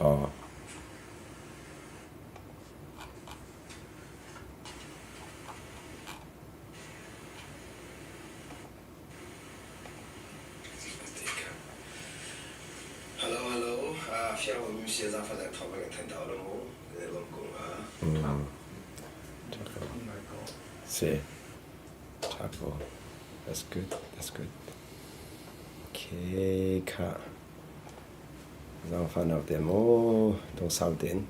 Aw. Hello, hello. Fiang lomi si zaangfah thawng kan thanh ta lo mu. Lawm ko hnga. Si. Ṭha ko. That's good. That's good. Okay, kha. Zaangfahnak te maw lungsau tein.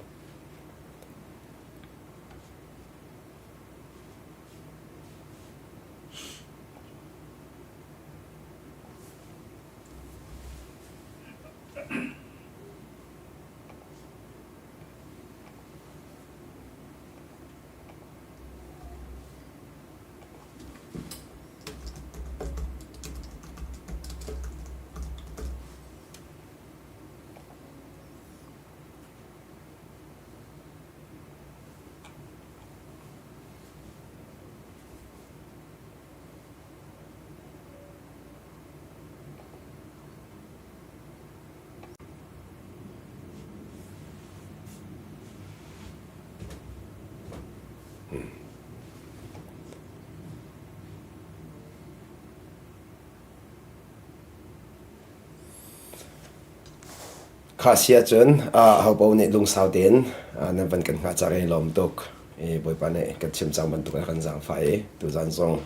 Kha si ahcun ahopaoh nih lungsau tein nan van kan hngah cang i lawm tuk. I Bawipa nih kan chim cang bantuk in a kan zaangfah i tuzan zong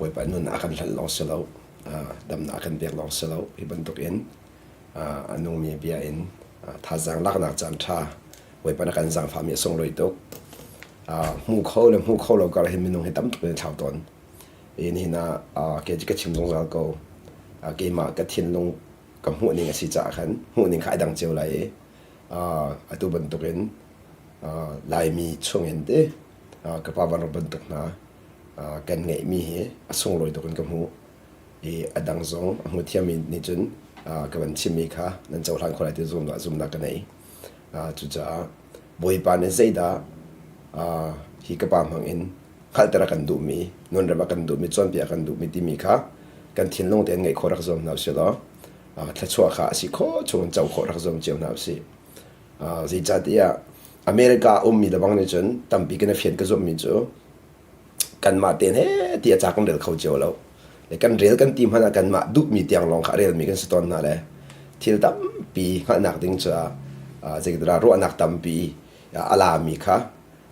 Bawipa nun a kan hlanh lawng si lo, damnak a kan pek lawng si lo. Hi bantuk in a nungmi bia in thazaang laknak caan ṭha Bawipa na kan zaangfahmi a sunglawi tuk. Hmu kho le hmu kho lo kar hin minung hi tam tuk in thlau tawn. I nihin ah kei cu ka chim zungzal ko. Keimah ka thinlung ka hmuhning a si caah khan hmuhning kha ai dang cio lai i atu bantukin Laimi chungin te ka pa vanro bantuk hna kan ngeihmi hi a sunglawi tuk in ka hmuh. I a dang zong a hmu thiammi nih cun ka van chimmi kha nan cohlan khawh lai ti zumnak ka nei. Cucaah Bawipa nih zeidah hi ka pa hmang in hngalhter a kan duhmi, nunrem a kan duhmi, cawnpiak a kan duhmi timi kha kan thinlung tein ngeih khawh rak zuam hna usih law thluachuah kha a si khawh chung in co khawh rak zuam cio hna usih. Zeicahtiah America ummi lebang nih cun tampi kan i fian ka zumhmi cu kanmah tein he ti a ca kan rel kho cio lo. Le kan rel kan ti hmanh ah kanmah duhmi tiang lawng kha a relmi kan si tawn hna le thil tampi hngalhnak ding caah zeitikdah ruahnak tampi a lami kha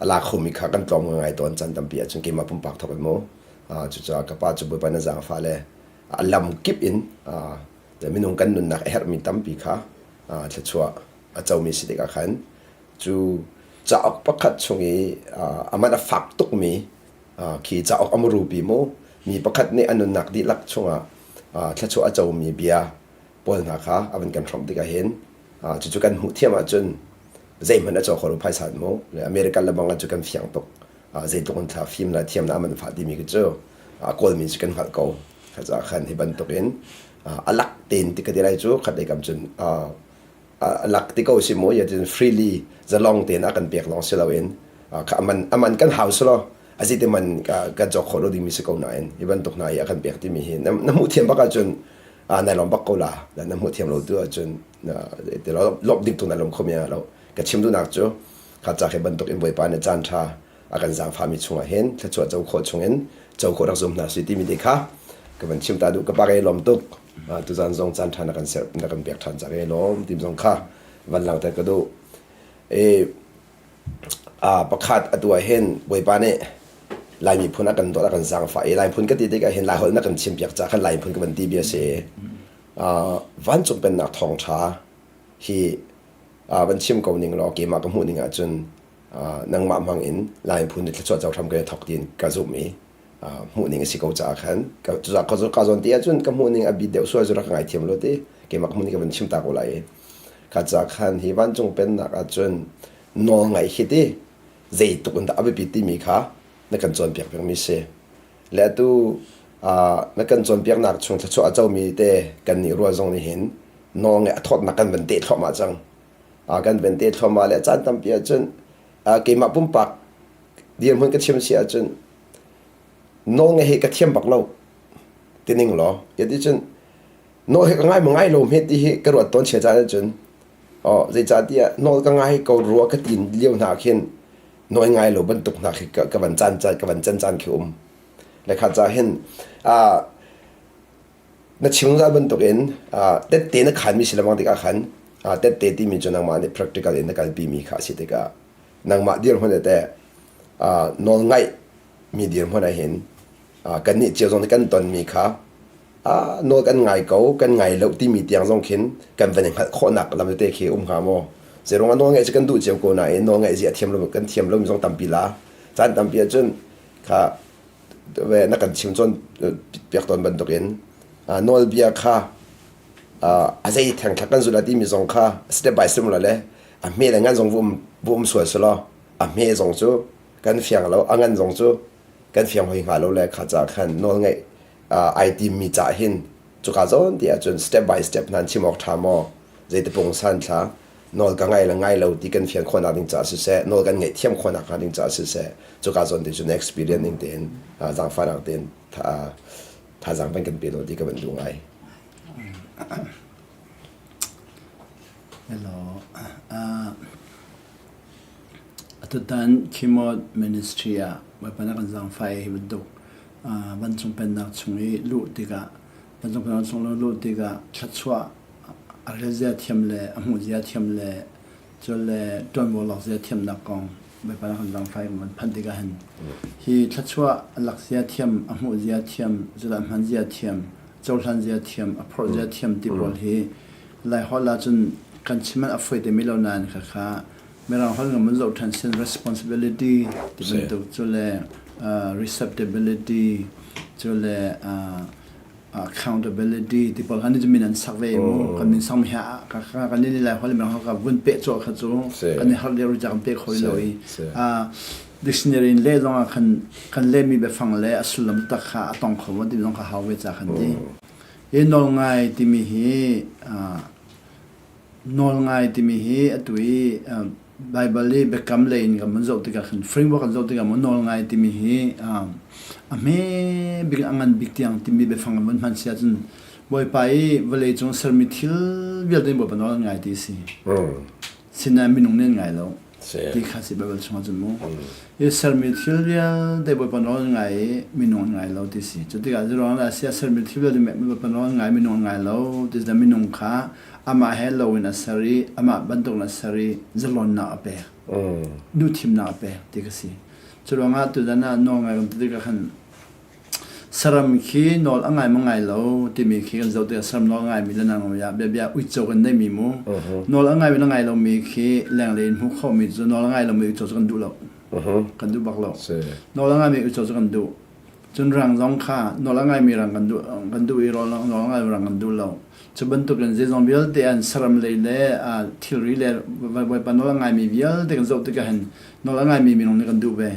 a la khomi kha kan tlawm ngai tawn caan tampi ahcun keimah pumpak thawk in mu cucaah ka pa cu Bawipa na zaangfah le a lam kip in minung kan nunnak a herhmi tampi kha thluachuah a comi si tikah khan cu cauk pakhat chung i a man a fak tukmi khi cauk a muru pi mu mi pakhat nih a nunnak dihlak chungah thluachuah a comi bia pawl hna kha a van kan hrawmh tikah hin cucu kan hmuh thiam ahcun zeihmanh a caw kho lo phaisa mu American le bang cu kan fiang tuk zeitluk in thla fim le thiam na aman fa timi khi cu kawlmi cu kan hngalh ko kha khan hi bantuk in a lak tein ti ka ti lai cu khat lei kam cun a lak ti ko si mu ya cun freely zalong tein a kan pek lawng si loin kha aman aman kan hau silo azi te man ka cawk khawh lo dingmi si ko nain hi bantuk hna i a kan pek timi hi na hmuh thiam bak ahcun nai lawm bak ko la na hmuh thiam lo tu ahcun ti lawmh ding tu na lawm kho mi lo ka chim duhnak cu kha ca khi bantuk in Bawipa nih caan ṭha a kan zaangfahmi chungah hin thluachuah co khawh chungin co khawh rak zum hna si timi te kha ka van chim ta duh ka pa ka i lawm tuk tuzan zong caan ṭha na kan ser na kan pek ṭhan ca ka i lawm tim zong kha van langhter ka duh e pakhat atu ah hin Bawipa nih Lai miphun a kan dawt a kan zaangfah i Lai phun ka ti tikah hin Lai holh na kan chimpiak ca khan Lai phun ka van ti bia si vancung pennak thawngṭha hi van chim ko ning law keimah ka hmuh ning ahcun nangmah hmang in Lai phun nih thluachuah co hram kan i thawk tiin ka zumh i hmuh ning a si ko caah khan ka zawn ti ahcun ka hmuh ning a bit deuh sual cu rak ka ngaithiam lo ti keimah ka hmuh ning ka van chim ta ko lai i kha ca khan hi vancung pennak ahcun nawl ngaih hi ti zeitluk in dah a biapit timi kha na kan cawnpiak pengmi si le atu na kan cawnpiaknak chung thluachuah a comi te kan nih rual zong nih hin nawl ngaih a thawtnak kan van teh thluahmah cang kan van teh thluahmah le caan tampi ahcun keimah pumpak dirhmun ka chim si ahcun nawl ngaih hi ka thiam bak lo tining law yati cun nawl hi ka ngai ma ngai lo hmet ti hi ka ruat tawn chia caan ahcun. Oh, zeicahtiah nawl ka ngai ko rua ka tin lio hna khin nawi ngai lo bantuk hna khi ka van caan ka van can caan khi um. Le kha ca hin na chim zat bantukin tette na khanmi si lengmang tikah khan tette timi cu nangmah nih practical in na kalpimi kha a si tikah nangmah dirhmun teh nawl ngaih mi dirhmun ah hin kannih cio zong nih kan tonmi kha nawl kan ngai ko kan ngai lo timi tiang zong khin kan van i hngalh khawhnak lam tete khi um hnga maw? Zeiruang ah nawl ngaih cu kan duh cio ko nain nawl ngaih zia thiam lo kan thiam lomi zong tampi la caan tampi ahcun kha na kan chim cawn piak tawn bantukin nawlbia kha a zei theng thla kan zulh timi zong kha step by step le a hme le ngan zong vu um sual selaw a hme zong cu kan fiang lo a ngan zong cu kan fiang hoi hnga lo le kha ca khan nawl ngeih ai tim mi ca hin cuka zawn ti ahcun step by step nan chim awk ṭha maw zeiti pungsan thla nawl ka ngai le ngai lo ti kan fian khawhnak ding caah siseh nawl kan ngeih thiam khawhnak hnga ding caah siseh cuka zawn te cu na experience ning tein zaangfahnak tein thazaang van kan pe lo ti ka van duh ngai. Hello. Atutan Khimot Ministry ah Bawipa na kan zaangfah i hi bantuk vancung pennak chung i luh tikah vancung pennak chung luh tikah thluachuah A relzia thiam le a hmuhzia thiam le cun le ṭuanvo lakzia thiamnak kong Bawipa nih kan zaangfah i kan phanh tikah hin hi thluachuah a lakzia thiam, a hmuhzia thiam, culah hmanzia thiam, cohlanzia thiam, a phorhzia thiam ti pawl hi Laiholh ahcun kan chim an a fawi te mi lo nain khakha Mirang holh ngam an zoh ṭhan sin responsibility ti bantuk cu le receptibility cu le accountability ti pawl kha ni min an sak ve mu kan min sang mi ha ka ka kan ni lai hol mi ka vun pe cho kha cu kan i har leo ri kan pe khoi lo i dictionary in le zong ah khan kan le mi biafang le a sullam tak kha a tong kho ti zong kha hau ve cha khan ti i nawl ngai timi hi Nawlngai timi hi atu i Baibal i biakam lei in kan vun zoh tikah khan framework kan zoh tikah maw nawlngai timi hi a hme bik in a ngan bik tiang timi biafang kan vun hman si ahcun Bawipa i vawlei cung sermi thil vialte nih Bawipa nawl an ngai ti a si. Sinain minung nih an ngai lo. Ti kha si Baibal chungah cun mu. I sermi thil vialte Bawipa nawl an ngai i minung an ngai lo ti si. Cu tikah zeiruang dah a si ah sermi thil vialte Bawipa nawl an ngai minung an ngai lo ti si minung kha amah he lo in a ser i amah bantuk in a ser i zalonnak a pek. Duhthimnak a pek ti ka si. Cu ruangah tuzan ah nawl ngai kan ti tikah khan saram khi nawl a ngai ma ngai lo timi khi kan zoh tikah saram nawl a ngaimi le nang ya bia bia uico kan neimi mu. Nawl a ngai le ngai lomi khi lenglei in hmuh khawhmi cu nawl a ngai lomi uico cu kan duh lo. Kan duh bak lo. Nawl a ngaimi uico cu kan duh. Cun rang zong kha nawl a ngaimi rang kan duh kan duh i rawl nawl a ngaimi rang kan duh lo. Cu bantukin zeizong vialte an saram lei le thilri le Bawipa nawl a ngaimi vialte kan zoh tikah hin nawl a ngaimi minung nih kan duh ve.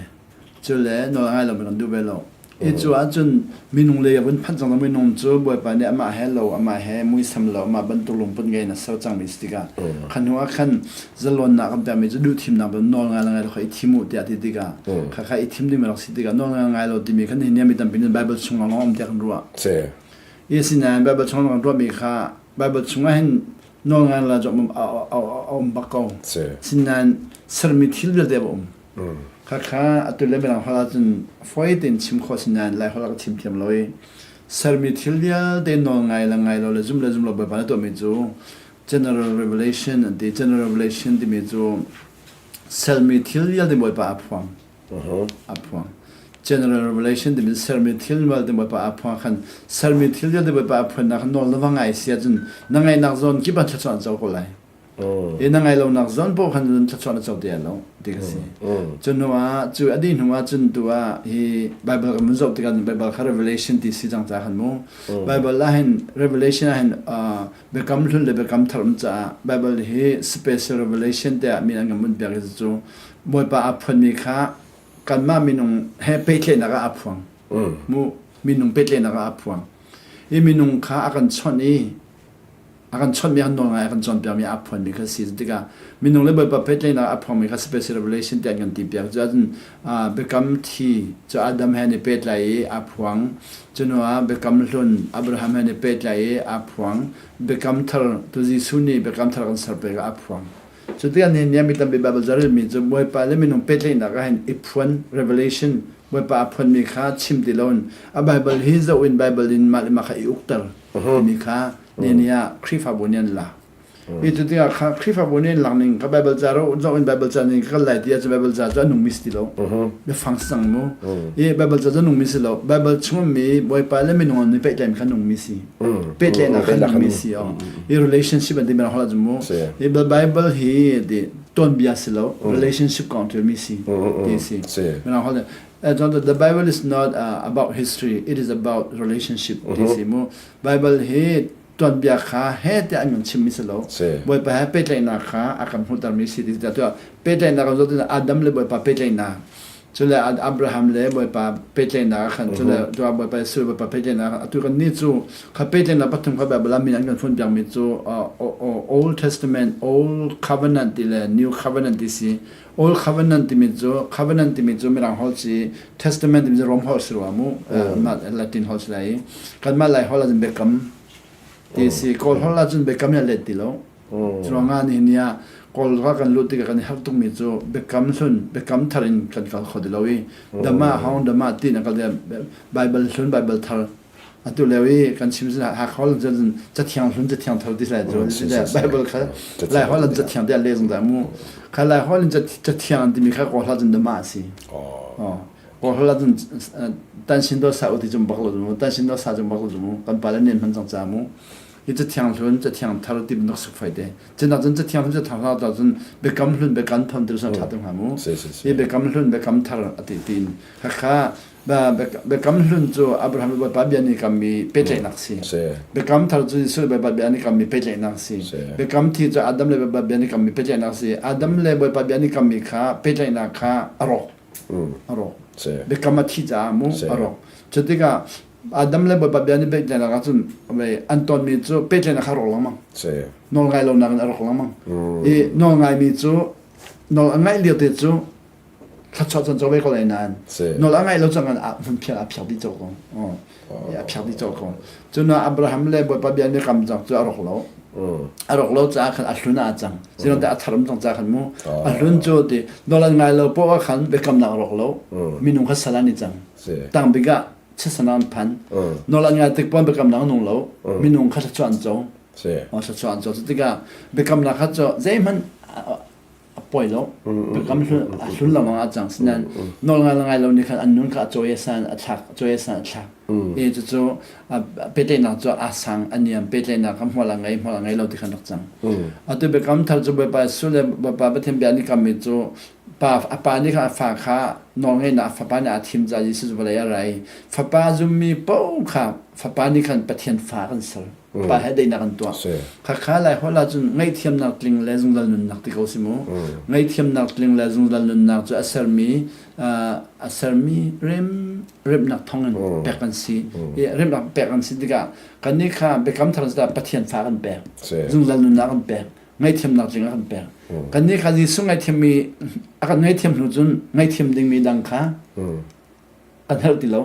Cu le nawl a ngai lomi kan duh ve lo. Hi cu ahcun minung lei a vun phanh cang minung cu Bawipa nih amah he lo, amah he muisam lo, amah bantuk lungput ngei in a ser cangmi si tikah kha hnu ah khan zalonnak kan pekmi cu duhthimnak cu nawl ngai le ngai lo kha i thim u tiah ti tikah kha kha i thim ding rak si tikah nawl ngai ngai lo timi khan nihin mi tampi nih Bible chung lawng um tiah kan ruah. I asinain Bible chung lawng kan ruahmi kha Bible chungah hin nawl ngai la cu a um bak ko. Sinain sermi thil vialte a um. Khakha atu le mirang holh ahcun fawi tein chim khawh si nain Lai holh ah ka chim thiam lo i sermi thil vialte nawl ngai le ngai lo le zum le zum lo Bawipa nih tuahmi cu General Revelation an ti. General Revelation timi cu sermi thil vialte Bawipa a phuang. A phuang. General Revelation timi sermi thil vialte Bawipa a phuang khan sermi thil vialte Bawipa a phuannak khan nawl na va ngai si ahcun na ngaihnak zawn kip ah thluachuah an co ko lai. I na ngai lonak zawn paoh khan cun thluachuah na co te lo ti ka si. Cu hnu ah cu a dih hnu ah cun tu ah hi Bible kan vun zoh tikah Bible kha Revelation ti si cang ca khan mu. Bible ah hin Revelation ah hin biakam hlun le biakam thar um caah Bible hi special revelation tiah min an kan vun piak i cu Bawipa aa phuanmi kha kanmah minung he pehtlaihnak ah aa phuang. Mu minung pehtlaihnak ah aa phuang. I minung kha a kan chawnh i. A kan chawnhmi, a kan nawl ngai, a kan cawnpiakmi, aa phuanmi kha si. Tikah minung le Bawipa pehtlaihnak a phuangmi kha special revelation tiah an kan ti piak. Cu ahcun biakam thi cu Adam he an i pehtlai i aa phuang. Cu hnu ah biakam hlun Abraham he an i pehtlai i aa phuang. Biakam thar tu Jesuh nih biakam thar kan ser pek ah aa phuang. Cu tikah nihin ni ah mi tampi Baibal carelmi cu Bawipa le minung pehtlaihnak ah hin i phuan revelation Bawipa a phuanmi kha chim ti loin a Baibal hi zoh in Baibal in mah le mah kha i ukter timi kha nihin ni ah Khrihfabu nih an lak. Hi cu tikah kha Khrihfabu nih an lak ning kha Baibal ca ro zoh in Baibal ca ning ka kal lai ti ahcun Baibal ca cu a nungmi si ti lo. Biafang si cang mu. I Baibal ca cu a nungmi si lo. Baibal chungmi Bawipa le minung an i pehtlaimi kha nungmi si. Pehtlaihnak kha nungmi si. I relationship an ti mi holh ahcun mu. Hi Bible hi ti tuanbia si lo, relationship kong ṭialmi si ti si. Mirang holh the Bible is not uh, about history, it is about relationship ti si mu. Bible hi tuanbia kha he tiah an kan chimmi si lo. Bawipa he pehtlaihnak kha a kan hmuhtermi si ti tiah pehtlaihnak kan zoh Adam le Bawipa pehtlaihnak cule Abraham le Bawipa pehtlaihnak ah khan cule tuah Bawipa Jesuh le Bawipa pehtlaihnak atu kan nih cu kha pehtlaihnak pathum kha Bible ah min an kan fun piakmi cu Old Testament Old Covenant ti le New Covenant ti si Old Covenant timi cu Covenant timi cu Mirang holh si Testament timi cu Rom holh si rua mu Latin holh si lai i kanmah Lai holh ah cun biakam ti si Kawl holh ah cun biakam in a let ti lo Curuangah nihin ni ah Kawl ral kan lut tikah kan i harh tukmi cu biakam hlun, biakam thar in kan kal kho ti lo i dama hong dama ti na kal Bible hlun, Bible thar atu lio i kan chim sin Hakha holh cun cathiang hlun, cathiang thar ti lai cu Bible kha Lai holh in cathiang tiah le zungzal mu kha Lai holh in cathiang an timi kha Kawl hla cun dama a si. Kawl holh ah cun tan sin do sa u ti cum bak lo mu tan sin do sa cum bak lo mu kan pa le nen hman cang ca mu hi cathiang hlun cathiang thar ti bantuk suk fai te cunak cun cathiang hlun cathiang thar ta cun biakam hlun biakam thar ti ṭha tuk hnga mu hi biakam hlun biakam thar ati tin khakha biakam hlun cu Abraham le Bawipa bia nih kammi pehtlaihnak si biakam thar cu Jesuh le Bawipa bia nih kammi pehtlaihnak si biakam thi cu Adam le Bawipa bia nih kammi pehtlaihnak si Adam le Bawipa bia nih kammi kha pehtlaihnak kha a rawk a rawk biakam a thi caah mu a rawk cu tikah Adam le Bawipa bia nih pehtlaihnak ahcun an tonmi cu pehtlaihnak kha a rawk lengmang. Nawl ngai lonak in a rawk lengmang. I nawl ngaimi cu nawl a ngaih lio te cu thluachuah cun co ve ko lai nain nawl a ngaih lo cang a hmun phiak a phiak dih cawk ko. A phiak dih cawk ko. Cun Abraham le Bawipa bia nih kam cang cu a rawk lo. A rawk lo caah khan a hlun ah a cang. Sinong te a tharum cang caah khan mu. A hlun cu ti nawl an ngai lo poah khan biakamnak a rawk lo. Minung kha sal an i cang. Tang bik ah chisan an phan nawl an ngai tik pon biakamnak nung lo minung kha thluachuah an co thluachuah an co cu tikah biakamnak kha cu zeihmanh a poi lo biakam a hlun lengmang a cang sinain nawl ngai ngai lo nih khan an nun kha a cawi san a thlak cawi san a thlak i cucu pehtlaihnak cu a sang a niam pehtlaihnak kha hmual a ngei hmual a ngei lo ti khan rak cang atu biakam thar cu Bawipa Jesuh le Bawipa Pathian bia nih kammi cu Pa, a pa nih khan a fa kha nawlngeihnak a fapa nih aa thim caah Jesuh cu vawlei a ra i fapa zummi paoh kha fapa nih khan Pathian fa kan ser. Pa he daihnak an tuah. Khakha lai holh ahcun ngaihthiamnak tling le zungzal nunnak ti ko si mu. Ngaihthiamnak tling le zungzal nunnak cu a sermi a sermi rem remnak thawngin pek kan si. I remnak pek kan si tikah kannih kha biakam thar Pathian fa kan pek. Zungzal nunnak kan pek. Ngaihthiamnak tling a kan pek. Kannih kha Jesuh ngaihthiammi a kan ngaihthiam hnu cun ngaihthiam dingmi dang kha kan herh ti lo.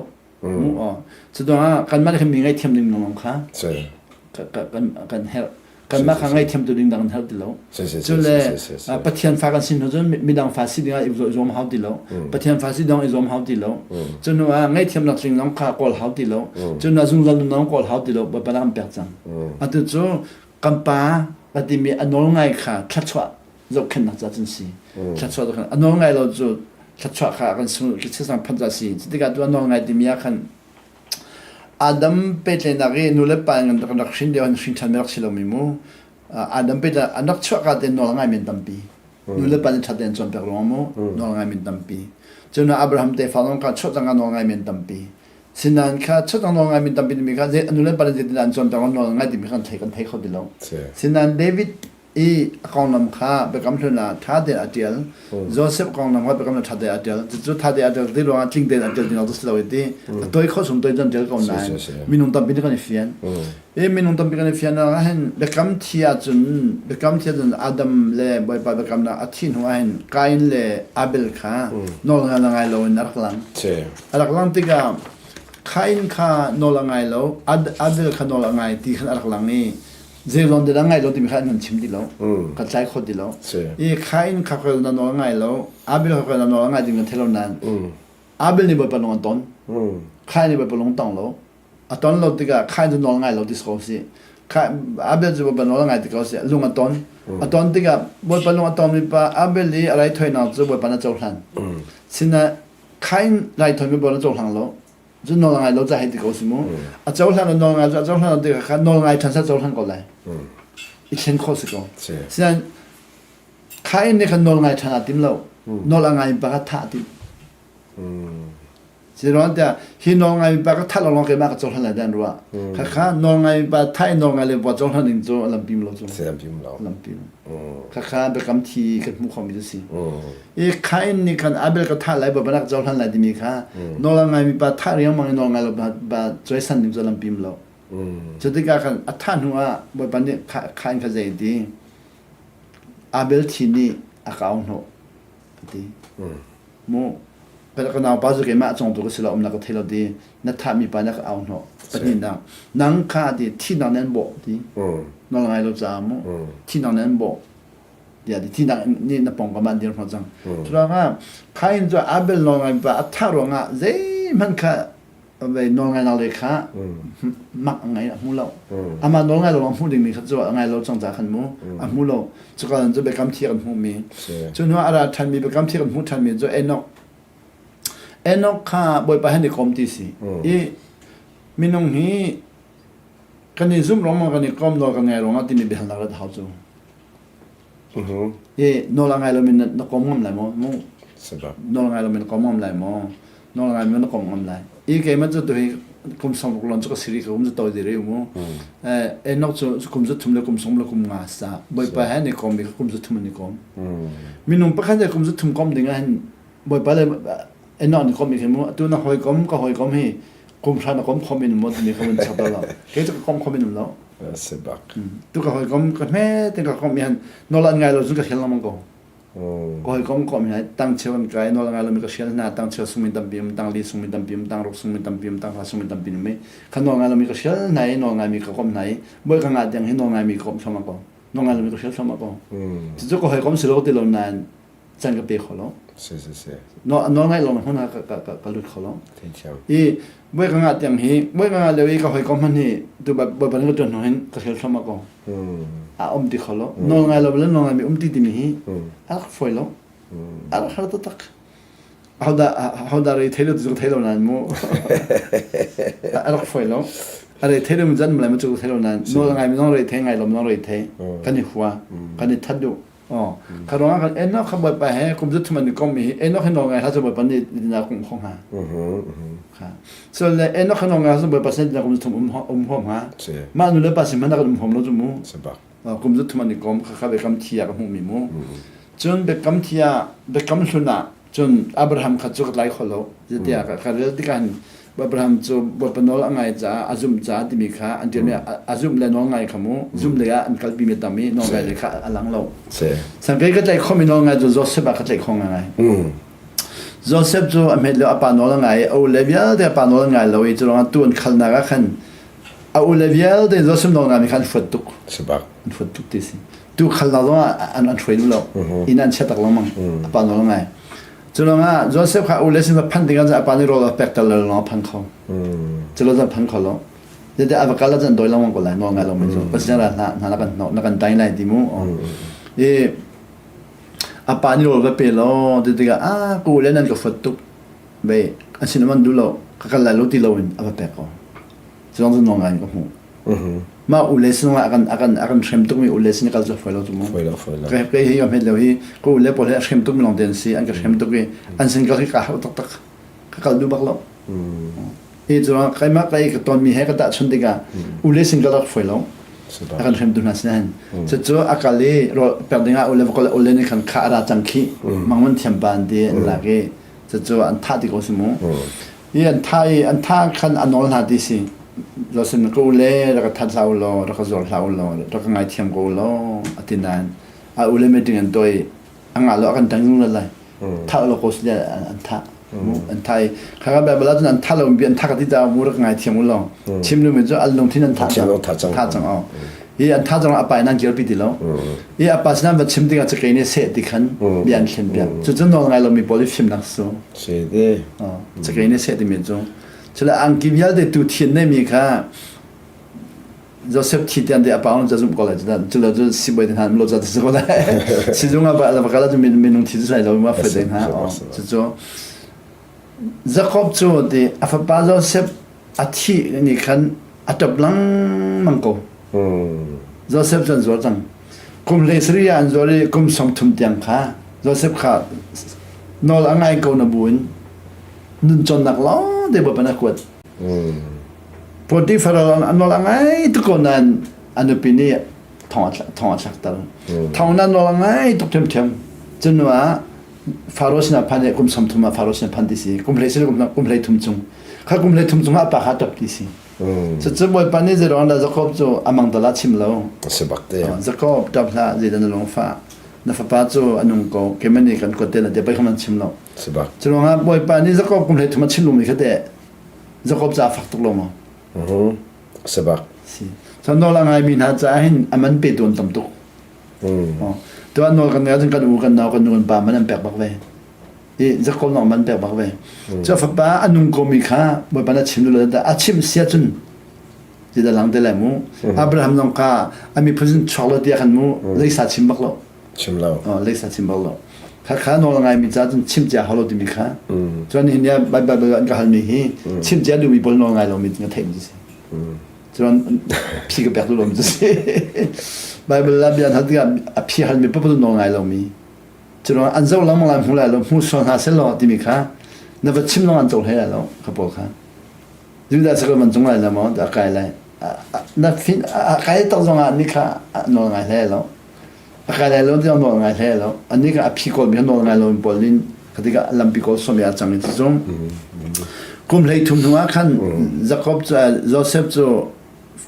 Cucaah kanmah nih khan mi ngaihthiam ding lawng kha kan herh. Kanmah kha ngaihthiam tu ding dang kan herh ti lo. Cule Pathian fa kan si hnu cun midang fa si dingah i zuam hau ti lo. Pathian fa si dong i zuam hau ti lo. Cu hnu ah ngaihthiamnak tling lawng kha kawl hau ti lo. Cu hnu ah zungzal nun lawng kawl hau ti lo. Bawipa nih a kan pek cang. Atu cu kan pa ka timi a nawl ngai kha thluachuah zohkhenhnak ca cun si thluachuah zohkhenhnak a nawl ngai lo cu thluachuah kha kan sung ki sang phanh ca si cutikah tu a nawl ngai timi ah khan Adam pehtlaihnak i nu le pa in kan rak hrin lio an hrin ṭhan mi rak si lomi mu Adam pehtlaih an rak chuah ka te nawl ngai men tampi nu le pa nih ṭhat tein cawnpiak ruang mu nawl ngai men tampi cun Abraham tefa zong kha chuah cang nawl ngai men tampi Sinain kha chutang nawl ngaimi tampi timi kha a nu le pa nih zeitindah an cawnpiak nawl ngai timi kha kan thei kan thei kho ti lo. Sinain David. i a konglam kha Biakam Hlun ah ṭha tein a ṭial. Joseph konglam kha Biakam Hlun ṭha tein a ṭial. Cucu ṭha tein a ṭial ti ruangah tling tein a ṭial ti si lo i ti. A toi kho chung toi cun ṭial ko nain minung tampi nih kan i fian. I minung tampi kan i fian ah hin Biakam Thi ahcun Biakam Thi ahcun Adam le Bawipa biakamnak a thih hnu ah hin Kain le Abel kha nawl ngai le ngai loin a rak lang. A rak lang tikah Kain kha nawl a ngai lo, Abel kha nawl a ngai ti khan a rak lang i Zeilon dil a ngai lo timi kha an kan chim ti lo. Kan tlai kho ti lo. I Kain kha kha na nawl a ngai lo, Abel kha kha na nawl a ngai ding kan thei lo nain Abel nih Bawipa lung a ton. Kain nih Bawipa lung tong lo. A ton lo tikah Kain cu nawl ngai lo ti si ko si. Abel cu Bawipa nawl a ngai ti ko si. Lung a ton. A ton tikah Bawipa lung a tonmi pa Abel i a raithawinak cu Bawipa na cohlan. Sinain Kain raithawi Bawipa na cohlang lo. Cu nawl ngai lo ca hei ti ko si mu. A cohlan lo nawl ngai cu a cohlan lo tikah kha nawl ngai ṭhan seh cohlan ko lai. I thlen khawh si ko. Sinain Kain nih khan nawl ngai ṭhan aa tim lo. Nawl a ngai pa kha thah a timh. Zeiruang tiah hi nawl ngai pa ka thah lawnglawng keimah ka cohlan lai dan ruah. Khakha nawl ngai pa thah i nawl ngai le pa cohlan ding cu lampi lo cu. Lampi lo. Lampi lo. Khakha biakam thi kan hmuh khomi cu si. I Kain nih khan Abel ka thah lai Bawipa nak cohlan lai timi kha nawl a ngaimi pa thah riangmang i nawl ngai lo pa cawisan ding cu lampi lo. Cu tikah khan a thah hnu ah Bawipa nih Kain kha zei ti Abel thi nih a ka au hnawh a ti. Mu ka naupa cu keimah a cawngtu ka si lo umnak ka thei lo ti na thahmi pa na ka au hnawh pahnihnak nang kha ti thihnak nih an bawh ti nawl ngai lo caah mu thihnak nih an bawh tiah ti thihnak nih na pawngkam ah an dir hnawh cang curuangah Kain cu Abel nawl ngai pa a thah ruangah zeihmanh kha nawlngainak lei kha mak a ngai a hmu lo amah nawlngai lo a hmuh dingmi kha cu a ngai lo cang ca khan mu a hmu lo cuka cu biakam thi kan hmuhmi cu hnu ah a ra ṭhanmi biakam thi kan hmuh ṭhanmi cu Enoch Enoch kha Bawipa he ni kom ti si i minung hi kan i zum rong kan i kom nawl kan ngai ruangah timi biahalnak rat hau cu I nawl a ngai lomi na kom ngam lai maw? Mu. Nawl ngai lomi na kom ngam lai maw? Nawl ngai lomi na kom ngam lai. I keimah cu tuhi kum 60 lon cu ka siri ka kum cu toi diri mu. Enoch cu kum zu thum le kum sung le kum nga sa. Bawipa he ni kom i kum zu thum an i kom. Minung pakhat he kum zu thum kom ding ah hin Bawipa le Enoch ni kom i khi mu. Atu na hawikom ka hawikom hi kum hra na kom khom in mo timi ka vun chap lo. Kei cu ka kom khom in um lo. Si bak. Tu ka hawikom ka hme te ka kom ihan nawl an ngai lo cun ka hrial lengmang ko. Ka hawikom kom hi tang cheu an kai nawl ngai lo mi ka hrial hna tang cheu sung mi tampi um tang li sung mi tampi um tang ruk sung mi tampi um tang hra sung mi tampi um i kha nawl ngai lo mi ka hrial hna i nawl ngai mi ka kom hna i boi ka ngah tiang hi nawl ngai mi ka kom thluahmah ko. Nawl ngai lo mi ka hrial thluahmah ko. Cucu ka hawikom si lo ti lo nain can ka pe kho lo. Si si si. No nawl ngai lo hmun ah ka ka ka ka lut kho lo. I boi ka ngah tiang hi boi ka ngah lio i ka hawikom hman hi tu ba boi ban ka tuan hnu hin ka hrial thluahmah ko. A um ti kho lo. Nawl ngai lo le nawl ngai mi um ti timi hi a rak fawi lo. A rak har taktak. Hodah hodah rei thei lo tu thei lo nain mu. A rak fawi lo. A rei thei lo mi zan malai ma cu thei lo nain nawl ngai mi zong rei thei ngai lo mi zong rei thei. Kan i hua. Kan i that duh. Oh, kha ruangah khan Enoch kha Bawipa he kum zu thum an i kommi hi Enoch hi nawl ngai hlah cu Bawipa nih dina kum kho hnga. Kha. So le Enoch hi nawl ngai hlah cu Bawipa sin dina kum zu thum um um huam hnga. Mah nu le pa sin hmanh ah kan um huam lo cu mu. Kum zu thum an i kom kha kha biakam thi ah ka hmuhmi mu. Cun biakam thi ah biakam hlun ah Cun Abraham kha cu ka tlai kho lo. Zeitiah ka rel tikah hin Abraham cu Bawipa nawl a ngai caah a zumh caah timi kha an ṭialmi a zumh le nawl ngai kha mu zumh lei ah an kalpi mi tam i nawl ngai lei kha a lang lo. San kei ka tlaih khomi nawl ngai cu Joseph ah ka tlaih kho ngai. Joseph cu a hmet lio a pa nawl a ngai i a ule vialte a pa nawl an ngai lo i cu ruangah tu an khalnak ah khan a ule vialte Joseph nawl ngaimi kha an fuat tuk. An fuat tuk ti si. Tu khalnak zong ah an an hruai duh lo. Inn an chia tak lengmang. A pa nawl ngai. Cu lawngah Joseph kha ule sin va phanh tikah a pa nih rawl a pek ter lo lawng a phan kho. Cu lo cun phan kho lo. Zeiti a va kal ahcun dawi lengmang ko lai nawl ngai lo mi cu. Pathian ra hna hna na kan hnawh na kan tai lai ti mu. I a pa nih rawl va pe law ti tikah a ka ule nan ka fuat tuk. Bei an sin an duh lo ka kal lai lo ti lo in a va pek ko. Cu lawng cu nawl ngai in ka hmuh. Mah ule sin ah a kan a kan a kan hrem tukmi ule sin kal cu fawi lo cu mu. Fawi lo fawi lo. Ka kei hi hmet lo hi ka ule pawl hi a hrem tukmi lawng te an si an ka hrem tuk i an sin kal hi ka harh taktak ka kal duh bak lo. I cu keimah kai ka tonmi he ka tahchun tikah ule sin kal rak fawi lo. A kan hremtu hna sin hin. Cucu a kal i rawl pek dingah ule va kol ule nih khan kha a ra cang khih. Mangman thiam pa an ti an lak i cucu an thah ti ko si mu. I an thah i an thah khan a nawl hna ti si. Zosin ka ule rak ka that hlah u law rak ka zuar hlah u law rak ka ngaithiam ko u law a ti nain a ule meeting an tuah i a ngah lo a kan tang zungzal lai thah lo ko si an thah an thah i khaka Bible ah cun an thah lo mi an thah ka ti caah mu rak ngai thiam u law chim lu mi cu an lungthin an thah cang thah cang aw i an thah cang a pa in an kirpi ti lo i a pa sin va chim tikah cakei nih seh ti khan bia an thlen piak cu cu nawl ngai lo mi pawl i fimnak su cakei nih seh timi cu cule angki vialte tu thian nei mi kha Joseph thi tian te a pa ca zumh ko lai cu lo cu sibawi te hna lo ca ti ko lai sizung ah va kal cu minung thi cu sai lo ma fai te hna cu cu Jacob cu ti a fapa Joseph a thi ni khan a ṭap lengmang ko Joseph cu an zuar cang kum hlei sarih ah an zuar i kum 30 tiang kha Joseph kha nawl a ngai ko na bu in nun cawnnak lawng te Bawipa na kuat Potiphar a nawl a ngai tuk ko nain a nupi nih thong a thlakter. Thong na nawl a ngai tuk ṭhiamṭhiam. Cu hnu ah Faro sinah phan i kum 30 ah Faro sinah phan ti si. Kum hlei si kum hlei thum chung. Kha kum hlei thum chung ah a pa kha ṭap ti si. Cucu Bawipa nih zeiruang dah Jakob cu a mang dal ah chim lo. Si bak te. Jakob ṭap hlah zeidah na lungfah. Na fapa cu a nung ko. Keimah nih kan kuat te la tiah pei kha man chim lo. Si bak. Cu ruangah Bawipa nih Jakob kum hlei thum a chim lumi kha teh Jakob ca fak tuk lo maw? Si bak. Si. So nawl a ngaimi hna caah hin a man pe tuan tam tuk. Tuah nawl kan ngai ahcun kan u kan nau kan nu kan pa man an pek bak ve. I Jakob nong man pek bak ve. Cu fapa a nung komi kha Bawipa na chim lo a chim sia cun ti da lang te lai mu. Abraham zong kha a miphun sin chuak lo tiah khan mu leisa chim bak lo. Chim lo. Leisa chim bak lo. Kha kha nawl ngaimi ca cun chim cia hau lo timi kha. Cun nihin ni ah Bible an ka halmi hi chim cia duhmi pawl nawl ngai lomi ka theihmi si. Cun phi ka pek duh lomi si. Bible la bia hal tikah a phi halmi paoh nawl ngai lomi. Cun an zoh lengmang lai hmu lai lo hmu sual hna seh law timi kha na va chim lawng an co hlei lai lo kha pawl kha. Judah sakal man cung lai la maw a kai lai. Na fin a kai tak zong ah ni kha nawl ngai hlei lo. A kai lai lo tiang nawl ngai hlei lo. Ani kha a phi kawl mi nawl ngai lo pawl in khatika lampi kawl som ya cang in zung. Kum hlei thum hnu ah khan Jacob cu Joseph cu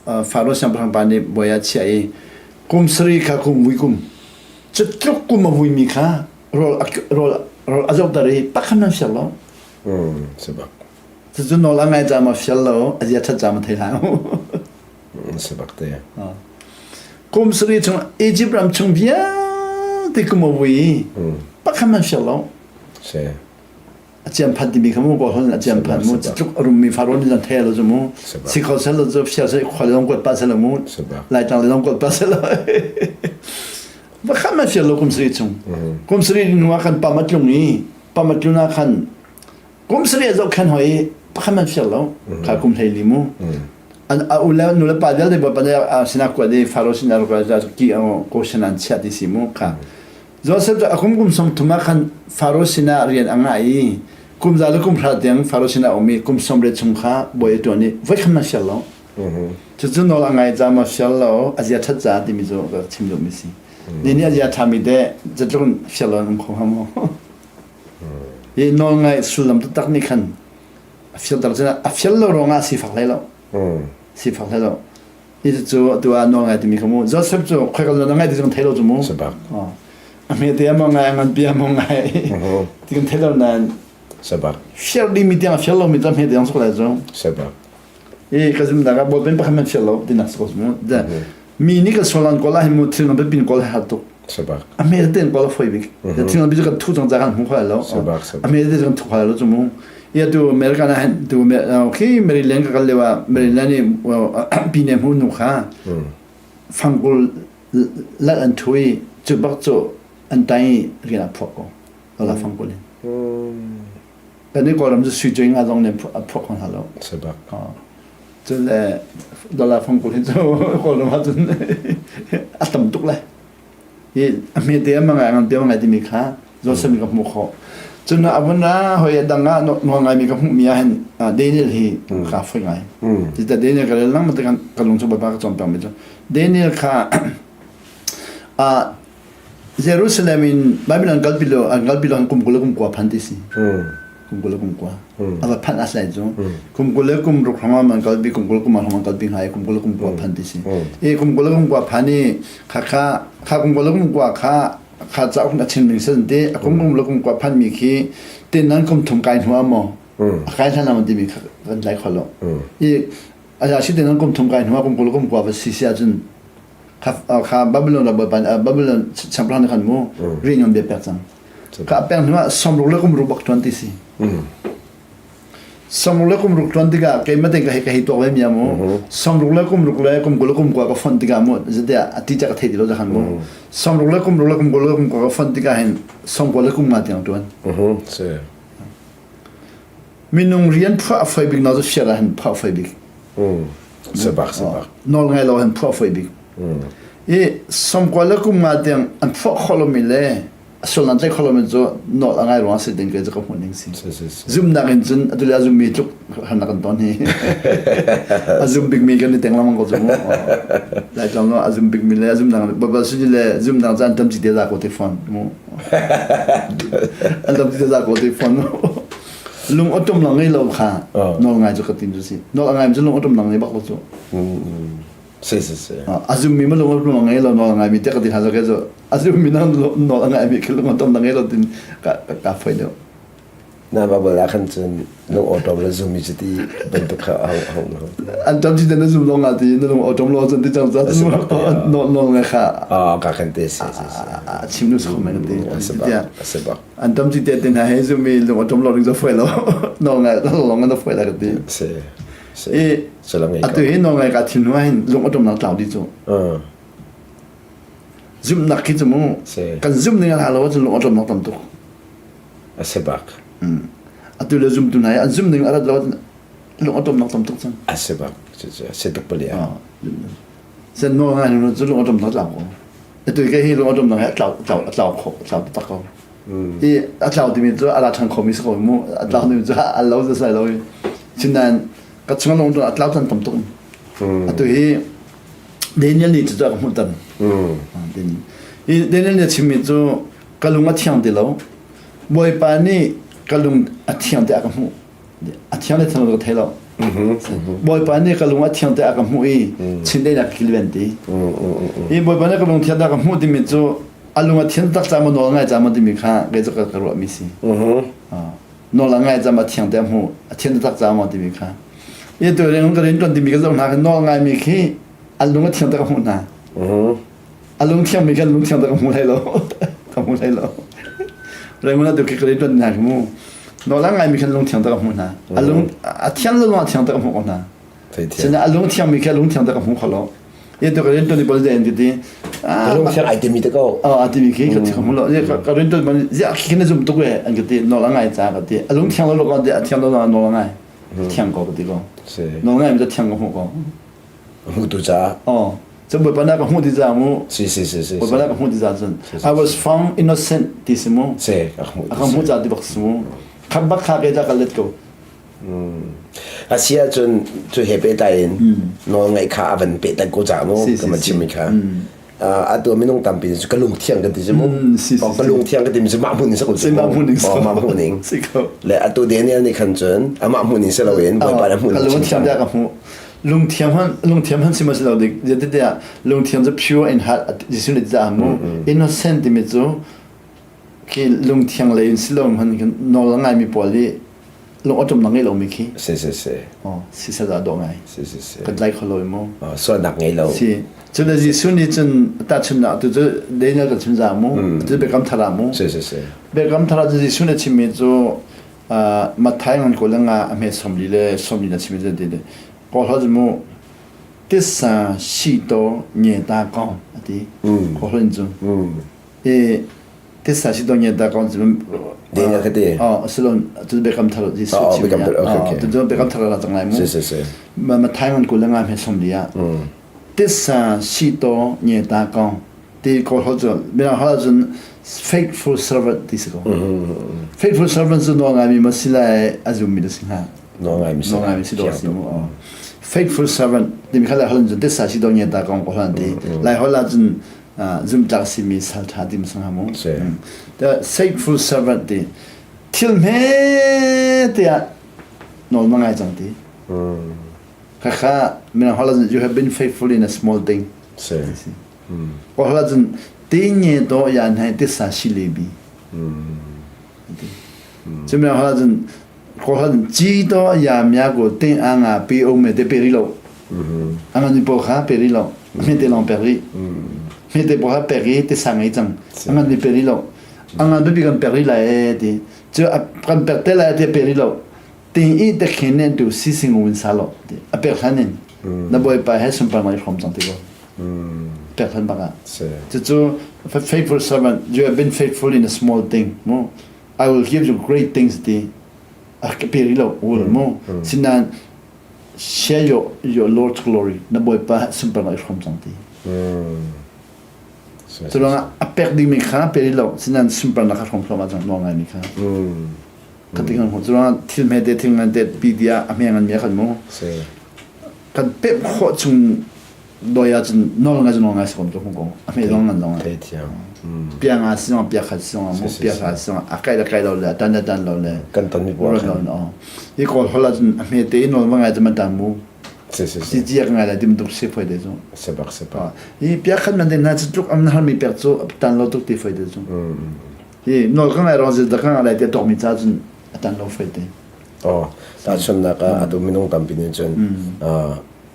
Faro siangpahrang pa nih bawi ah chiah i kum sarih kha kum vui kum cu tluk kum a vuimi kha rawl rawl rawl a zohter i pakhat nan fial lo. Si bak. Cucu nawl a ngai ca ma fial lo, a zia ṭhat ca ma thei hlah. Si bak te. Kum sarih chung Egypt ram chung vialte kum a vui i pakhat man fial lo. Si. A ciam phan timi kha mu kawl hon a ciam phan mu tluk a rummi Faro nih zan thei lo cu mu. Si kho sel lo cu fial se khua le zong kuat pa sel lo mu. Laitlang le zong kuat pa sel lo. Pakhat man fial lo kum sarih chung. Kum sarih hnu ah khan pam a tlung i pam a tlun ah khan kum sarih a zohkhenh hoi i pakhat man fial lo kha kum hlei li mu a u le nu le pa vialte bawipa nih a sinah kuat i Faro sinah rak ki ko sin an chiah ti si mu kha Joseph cu a kum kum sawm thum ah khan Faro sinah rian a ngah i kum za le kum hra tiang Faro sinah a um i kum sawm riat chung kha bawi a ṭuan i voikhat man fial lo cucu nawl a ngai ca ma fial lo a zia ṭhat ca timi cu ka chim duhmi si ni nih a zia ṭhami te zetluk in fial lo in um kho hnga maw Hi nawlngaih sullam taktak nih khan a fialter cun a fial lo ruangah sifak hlei lo. Sifak hlei lo. Hi cu atu ah nawlngai timi kha mu. Joseph cu khoikal na ngai ti cu kan thei lo cu mu. A hmete a maw ngai, a nganpi a maw ngai ti kan thei lo nain Sabak. Fial dingmi tiang a fial lomi cu a hmete ang suk lai cu. Sabak. I ka zumnak ah bawlpen pakhat man fial lo tinak si ko mu. Mi nih kan sualan kawl ah hin mu thil ngan pin kawl har tuk. Sabak. A hme te kawl a foi bik. Thil ngan bi kan thu cang ca kan hmu khal lo. Sabak sabak. A hme te kan thu khal lo chu mu. Ya tu America na hen tu khi Maryland ka kal lewa Maryland ni pi ne mu nu kha fangkul lat an thui chu bak chu an tai rian a phuak ko. Wala fangkul in. Kan i Kawlram cu sui cuai nga zong nih a phuak kho hna lo. Sabak. Cun le dollar fang kul hi cu Kawlram ahcun a tam tuk le. Hi a hmete a mangai ngan te mangai timi kha Joseph nih ka hmuh khawh. Cun a vun ra hoi dang ah nawl ngaimi ka hmuhmi ah hin Daniel hi ka foi ngai. Tita Daniel ka rel lang ma ka lung chung Bawipa ka cawnpiak mi cu Daniel kha Jerusalem in Babylon kalpi lo an kalpi lo kum 20 le kum 20 phan ti si. Kum 20 le kum 20. A va phanh as lai cu. Kum 20 le kum ruk hrawng an kalpi kum 20 le kum hrawng an kalpi hnga i kum 20 le kum 20 phan ti si. I kum 20 le kum 20 phan i kha kha kha kum 20 le kum 20 kha kha cauk a chim ning san te a kum kum le kum kua phan mi khi tin nan kum thum kai hnu maw a kai hlan ma timi kha kan tlai kho lo. I a si tin nan kum thum kai hnu kum 20 le kum 20 va si si ahcun kha Babylon ram Babylon siangpahrang khan mu ri ngam bia pek cang ka pek hnu ah 60 le kum ruk bak tuan ti si 60 le kum ruk tuan tikah keimah te ka hei ka hei tuak ve mi mu 60 le kum ruk le kum 20 le kum kua ka fon tikah mu zate a ti cha ka thei ti lo khan mu 60 le kum ruk le kum 20 le kum kua ka fon tikah hin 90 le kum nga tiang tuan minung rian phuah foi bik na cu fiar ah hin phuah foi bik Sebak sebak. Nawl ngai lo hin phuah foi bik. I 90 le kum nga tiang an phuah kho lomi le a sual nan tlaih kho lomi cu nawl a ngai ruang si ding ke cu ka hmuh ning si. Zumnak in cun atu le a zummi tluk harnak kan ton hi. A zum bikmi kan i teng lengmang ko cu mu. Lai tlang no a zum bikmi le a zumnak babal suni le zumnak caan tam ci te za ko te fon mu. An tam ci te za ko te fon mu. Lung awṭom lang ngei lo kha nawl ngai cu ka tim cu si. Nawl a ngai mi cu lung awṭom lang ngei bak lo cu. Si si si. A zummi ma lung awṭom lang ngei lo nawl a ngai mi te ka ti hna ke cu a zummi nang nawl a ngai mi khi lung awṭom lang ngei lo tin ka ka foi deuh. Na Bible ah khan cun lung awṭom le zummi cu ti bantuk kha a hong hong. An tam ti na zum lo nga ti na lung awṭom lo cun ti cang ca nawl nawl ngai kha. Ah ka khan te si si si. Chim nu sa mai ti. A si bak. A si bak. An tam ti te te hna he zumi lung atom lo ring zo foi lo nawl ngai long an foi la ka ti. Si. Si. I atu hi nawl ngai ka thin hnu hin lung atom nak tlau di cu. Zumnak khi cu mu kan zum ning a lo cun lung atom nak tam tuk. A si bak. Atu le zum tu hna an zum ning a rat lo lung atom nak tam tuk cang. A si bak. Si tuk pali. Sen nawl ngai nu cu lung atom nak tlau ko. Atu ke hi lung atom nak he tlau tlau tlau kho tlau tak ko. I a tlau timi cu a la ṭhan khomi si ko mu. A tlau timi cu a lo za sai lo i. Sinain ka chung lung a tlau tan tam tuk. Atu hi Daniel nih cu ka hmuh tan. Hi Daniel nih a chimmi cu ka lung a thiang ti lo. Bawipa nih ka lung a thiang tiah ka hmuh. A thiang le thiang lo ka thei lo. Bawipa nih ka lung a thiang tiah a ka hmuh i chindeihnak ka kilven ti. Hi Bawipa nih ka lung thiang tiah ka hmuh timi cu a lung a thian tak ca maw nawl ngai ca maw timi kha kei cu ka ruahmi si. Nawl a ngai ca maw a thiang tiah hmuh a thian tak ca maw timi kha. I tu ring ka rin tuan timi ka zoh hna khan nawl ngaimi khi an lung a thiang tak ka hmuh hna. A lung thiangmi kan lung thiang tak ka hmu hlei lo. Ka hmu hlei lo. Raymond tu khi ka rin tuan hna mu. Nawl a ngaimi khan lung thiang tak ka hmuh hna. A lung a thiang lo a thiang tak ka hmuh ko hna. Sina a lung thiangmi khi a lung thiang tak ka hmu kho lo. Ye to ka rin tuan bol den ti. Lung thiang ai timi te ko. A timi khi ka thiang lo. Ye ka rin tuan man ya khi na zum tuk e an ka ti nawl a ngai ca ka ti. A lung thiang lo lo ka ti a thiang lo nawl a ngai. Thiang ko ka ti ko. Nawl ngai mi cu thiang ka hmuh ko. Hmutu caah. Oh, cun Bawipa na ka hmuh ti ca mu. Si si si si. Bawipa na ka hmuh ti ca cun. I was found innocent ti si mu. Si, ka hmuh. A ka hmuh ca ti bak si mu. Khat bak kha ke ta ka let ko. A si ahcun cu he pehtlai in nawl ngaih kha a van pehtlai ko ca mu ka man chimmi kha. Atu minung tampi cu ka lungthiang kan ti cu mu. Ka lungthiang ka timi cu mah hmun in sa ko cu. Mah hmun in sa. Mah hmun in. Le atu Daniel nih khan cun amah hmun in si loin Bawipa le hmun in. Ka lungthiang tiah ka hmuh. Lungthiang han lungthiang han si ma si lo dik. Zeitiah lungthiang cu pure in heart Jesuh nih ti mu. Innocent timi cu khi lungthiang lei in si lo hman kan nawl a ngaimi pawl i lung awṭom na ngei lomi khi si si si oh si sel dah dawh ngai si si si kan tlai kho lo mu sualnak ngei lo si cun Jesuh nih cun tahchunhnak tu cu Daniel kan chim za mu tu Biakam Thar ah mu si si si Biakam Thar ah cu Jesuh nih chimmi cu Matthai ngan ko le nga a hme 40 le 40 na chimmi cu ti ko hlo mu tisa si to nye ta kong ati ko hlo cu i tisa si dong da kawn cu Daniel ka ti. Oh, asilon tu Biakam Thar Jesuh Oh, Biakam Thar, okay, okay. Tu Biakam Thar la cang lai mu. Si si si. Ma ma Thai ngan kul le nga hme som li ah. Tisa si to nye ta kong. Ti kawl holh cu mirang holh ahcun faithful servant ti si ko. Faithful servant cu nawl ngaimi ma si lai a zummi na si hnga. Nawl ngaimi si. Nawl ngaimi si dawh si mu. Faithful servant timi kha lai holh cun tisa si dawh nge ta kong ko hlan ti. Lai holh ahcun zumtlak simi sal ṭha ti ma si hnga mu. The faithful servant ti thil hme tiah nawl na ngai cang ti. Khakha mirang holh ahcun you have been faithful in a small thing. Si. Kawl ahcun te nge to yan hai tisa si le bi. Cu mirang holh ahcun kawl ahcun ci to ya mya ko te a nga pe o me te pe ri lo. A ngan po kha pe ri lo. Me te long pe ri. Me te po kha pe ri te sa ngai cang. A ngan ni pe ri lo. A ngan bibi kan pe ri lai e ti. Cu kan pek te lai te pe ri lo. Ting i te khen nen tu si sing win sa lo. A pek hlan in. Na bawipa he sunpar ngai hrom cang ti ko. Pek hlan bak ah. Cucu faithful servant, you have been faithful in a small thing. Mu I will give you great things ti. A ka pe ri lo ul mu. Sinan share your your Lord's glory. Na bawipa sunpar ngai hrom cang ti. Cu ruangah a pek dingmi kha pe ri lo. Sinan sunparnak kha hrom hrom ah cang nawl ngaimi kha. Ka ti kan hmuh. Cu ruangah thil hmete thil ngan te pi tiah a hme ngan mi khan mu. Kan pemh khawh chung doi ahcun nawl ngai cu nawl ngai si ko ko a hme zong ngan zong Theithiam. Pia nga si zong pia khat si zong mu pia khat si zong a kai le kai lo le tan le tan lo le kan ton mi buah khan hi kawl hol ahcun a hme te in nawl ngai cu man tan mu Si si si ci ngai lai tim tuk si foi te cu Se bak se bak. Hi pia khat man te na chu tluk am har mi pek cu tan lo tuk ti foi te cu Hi nawl ka ngai rong zil da ka ngai lai ti a tawk mi ca cun a tan lo foi te. Oh, tahchunhnak ah atu minung tampi nih cun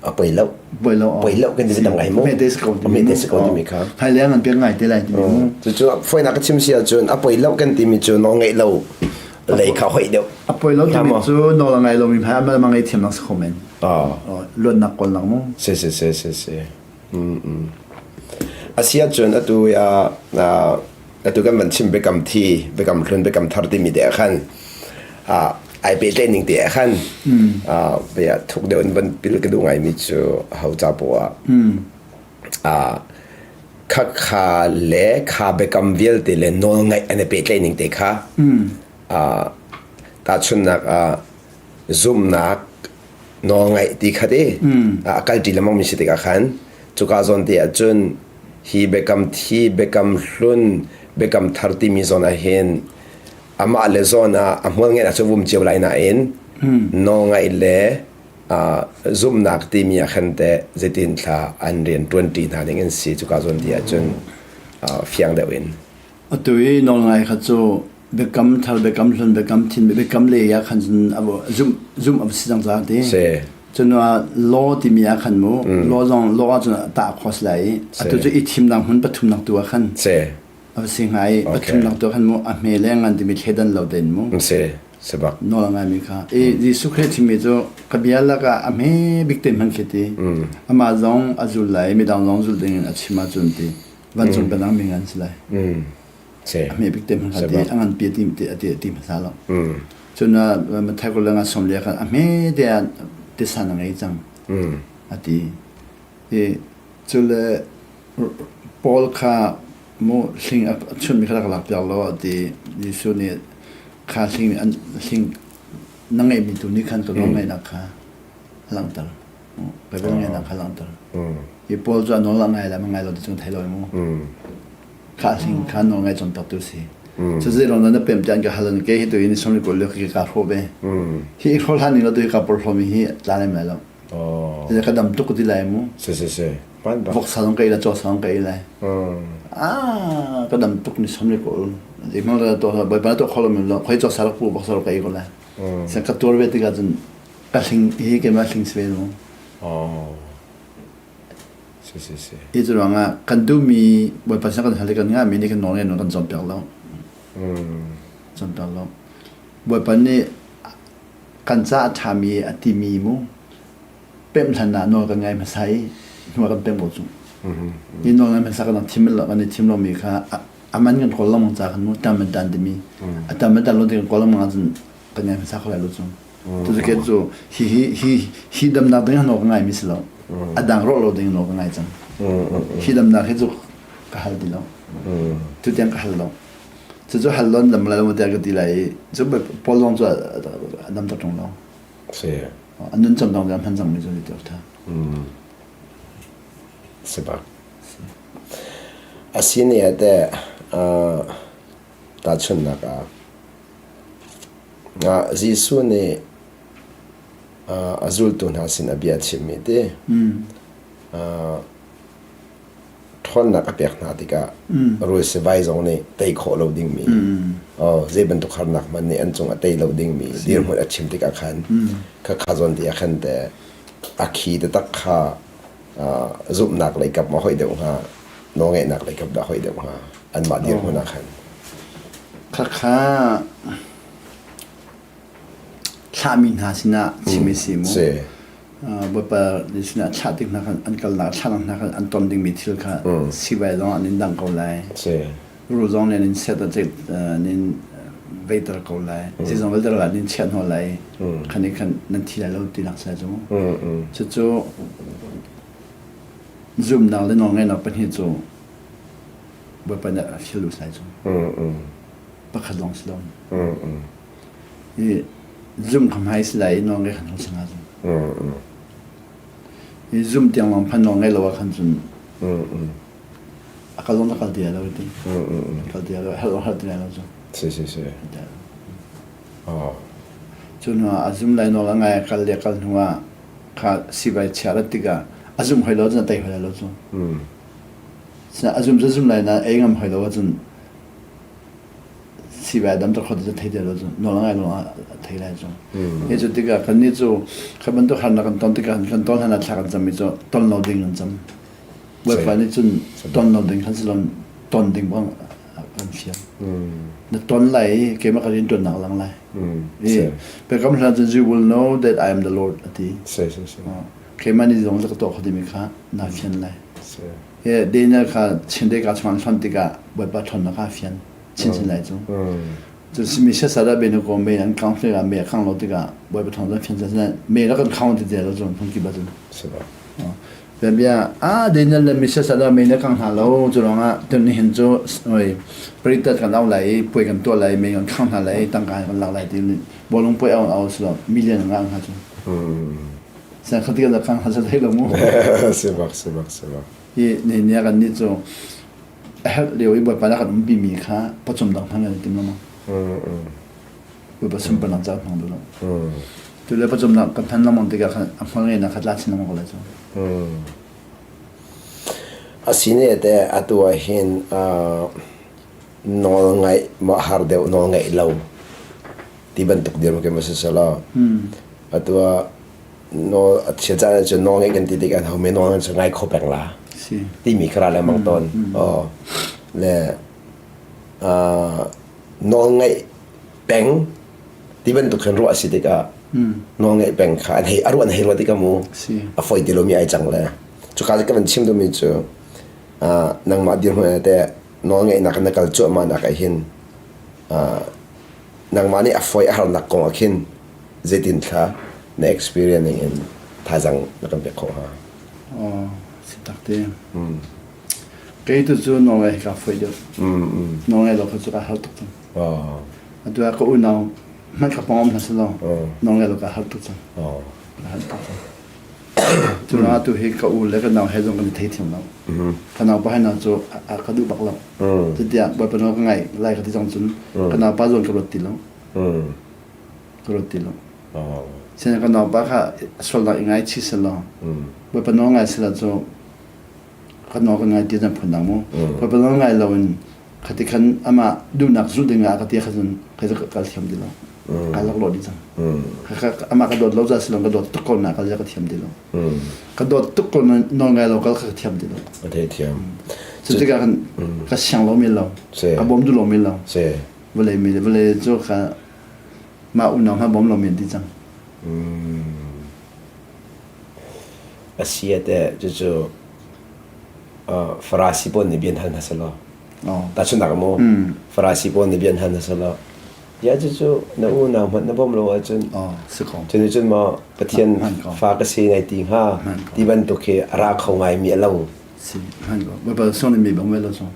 a poi lo. Poi lo. Poi lo kan ti tam ngai mu. Me te si ko ti. Me te si ko timi kha. Hai le ngan piak ngai te lai ti mu. Cucu foinak ka chim si ahcun a poi lo kan timi cu nawl ngeih lo lei kha hoih deuh. A poi lo timi cu nawl a ngai lo mi hmai amal ma ngei thiam nak si kho men. Oh. Luatnak kawlnak mu. Si si si si si. A si ahcun atu atu kan van chim biakam thi, biakam hlun, biakam thar timi te ah khan ai pehtlaih ning te ah khan bia thuk deuh in van pil ka duh ngaimi cu ho ca poah ah khakha le kha biakam vialte le nawlngaih an i pehtlaih ning te kha tahchunhnak ah zumhnak nawlngaih ti kha ti a kalṭi lengmang mi si tikah khan cuka zawn te ah cun hi biakam thi biakam hlun biakam thar timi zawn ah hin amah le zawn ah a hmual ngeih cu vum cio lai nain nawlngaih le zumhnak timi ah khan teh zeitin thla an rian ṭuanṭi hna ding an si cuka zawn ti ah cun fiang deuh in Atu i nawlngai kha cu biakam thar, biakam hlun, biakam thin, biakam le ah khan cun zumh zumh a si cang caah ti. Si. Cun law timi ah khan mu law zong law ah cun tah khawh si lai i atu cu i thimnak hmun pathumnak tu ah khan Si. a si hnga i pathumnak tu ah khan mu a hme le ngan timi thleidan lo tein mu Si. Si bak. nawl a ngaimi kha i Jesuh Khrih chimmi cu ka bia lakah a hme bik te hmanh khi ti amah zong a zul lai midang zong zul ding in a chim ahcun ti vancung penang mi ngan si lai a hme bik te hmasa ti a ngan pi ti ti ti ti hmasa lo cun Mathai kul le nga som le khan a hme te ah tisa na ngei cang a ti i cu le Paul kha mu hling a chunmi kha rak lak piak lo a ti Jesuh nih kha hling an hling na ngeihmi tu nih khan ka nawl ngeihnak kha a langhter Bible ngeihnak kha langhter Hi Paul cu a nawl a ngai le ma ngai lo ti cu thei lo mu. Kha hling kha nawl ngai cawnpiaktu si. Cu zei ruang dah na pem tiah an ka hal an ke hi tu in sawmli kul lio khi ka hrawh ve. Hi i hrawl hlan ning lo tu hi ka porhlaw mi hi tla lem lai lo. Oh. Ka dam tuk ti lai mu. Si si si. Hman bak. Voksa zong ka ei la, caw zong ka ei lai. Ah, ka dam tuk ni sawmli kul. Ihmal ra to bawipa to kholo min lo, khoi caw sa rak pu voksa rak ka ei ko lai. Sen ka tuar ve tikah cun ka hling hi keimah hling si ve mu. Oh. Si si si. Hi cu ruangah kan duhmi Bawipa sin kan hal i kan ngahmi nih kan nawl ngeih kan cawnpiak lo. Cawnpiak lo. Bawipa nih kan ca a ṭhami a timi mu pemh hlan ah nawl kan ngai hmasa i hnu ah kan pemh ko cu. Hi nawl ngai hmasa kan thim lo kan i thim lomi kha a man kan kawl lengmang ca khan mu tam an tan timi a tam an tan lo ti kan kawl lengmang ahcun kan ngai hmasa kho lai lo cu. Tuzuket cu hi hi hi hi damnak ding nawl ka ngai mi si lo. A dang rawh lo ding nawl ka ngai cang. Hi damnak hi cu Ka hal ti lo. Tu tiang ka hal lo. Cucu hal lon dam lai lo tiah ka ti lai i cu Paul zong cu a dam tak ṭung lo. Si. A nun cam dong hman cangmi cu ti ṭha. Si bak. A si ne te tahchunhnak ah Jesuh nih a zultu hna sin a bia chimmi ti ṭhawnnak a pek hna tikah rul sivai zong nih tei khawh lo dingmi zei bantuk harnak hmanh nih an cung a tei lo dingmi dirhmun a chim tikah khan khakha zawn ti ah khan te a khi taktak kha zumhnak lei kap ma hoih deuh hnga nawlngeihnak lei kap dah hoih deuh hnga anmah dirhmun ah khan Khakha thlahmi hna sinah chim i si mu. Bawipa sinah thlah tik hna khan an kalnak thlahnak hna khan an ton dingmi thil kha sivai zong an in dang ko lai. Ru zong nih an in set an in veiter ko lai. Zeizong vialte an in chiah hna lai. Khan i khan nan thi lai lo tinak si lai cu. Cucu zumnak le nawlngaihnak pahnih cu Bawipa nih a fial lu si lai cu. Pakhat lawng si lo. I zum kha hmai si lai i nawl ngei khan hong si hnga cu. I zum tiang lawng phan nawl ngei lo ah khan cun a kal zong a kal ti lai lo ti. Kal ti lai lo, herh zong herh ti lai lo cu. Si si si. Oh. Cu hnu ah a zum lai nawl a ngai a kal le kal hnu ah kha sivai chia rat tikah a zum hoi lo cun a tei hoi lai lo cu. A zum cu zum lai na ei ngam hoi lo ahcun sivai dam tuk cu thei ti lo cu nawl ngai lo a thei lai cu hi cu tikah kannih cu kha bantuk harnak kan ton tikah kan ton hlan ah thla kan cam mi cu ton lo ding kan cam Bawipa nih cun ton lo ding khan si lo ton ding bang kan fial na ton lai i keimah ka rian ṭuannak lang lai i biakam hlan cun you will know that I am the Lord a ti keimah nih zong ka tuah kho timi kha na fian lai Daniel kha chin ka chung an hlonh tikah Bawipa ṭhawnnak kha a fian chinchin lai cu. Cun simi siasal ah benu ko me an kang tikah me a khang lo tikah Bawipa ṭhawn cun fian cun me rak kan khang ti te lo cun phun kip ah cun. Bia bia ah Daniel le mi siasal ah me na kang hna lo cu ruangah tun nihin cu oi paritat kan au lai i puai kan tuah lai me kan khang hna lai tangka kan lak lai ti bawlung puai au au silo million nga hnga cu. San khat kan kang hna sa thei lo mu. Sibak sibak sibak. Hi ne ne kan ni cu a herh lio i Bawipa nih a kan umpi kha pawcawm dang hmang kan i tim lengmang. Bawipa sunparnak caah hmang duh lo. Tu le pawcawmnak kan hman lengmang tikah khan a hmual ngeihnak kha tla chin lengmang ko lai cu. A si ne te atu ah hin nawl ngaih ma har deuh nawl ngaih lo ti bantuk dirhmun ke ma si selaw atu ah nawl a thil caan cu nawl ngeih kan ti tik ah ho me nawl cu ngai kho peng la timi kha ra lengmang tawn oh le nawl ngeih peng ti bantuk khan ruah si tikah nawl ngeih peng kha an hei a ruah an hei ruah tikah mu a foi ti lomi ai cang le cuka ka van chim duhmi cu nangmah dirhmun te nawl ngeihnak na kal cuahmah nak ah hin nangmah nih a foi a harnak kong ah khin zeitin thla na experience ning in thazaang na kan pek khawh hnga? Oh, si tak te. Kei tu cu Norway ka foi deuh. Norway lo kha cu ka har tuk cang. Oh. Atu ah ka unau hmanh ka pawng hna selaw Norway lo ka har tuk cang. Oh. Ka har tuk cang. Cu ruangah tu hi ka u le ka nau he zong kan i thei thiam lo. Ka nau pa he nau cu a ka duh bak lo. Cutiah Bawipa nawl ka ngaih lai ka ti zong cun ka nau pa zawn ka ruat ti lo. Ka ruat ti lo. Sinain ka nau pa kha sualnak i ngaichih selaw Bawipa nawl ngai selaw cu ka nawl ka ngai ti zan phun dang mu. Bawipa nawl ngai lo in khati khan amah duhnak zulh ding ah ka ti kha cun kai ka kal thiam ti lo. Ka lak lo dih cang. Amah ka dawt lo ca si lo ka dawt tuk ko na kal ka thiam ti lo. Ka dawt tuk ko nawl ngai lo kal ka thiam ti lo. A thei thiam. Cu tikah kan ka siang lo men lo. Ka bawm duh lo men lo. Vawlei mi vawlei cu ka mah unau hna bawm lo men ti cang. A si te cucu Farasi pawl nih bian hal hna selaw. Tahchunhnak mu Farasi pawl nih bian hal hna selaw. Ya cucu na unau hmanh na bawm lo ahcun cun cun maw Pathian fa ka si nai ti hnga ti bantuk hi a ra kho ngaimi a lo. Si hman ko. Baibal song nih mi bang ve lo song.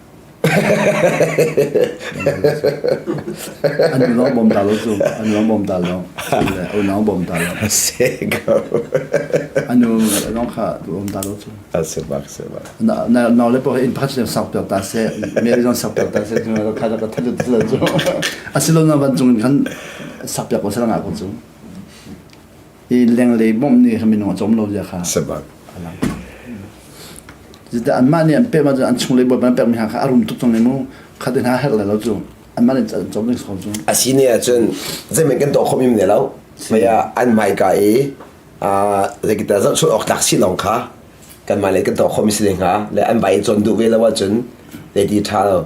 An nu bom ta lo cu. An nu bom ta lo. O nau bom ta lo. Se ko. Anu long kha bom ta lo cu. A se bak se bak. Na na na le po in pakhat le sak piak ta se. Me zong sak piak ta se. Kha ka tha tu cu. Asilo na van cung khan sak piak ko se nga ko cu. I lenglei bawmh nih khan minung a cawm lo zia kha Se bak. a lang. Zeicahtiah anmah nih an pek ma cu an chunglei bawipa an pekmi hna kha a rum tuk cang i mu khat in hna herh lai lo cu anmah nih an cawm ding si ko cu. A si ne ahcun zeihmanh kan tuah khawh mi ne lo. Maya an hmaika i zeikita zohchunh awk tlak si lawng kha kanmah le kan tuah khawh mi si ne hnga le an vai i cawn duh ve lo ahcun zeiti ṭha lo.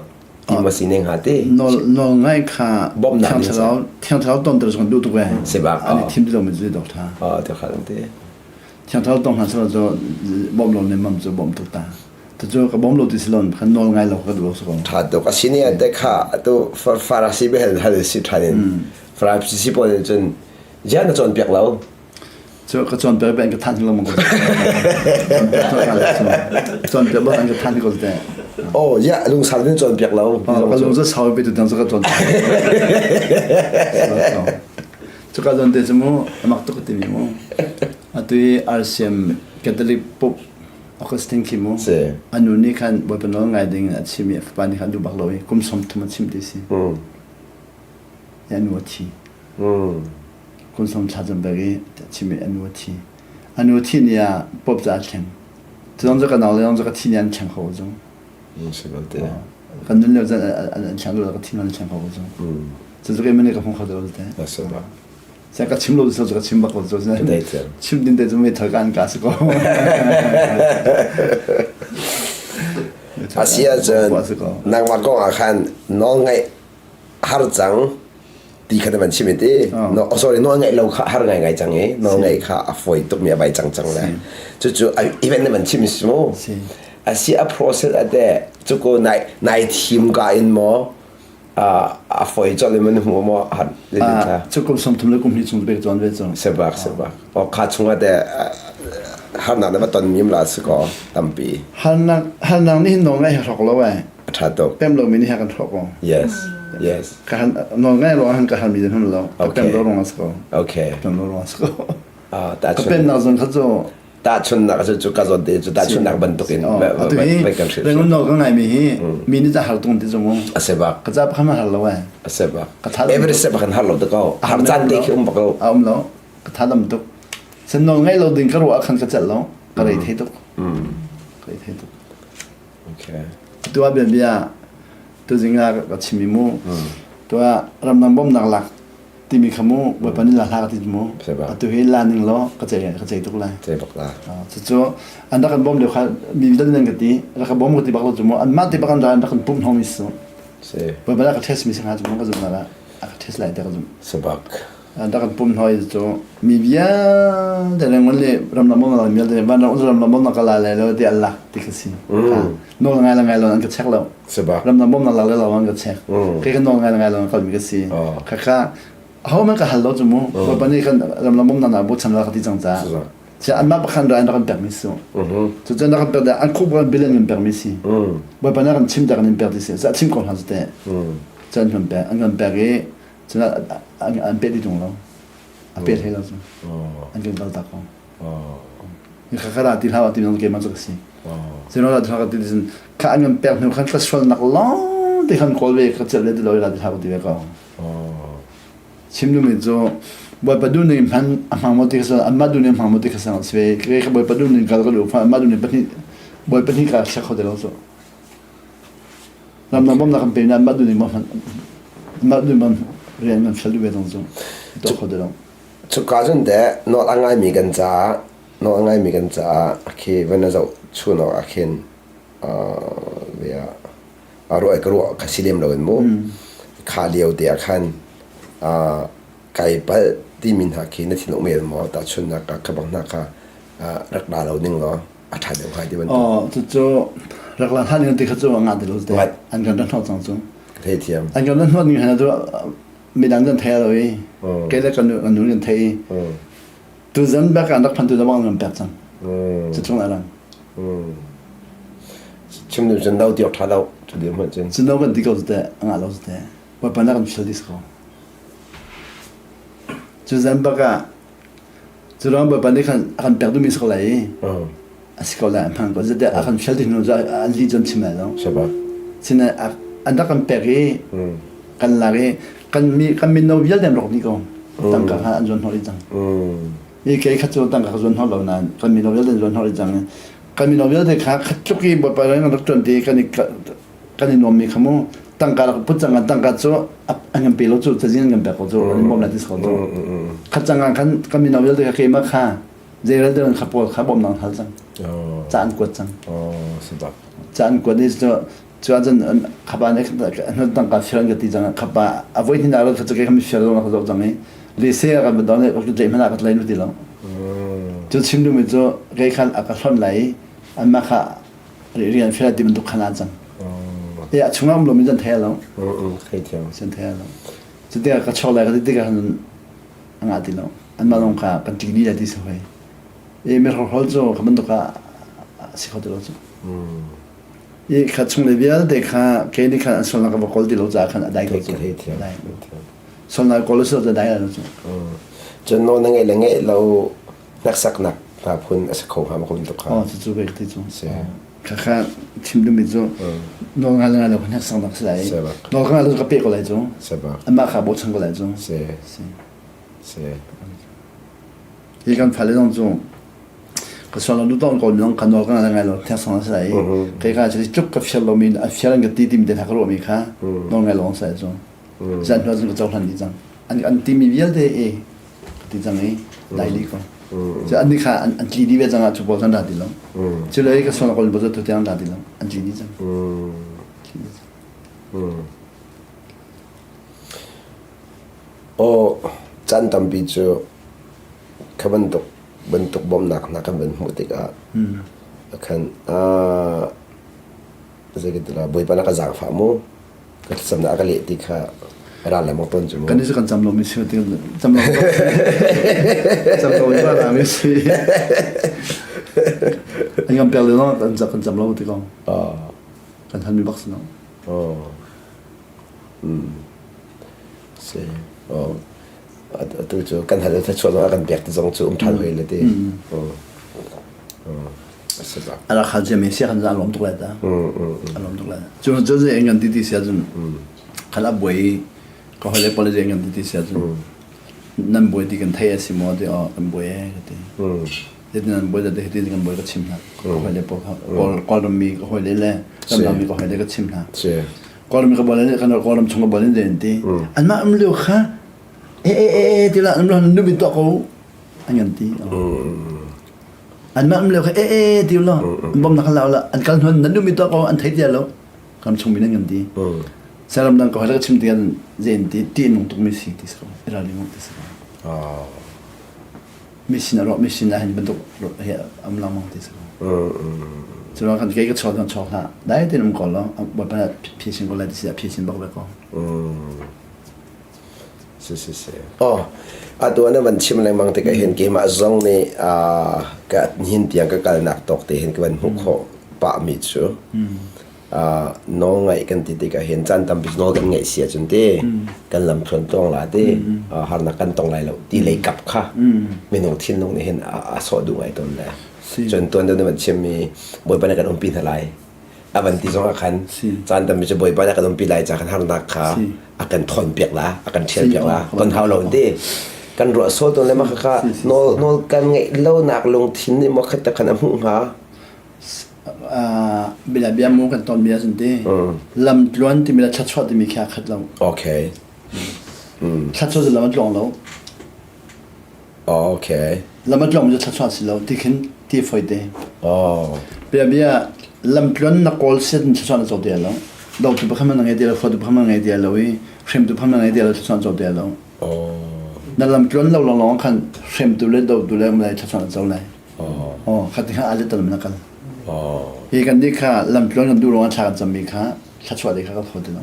Ti ma si ne hnga ti. Nawl nawl ngai kha Bawmhnak thiang nih thlarau thiang thlarau tonter zong duh tuk ve. Si bak. An i thim ti lomi cu dok tha. Ah ti kha ti. Thiang thlarau tong hna selo cu bawmh lo ne mam cu bawmh tuk ta. Tucu ka bawm lo ti si lon khan nawl ngai lo ka duh so ko. Tha tuk. A si ne te kha atu farasi behel hal si than in. Farasi si pawl in cun jian na cawn piak lo. Cu ka cawnpiak bang ka than lo mong ko. Cawnpiak bang ka than ko te. Oh ya lungsau din cawnpiak lo. Ka lung cu sau pe tu dang cu ka cawn. Cu ka zon te cu mu amak tuk ti mi mu. Atu i RCM Catholic Pope Augustine khi mu. Anu nih khan Bawipa nawl ngai ding in a chim i a fapa nih khan duh bak lo i kum 30 a chim ti si. Anu a thi. Kunsang thlacam bek i chim i a nu a thi. A nu thi ni ah Pope cu aa thleng. Cu zong cu ka nau le zong cu ka thi ni an thleng kho ko cu. Si belte. Kan nun lio caan an thleng lo ka thi an thleng kho ko cu. Cu cu keimah nih ka hmu kho lo te. Sai ka chim lo cu ka chim bak ko cu. Chim din te cu meithal ka an ka si ko. A si ahcun nangmah kong ah khan nawl ngaih har cang ti kha na van chim ti no sorry nawl ngaih lo kha har ngai ngai cang i nawl ngaih kha a fawi tuk mi a bai cang cang le cucu event na van chim si mu a si a process a te cuko nai nai thim ka in maw a fawi chol in man hmu maw har cu kum som thum le kum hnih chung bek chuan ve cang sebak sebak o kha chunga te harnak na va ton mim la si ko tampi harnak harnak nih hin nawl ngai hrok lo ai A ṭha tuk. Pem lomi nih kan hrawk ko. Yes. Yes. Ka han nawl ngai ruang han ka halmi den hum lo. Ka pem lo ruang a si ko. Okay. Ka pem lo ruang a si ko. Ah, Ka pem nak zon kha cu tahchunnak cu cu ka zawn te cu tahchunnak bantuk in atu hi rengun nawl ka ngai mi hi mi nih ca har tung ti zong a se bak ka ca pakhat har lo ai a se bak ka tha every step kan har lo te ko har caan te khi um bak lo a um lo ka tha dam tuk sen nawl ngai lo ding ka ruah khan ka celh lo ka rei thei tuk ka rei thei tuk Okay. Tu ah bianbia tuzing ah ka chim i mu. Tu ah ramdang bawmhnak lak timi kha mu Bawipa nih la hlah ka ti mu. Atu hi la ning law ka cei ka cei tuk lai. Cei bak la. Cucu an rak kan bawm lio kha mi vialte nan ka ti rak ka bawm ka ti bak lo cu mu anmah te bak an ra an rak kan pumh hnom su. Si. Bawipa ka test mi si hnga cu mu ka zumh la a ka test lai te ka zumh. Sabak. An rak kan pumh hoi cu mi vialte le ngun le ramdang bawmnak mi vialte van ram ramdang bawmnak ka la lai lo ti an lak ti ka si. Nawl ngai la ngai lo an ka check lo. Sabak. Ramdang bawmnak lak le lo an ka check. Kai ka nawl ngai la ngai lo an kalmi ka si. Khakha ho man ka hal lo cu mu. Bawipa nih kan ramdang bawmnak na bochan la ka ti cang ca. Sia anmah pakhan ra an rak kan pekmi si. Cucu an rak kan pek an khup kan billion kan pekmi si. Bawipa nih kan chim tak an in pek ti si. Sa chim ko hna cu teh. Cu an kan pek an kan pek i cun an peh ti ṭung lo. A peh hlei lo cu. An kan kal tak ko. Kha kha ra ti hlah ti nang keimah cu ka si. Cun ra ti hlah ti cun kha an kan pek hnu khan ka sualnak lawng te khan kawl ve ka celh le ti lo ra ti hlah ti ve ko. Chim duhmi cu Bawipa duhning hman a hmang maw ti kha si anmah duhning hmang maw ti kha si ve. Kei ka Bawipa duhning kal ka duh anmah duhning pahnih Bawipa pahnih ka siak kho ti lo cu. Ramdang bawmhnak kan pe nain anmah duhning maw hman anmah duhning man rian kan fial duh ve zong cu tuah kho ti lo. Cuka cun teh nawl a ngaimi kan caah nawl a ngaimi kan caah khi van na zoh chun awk ah khin uh, a ruah ka ruah kha si lem lo in mu kha lio te ah khan kai palh timi hna khi na thin um el maw tahchunnak ka kha bang hna kha rak la lo ning law a ṭha deuh hnga ti bantuk Oh, cucu rak la hlan ning ti kha cu nga ti lo te an kan hnawt cang cu thei thiam an kan hnawt ning hna cu midang kan thei lo i kei le kan nu kan thei tu zan bak an rak phan tu zan bang kan pek cang cu chung la rang. Chim ding cun no ti awk ṭha lo cu dir hmanh cun. Cu no kan ti ko cu teh a ngah lo cu teh. Bawipa na kan fial dis ko. Cu zan bak ah cu ruang Bawipa nih khan a kan pek duhmi si ko lai i a si ko lai a hmaan ko. Zeitiah a kan fial ti hnu cu an lih cun chim lai lo. Sinain an rak kan pek i kan lak i kan mi kan mino vialte an rawk dih ko. Tangka kha an zuan hnawh dih cang. I kei kha cu tangka ka zuan hnawh lo nain kan mino vialte an zuan hnawh dih cang. Kan mino vialte kha khat tluk i Bawipa rian kan rak ṭuan ti kan i kan i nuammi kha mu tangka rak put cang tangka cu an kan pe lo cu cazin an kan pek ko cu an bawm lai ti ko cu khat cang ah khan kan mino vialte kha keimah kha zeirel deuh kha pawl kha bawmnak hal cang ca an kuat cang ca an kuat i cu cu ahcun khapa nih tangka fial an ka ti cang khapa a voi hnih nak kha cu kei fial lo ka zoh cang i le se ka ban dong le tlai hmanh ah ka tlai nu ti lo cu chim duhmi cu kei khan a ka hlonh lai i anmah kha rian fial ti bantuk khan ah cang. E a chungah um lomi zan thei lo. Thei thiam. Zan thei lo. Cu tikah ka chuak lai ka ti tikah khan a ngah ti lo. Anmah lawng kha kan ṭi dih lai ti si hoi. E mi hrokhrawl cu kha bantuk ah si kho ti lo cu. I kha chung le vialte kha ke nih khan an sualnak ka va kawl ti lo caah khan a dai ko cu. Thei thiam. Sualnak kawl si lo cu a dai lo cu. Cun nawl na ngeih le ngeih lo hneksaknak hna phun a si kho hnga ma kho bantuk kha Oh, cucu ve ti cu. Khakha chim duhmi cu nawl ngai le ngai lo hneksaknak si lai. Nawl ngai lo ka pe ko lai cu. Amah kha bochan ko lai cu. Si. Si. Hi kan fale zong cu ka sual lo duh ko mi kan nawl ka ngai lo hneksaknak si lai. Kei ka cu tluk ka fial lomi a fial an ka ti timi te hna ka ruahmi kha nawl ngai lo si lai cu. Zan hnu cun ka cohlan dih cang. An an timi vialte e ti cang i daili ko. Cu an nih kha an tli dih ve cang ah cu pawl kan ra ti lo. Cu le ka sual kol bo tu tiang ra ti lo. An tli dih cang. Aw caan tampi cu kha bantuk bantuk bawmhnak hna kan van hmuh tikah khan zei kan ti la Bawipa na ka zaangfah mu ka thlacamnak a ka leh ti kha ral lengmang tawn cu mu Kan i kan cam lomi si ti cam lo cam lo i ba mi si an kan pek le no kan kan cam lo ti ko kan han mi bak si no oh mm si oh atu cu kan hal thluachuah zong a kan pek ti zong cu um ṭhan hoi le ti oh A rak hal ciami sia kan a lawm tuk lai ta. A lawm tuk lai. Cu cu zei ngan ti ti sia cun khan a buai ka hoi le pole zei ngan ti ti sia cun nan buai ti kan thei a si maw ti aw kan buai e ka ti. Zeitin nan buai da hitin kan buai ka chim hna. Ka hoi le pawl Kawlram mi ka hoi le le ramdang mi ka hoi le ka chim hna. Kawlram mi ka buai le kan Kawlram chung ka buai le an ti. Anmah um lio kha e e e e ti la an nu bin tuah ko an kan ti. Anmah um lio kha e e ti law an bawmnak kha la an kal hnuan nan duhmi tuah ko an thei ti lo kam chung mi nan kan ti. Saram dang ko ka chim ti kan zein ti ti nung tuk mi si ti si ko i ralring ti si ko. Mi sin a rawh mi sin ah hin bantuk he am langmang ti si ko. Cu kan kei ka chaw kan chaw hlah dai tin um ko lo bawipa phi sin ko lai ti si a phi sin bak ve ko. Si si si. Oh, atu na van chim lengmang tikah hin keimah zong nih ka hin tiang ka kalnak tawk te hin ka van hmuh khawh pahmi cu nawl ngaih kan ti tikah hin caan tampi nawl kan ngaih si ahcun ti kan lam thluan tluang la ti harnak kan tong lai lo ti lei kap kha minung thinlung nih hin a sawh duh ngai tawn le cun tuan deuh na van chimmi Bawipa nih kan umpi hna lai a van ti zong ah khan caan tampi cu Bawipa nih a kan umpi lai ca kan harnak kha a kan thawn piak la a kan ṭhial piak la ton hau lo ti kan ruah sual tawn le mah kha nawl nawl kan ngeih lonak lungthin nih maw khat khan a hmuh hnga bila bia mu kan ton bia sun ti lam tluan timi le thluachuah timi khi a khat lo okay thluachuah cu lam a tluang lo Okay. Lam a tlawng cu thluachuah si lo ti khin ti foi te. Oh. Bia bia lam tluan na kawl sit in thluachuah na co te lo. Do tu pakhat na ngei ti lo, fo tu pakhat na ngei ti lo i hrem tu pakhat na ngei ti lo thluachuah na co te lo. Oh. Na lam tluan lo long long khan hrem tu le do tu le um lai thluachuah na co lai. Oh. Oh, khat kha ale tal na kal. Oh. Hi kan di kha lam tluan kan du rong thla kan cam mi kha thluachuah de kha ka tho ti lo.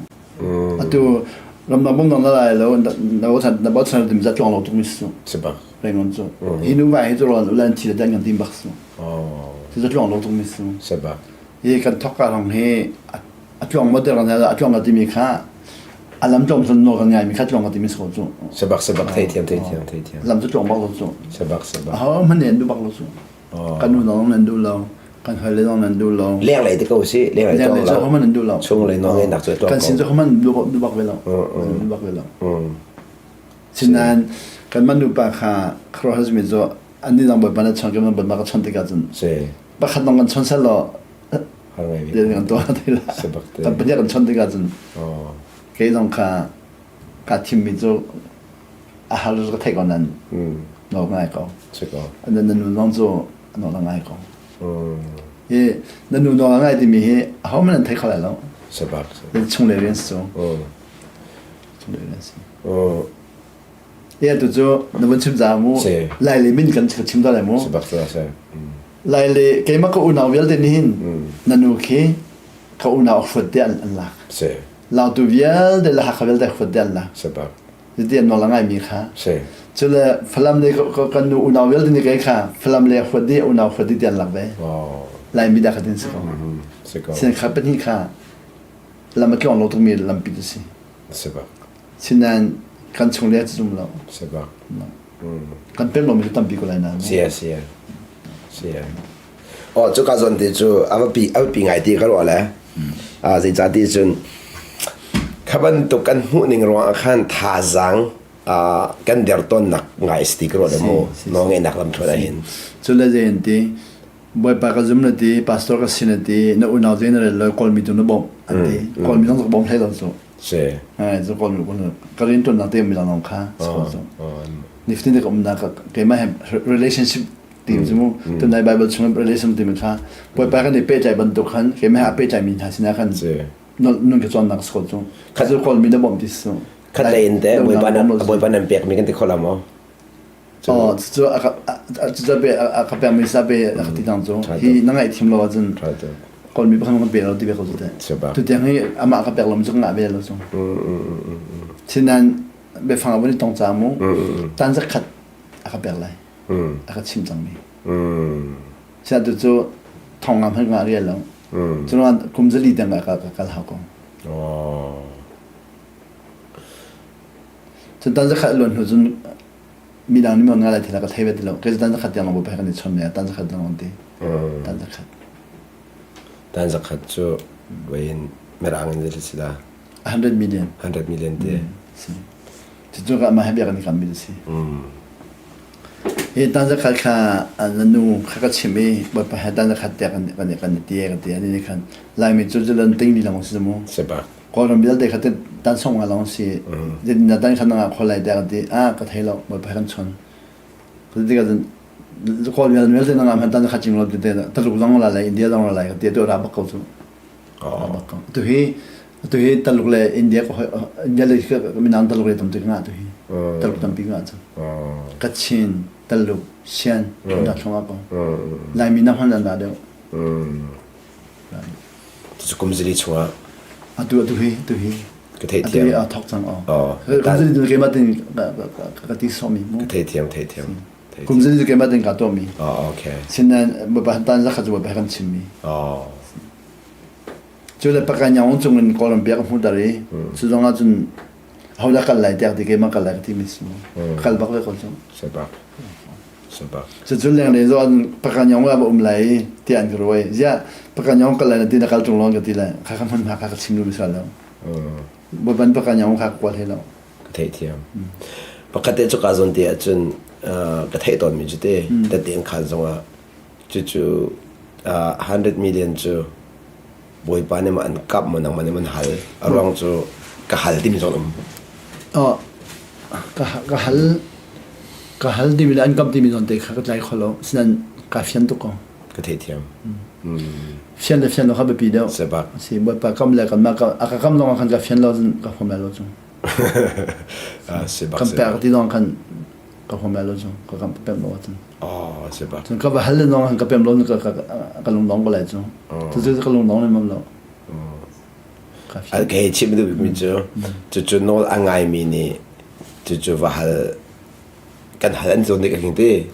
Atu ramdang bongdang na lai lo na bochan na bochan tim za tluang lo tuk mi su. Si bak. Rengon cu. Hi nu vai hi cu ron ulan thi le dan kan tim bak su. Oh. Si za tluang lo tuk mi su. Si bak. Hi kan thok ka rong hi a tluang mo der a tluang ka timi kha a lam tlawm sun nawl kan ngai mi kha tluang ka timi so cu. Sebak sebak thei thiam thei thiam thei thiam. Lam cu tluang bak lo cu. Sebak sebak. Aho hman nen du bak lo cu. Kan nu nong nan du lo. Kan hoi le nong nan du lo. Leng lei te ko si leng lei leng lei cu hman nan du lo. Chung lei nong nak cu tuang. Kan sin cu hman du du bak ve lo. Du bak ve lo. Sinain kan man nu pa kha khuaruahhar mi cu an ni dang bawipa na chon kan bawipa ka chon tikah cun pakhat dong kan chon sel law kan tuah ti la kan pahnih kan chon tikah cun kei zong kha ka thimmi cu a har ka theih ko nan nawl ngai ko na nu zong cu nawl ngai ko hi na nu nawl ngai timi hi ahohmanh an thei kho lai lo chung le rian si cu chung le rian si E tu cu na vun chim za mu. Lai le min kan chim ta lai mu. Lai le keimah ka unau vialte nih hin na nu khi ka unau hruat te an lak. Lautu vialte le Hakha vialte hruat te an lak. Ti an nawl a ngai mi kha. Cu le Falam le kan nu unau vialte nih kei kha Falam le hruat di unau hruat di te an lak ve. Lai mi dah ka tin si ko. Sin kha pahnih kha lam a tlawng lo tukmi lampi tu si. Sinain kan chung le zum lo. Sebak. Kan pek lomi cu tampi ko lai na. Sia sia. Sia. Oh cu ka zon ti cu a va pi a pi ngai ti ka ruah le. A zeicah ti cun kha bantuk kan hmuh ning ruang ah khan thazaang kan der tawnnak ngai si ti ka ruah le mu no ngeihnak lam thuan ah hin. Cu le zei an ti Bawipa ka zum na ti pastor ka si na ti na unau te na rel lo kawlmi tu na bawmh an ti kawlmi zong bawm hlei lo cu si eh cu kawlmi ka rian tuannak te mi lang kha cu nifatin te ka umnak keimah he relationship ti cu mu tunai bible chung relation ti mi kha Bawipa kan i pehtlai bantuk khan keimah he a pehtlai mi hna sinah khan nun ka cawnnak si ko cu kha cu kawlmi na bawmh ti su khat lei in te Bawipa nan Bawipa nan pek mi kan ti kho la maw Oh, cucu a ka pekmi sape a ka ti cang cu. Hi na ngaihthiam lo ahcun Kawlmi pakhat kan pe lo ti ve ko cu teh. Tutiang hi amah ka pek lo cu ka ngah ve lo cu. Sinain biafang a vun i tong ca mu tan zakhat a ka pek lai. A ka chim cangmi. Sinain tu cu thong ngam hmanh ngah rial lo. Curuang kum zali tiang ka kal hau ko. Cun tan zakhat luan hnu cun midang nih maw ngai lai thil ka thei ve ti lo. Kei cu tan zakhat tiang lawng pei kan i chon ne tan zakhat lawng ti. Tan zakhat. Tan zakhat cu wain mirang in zei si da? 100 million. 100 million te. Si. Cucu ka mah he bia kan i kam mi si. Hi tan zakhat kha na nu kha ka chim i bawipa he tan zakhat tiah kan kan kan ti ka ti ani khan Laimi cu jalan ting li lang si mu. Sebak. Kawlram vialte kha tan song nga long si na tan khan nga khol lai tiah kan ti a ka thei lo bawipa kan chon tikah cun kawl vialte na nga hman tan kha ching lo ti te taluk zong la lai India zong la lai ka ti tu ra bak ko cu ra bak ko tu hi tu hi taluk le India ko India le minang taluk le tampi nga tu hi taluk tampi nga cu Kachin taluk Shan na thlong ko Laimi na hman na deuh Cucu kum zili chungah Atu atu hi atu hi ka theihthiam. Atu hi aa thawk cang aw. Kum zili cu keimah tin ka ti sawmi mu. Ka theihthiam theihthiam. Kum zili cu keimah tin ka tuahmi. Oh okay. Sinain bapak tan zakhat cu bapak kan chimmi. Oh. Cu le pakanyang cung in Kawlram bia ka hmu dar i cu zong ah cun hodah kal lai tiah ti keimah kal lai ka ti mi si. Kal bak ve ko cu. Sebak. Cucu lenglei zaw an pakanyong ah va um lai tiah an ka ruai. Ziah pakanyong kal lai na ti na kal ṭung lo an ka ti lai. Kha ka hman hma kha ka chim duh misal lo. Baban pakanyong kha ka kual he lo. Ka theihthiam. Pakhat te cu ka zawn te ahcun ka theih tawnmi cu te tete an khan zongah cucu 100 million cu Bawipa nih maw an kap maw nangmah nih maw an hal? A ruang cu ka hal timi zong um. Oh, ka ka hal ka hal timi le an kap timi zawn te kha ka tlai kho lo. Sinain ka fian tuk ko. Ka theihthiam. Fian le fian lo kha biapi deuh. Sebak. Si Bawipa kam le kanmah ka a ka kam zong ah khan ka fian lo cun ka huam lai lo cu. Sebak. Kan pek ti zong khan ka huam lai lo cu ka kam pem lo ahcun. Oh, sebak. Cun ka va hal le zong ka pem lo ka ka ka lungdong ko lai cu. Cucu ka lungdong le mam lo. Okay, chim duh mi cu cucu nawl a ngaimi nih cucu va hal kan hal an zawn dik a hing ti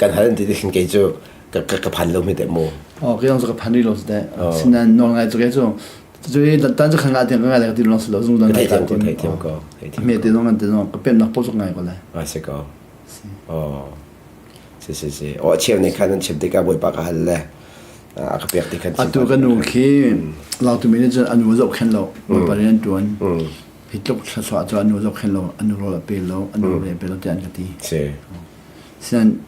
kan hal an ti dik kei cu ka ka phan lo mi te mu. Oh, ke dong cu ka phan rih lo si teh. Sinain nawl ngai cu ke cu cu i tan cu khan nga tiang ka ngai le ka ti lawng si lo zung dan Ka theithiam ko, theithiam ko. Theithiam Me te zong an te zong ka pemnak paoh cu ngai ko lai. Ah, si ko. Oh. Si si si. Oh, cheu nih khan an chim tikah Bawipa ka hal le a ka pek ti khan Atu ka nu khi lautu mi nih cun anu zohkhenh lo Bawipa rian an ṭuan. Hi tluk thluachuah cu anu zohkhenh lo, anu rawl a pe lo, anu rawl a pe lo tiah an ka ti. Si. Sinain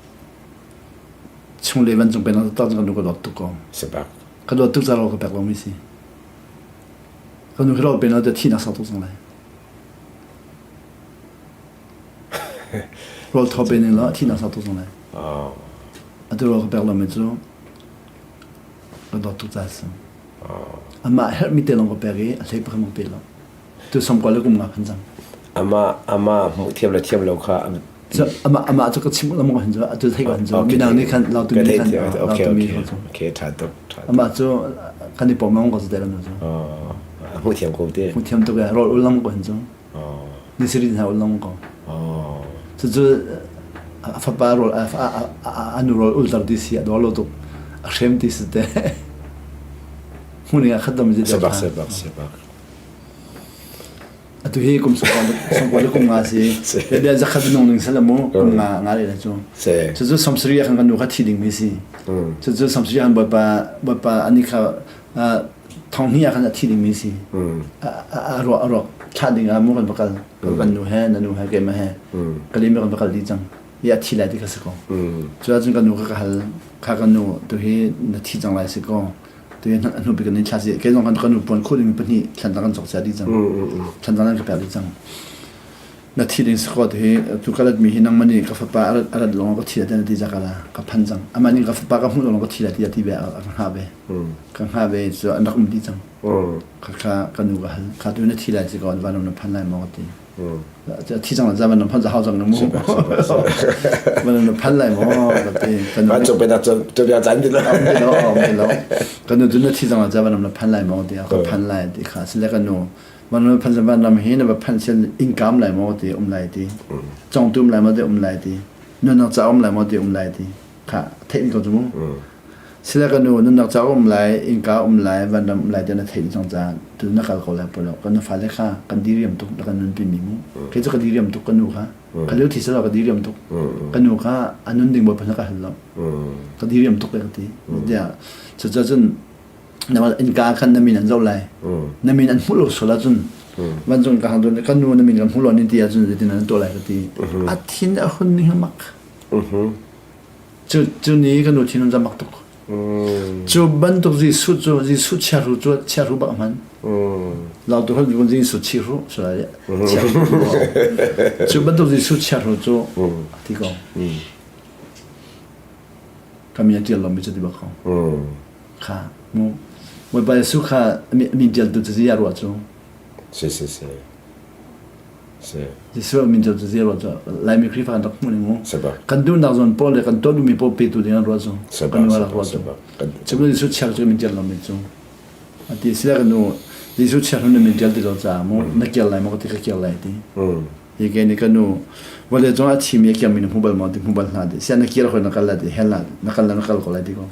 chungle vancung pennak taktak cu ka nu ka dawt tuk ko. Si bak. Ka dawt tuk caah rawl ka pek lomi si. Ka nu khi rawl pe lo tiah thihnak sau tuk cang lai. Rawl thaw pe ning law thihnak sau tuk cang lai. Oh. Atu rawl ka pek lomi cu ka dawt tuk caah si. Oh. Amah herhmi te lawng ka pek i a hlei pakhat ka pe lo. Tu samkua le kum nga phan cang. Amah amah hmuh thiam le thiam lo kha amah amah cu ka chim lam ko hin cu atu thei ko hin cu midang nih khan lautu mi khan lautu mi khan okay tha tuk tha amah cu kan i pom long ko te lam cu hmuh thiam ko te hmuh thiam tuk e rol ul lam ko hin cu ni siri hna ul long ko cu cu a fapa rol a nu rol ultar ti si a dor lo tuk a hrem ti si te hmuning a khat dam ji sebak sebak sebak Atu hi kum sangkua le kum nga si. Bia zakhat minung ning sala mu kum nga nga le cu. Cucu samsari ah khan kan nu kha thi ding mi si. Cucu samsari ah bawipa bawipa ani kha thong hnih ah khan a thi ding mi si. A ruak a ruak thlah ding ah mu kan va kal. Kan nu he na nu he keimah he kalimi kan va kal dih cang. I a thi lai ti kha si ko. Cu ahcun kan nu kha ka hal kha kan nu tu hi na thi cang lai si ko. Tu hi hnu bik kan thla si kei zong kan kan nu puan khuh ding pahnih thlan kan cawk cia dih cang. Thlan kan ka pek dih cang. Na thi ding sakot hi tu ka rat mi hi nangmah nih ka fapa a rat a rat lawng ka thi la ti za kala ka phan cang. Amah nih ka fapa ka hmuh lawng ka thi la ti ti ve a ka hngah ve. Ka hngah ve cu an rak um dih cang. Kha kha ka nu ka hal. Kha tu na thi lai si ko van na phan lai maw ka ti. Thi cang la van na phan za hau cang mu. Van na phan lai maw ka ti. Van cung pe cu cu bia chan ti lo. Ti lo ti lo. Ka nu tu na thi cang la van na phan lai maw ti ka phan lai ti kha sile ka nu van na phan van ram hi na va phan sian income lai maw ti um lai ti. Cong tum lai maw ti um lai ti. Nunnak ca um lai maw ti um lai ti. Kha theih ko cu mu. Sile ka nu nunnak ca um lai, innka um lai, vanram um lai ti na theih cang ca tu na kal ko lai polo. Kan fale kha kan diriam tuk na kan nunpi mi mu. Kei cu ka diriam tuk ka nu kha. Ka lio thi selo ka diriam tuk. Ka nu kha a nun ding bawipa ka hal lo. Ka diriam tuk ka ti. Tiah cucaah cun na innka khan na min an zoh lai. Na min an hmuh lo sual ahcun vancung ka hang kan nu na min kan hmu lo ni ti ahcun zeitin an tuah lai ka ti. A thin a hun ning mak. Cu cu ni kan nu thinlung cu a mak tuk. Cu bantuk Jesuh cu Jesuh chiahru cu chiahru bak a hman. Lautu hal kun Jesuh chihru sulai chiahru. Cu bantuk Jesuh chiahru cu a ti ko. Ka min a ṭial lomi cu ti bak ko. Kha mu Bawipa Jesuh kha min ṭialtu cu ziah ruah cu. Si si si. Jesuh min cu zero cu Laimi Khrihfa kan rak hmuh ning mu. Kan duhnak zawn pawl le kan tuah duhmi pawl petu ding an ruah cu. Kan nu rak ruah cu. Cu Jesuh chiak cu min tial lo mi cu. Ati sila kan nu Jesuh chiak nu min tial ti lo ca mu na kial lai maw ka ti ka kial lai ti. Hi ke ni kan nu vawlei cung ah thimi a kiam mi na hmu bal maw ti hmu bal hna ti. Sia na kial hoi na kal lai ti hell na kal na kal ko lai ti ko.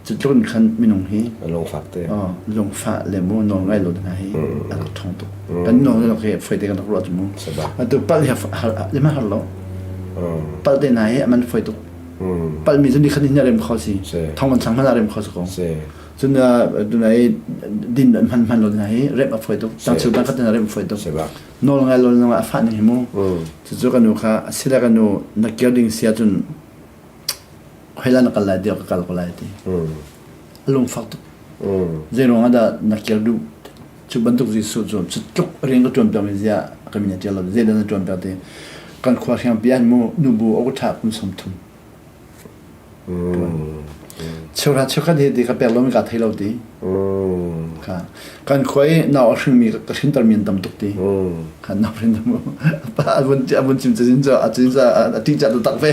Cu tluk in khan minung hi lungfak te lungfah le mu nawl ngai lo hna hi a rak ṭhawng tuk. Kan nawl ngai lo khi foi te kan rak ruah cu mu. Atu palh hi le har lo. Palh te hna hi a man foi tuk. Palh mi cu ni khat ni rem kho si. Thong kan thlang hmanh ah rem kho si ko. Cun tunai din hman hman lo hna hi rem a foi tuk. Tang cheu tang khat hna rem foi tuk. Nawl ngai lo a fah ning hi mu. Cucu ka nu kha asile ka nu na kir ding sia cun Khoila na kal lai tiah ka kal ko lai ti. A lungfak tuk. Zei ruang ah dah na kir duh? Cu bantuk Jesuh cu cu tluk rian ka ṭuan piakmi ziah ka min a ṭial lo. Zeidah na ṭuan piak ti? Kan khua hriangpi ah mu nubu a ṭha kum 30. Cheuhra cheukhat hi ti ka pek lomi kaa thei lo ti. Kha kan khua i nau a hringmi ka hrintermi an tam tuk ti. Kha nau hrin pa a vun a vun chim cazin cu a cazin a ṭih cah tak ve.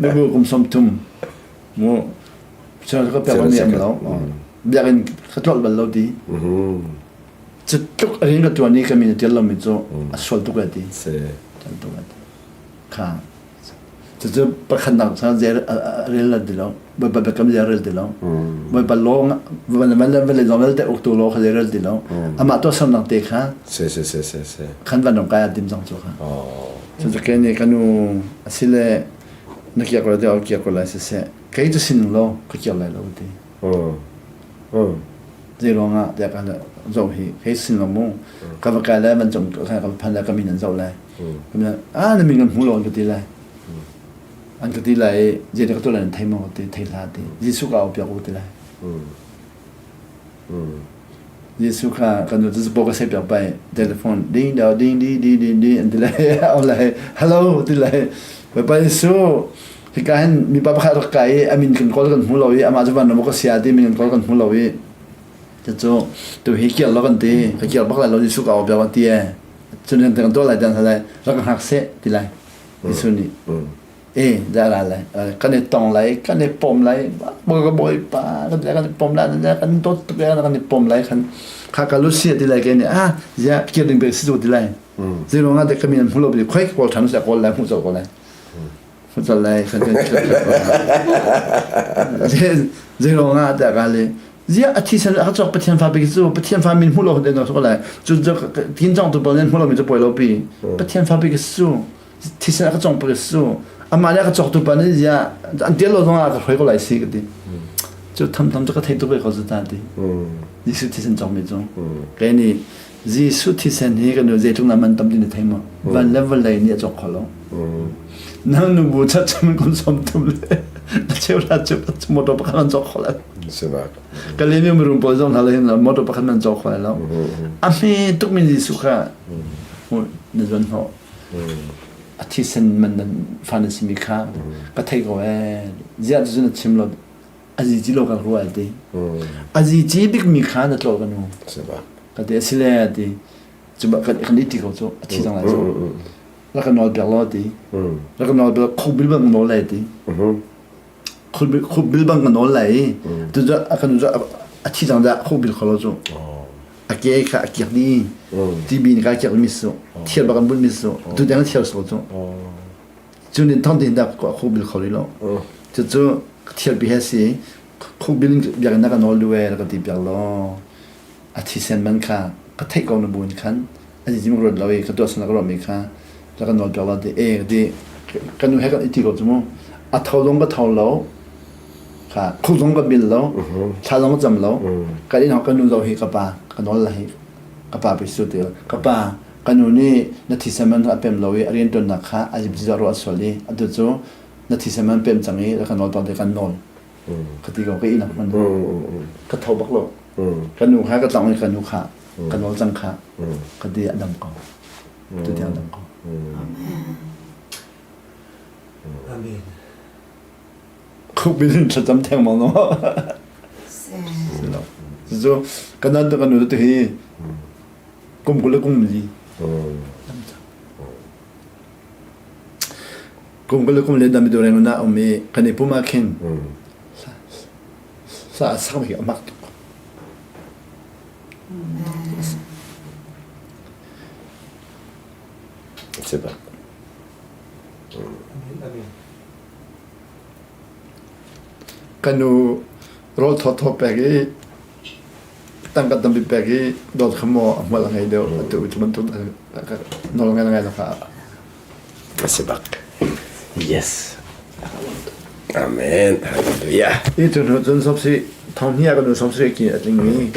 Nubu kum 30 mu cheuhra ka pek lomi am lo. Biakinn ka tlolh bal lo ti. Cu tluk a rian ka ṭuan i ka min a ṭial lomi cu a sual tuk e ti. Sual tuk e ti. Kha. Cucu pakhatnak cu zei a rel ti lo. Bawipa biakam zei a rel ti lo. Bawipa law van van le vawlei zong vialte uktu law kha zei rel ti lo. Amah tuahsernak te kha Si si si si si. khan vanram kai a tim cang cu kha. Oh. Cucu ke nih ka nu asile na kiak ko lai ti kiak ko lai siseh kei cu sin law ka kiak lai lo ti. Zei ruangah tiah ka zoh hi kei sin lo mu ka va kai lai van cung ka va phan lai ka min an zoh lai. Ka min ah na min kan hmu lo an ka ti lai. An ka ti lai i zei dah ka tuah lai nan thei maw ti thei hlah ti. Jesuh ka au piak u ti lai. Jesuh kha kan nu cu ka sei piak pai telephone ding dao ding di di di di an ti lai au lai hello ti lai Bawipa Jesuh hika hin mipa pakhat rak kai i a min kan kawl kan hmu lo i amah cu van ram ka sia ti min kan kawl kan hmu lo i cucu tu hi kial lo kan ti ka kial bak lai lo Jesuh ka au piak ti e cun kan tuah lai dan lai rak hngak seh ti lai Jesuh nih e dah ra lai kan i tong lai kan i pom lai ka bawipa kan kan i pom lai kan dawt tuk kan i pom lai khan kha ka lu sia ti lai ke ni ah zia kir ding be si tu ti lai zei ruang ah ka min hmu lo bi khoi kawl than sa kawl lai hmu zo ko lai hmu zo lai khan kan zei ruang ah da ka le zia a thi san a chok pathian fa bi cu pathian fa min hmu lo den so lai cu tin chong tu pol nen hmu lo mi chu poi lo pi pathian fa bi cu thisen a ka cong pek su amah nih a ka cawktu pa nih zia an tial lo zong ah ka hruai ko lai si ka ti cu tham tham cu ka thei tuk ve ko zu ta ti Jesuh thisen cawk mi cu kei nih Jesuh thisen hi kan nu zeitluk na man tam ti na thei maw van le vawlei nih a cawk kho lo nang nu bu chat cham kun som tum le na cheu la chu motor pakhat man cawk kho lai ka le mi mirum pawl zong hna le hin motor pakhat man cawk kho lai lo a hme tuk mi Jesuh kha na zuan hnawh A thisen man nan fa nan simi kha ka thei ko ee. Ziah cu na chim lo a zici lo kan ruah ti. A zici bikmi kha na tlawh ka nu. Ka ti a si le ti. Cu kan kan i ti ko cu a thi cang lai cu. Rak ka nawl piak law ti. Rak ka nawl piak khubil bang nawl lai ti. Khubil bang ka nawl lai i tu cu a kan cu a thi cang dah khubil kho lo cu. A ke kha a kiak dih TB nih ka kiak mi su thial bak an bunh mi su tu tiang thial so cu. Cu nin thong tin dah khubil kho li lo. Cu cu thial pi he si khubil biakinn na ka nawl du e ka ti piak law a thisen man kha ka theih ko na buin khan a jim ruat lo i ka tuah sana ka ruah mi kha ka kan nawl piak lo ti e ka ti ka nu he kan iti ko cu mu a tho zong ka tho lo kha khu zong ka bil lo thla zong ka cam lo ka in ka nu zo hi ka pa ka nawl la hi ka pa pe su ti ka pa ka nu nih na thisen man a pem lo i a rian tuannak kha a jim ci ruah sual i atu cu na thisen man pem cang i ka nawl tong te kan nawl ka ti ko ka inn hman ka tho bak lo ka nu kha ka tlong i ka nu kha ka nawl cang kha ka ti a dam ko tu tiang dam ko Amen. Khuk bin thlacam theng mang no. Cu kan nan tu kan nu tu hi kum kul le kum li. Kum kul le kum li dam mi tu reng na um i kan i pum ah khin sa sang hi amak tuk. Siba. Ka nu rawl thawthaw pek i tangka tampi pek i dawt kha maw a hmual a ngei deuh atu cu bantuk nawl ngai ngai kha A si bak. Yes. Amen. Hallelujah. I tu hnu cun sawmsi thong hnih ah kan nu sawmsi ki a tling i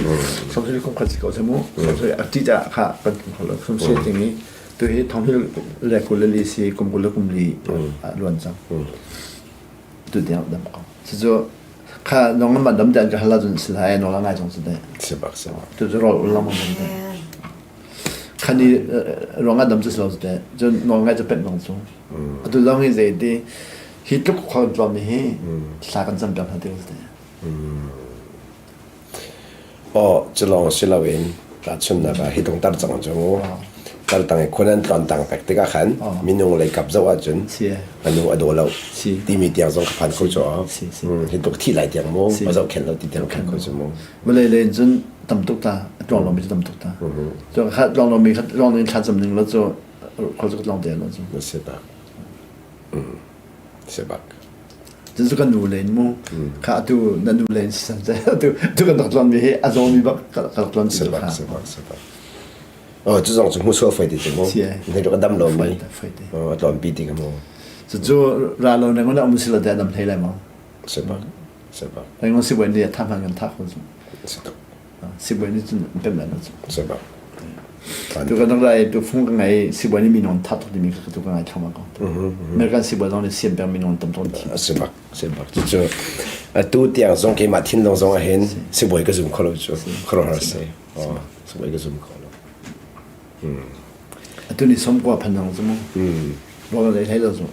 sawmsi kum khat si ko mu sawmsi a ti ca kha kan tum kho lo sawmsi a tling i tu hi thong hi le kul le li si kum kul le kum li a luan cang tu tiang dam ko cucu kha nong man dam te an ka hala cun si lai nong la ngai cong si te Si bak si bak. tu cu rol ulang mang te Khan i ruang ah dam cu si lo te cun nawl ngai cu penh zong cu atu zong hi zei ti hi tluk khua kan tluan mi hi thla kan cam piak hna ti te Aw cu lawng si loin tahchunhnak ah hi tung tar cang cu tar tang i khua nan tluan tang pek tikah khan minung lei kap zoh ahcun anu a daw lo timi tiang zong ka phan kho cu hi tuk thi lai tiang mu a zohkhenh lo ti tiang phan kho cu mu Vawlei lei in cun tam tuk ta a tluang lomi cu tam tuk ta. Cu kha tluang lomi kha tluang in thlacam ning lo cu khol cu ka tluang te lo cu. Na si tak. Si bak. Cucu kan nu len mu. Kha atu na nu len si tu tu kan rak tluan mi hi a zaw mi bak ka rak tluan Si bak, si bak, si bak. Oh, cu zong cu hmu sual fai ti cu mu. Ne ka dam lo mi. Oh, a tlawn pi ti ka mu. Cucu ra lo ne ngona um si lo de dam hlei lai mo. Si bak, si bak. Rengon si wen ni tha man kan tha khun. Si tuk. Sibawi nih cun an pem lai lo cu. Si bak. Tu kan rak lai tu fung ka ngai sibawi nih minung tha tuk timi kha tu ka ngai thluahmah ko. American sibawi zong nih sian peng minung tam tuk thi. Si bak, si bak. Cucu atu tiang zong keimah thinlung zong ah hin sibawi ka zum kho lo cu. Khuaruahhar si. Sibawi ka zum kho lo. Atu ni som kwa phan zong cu mu. Ruang lei hlei lo cu.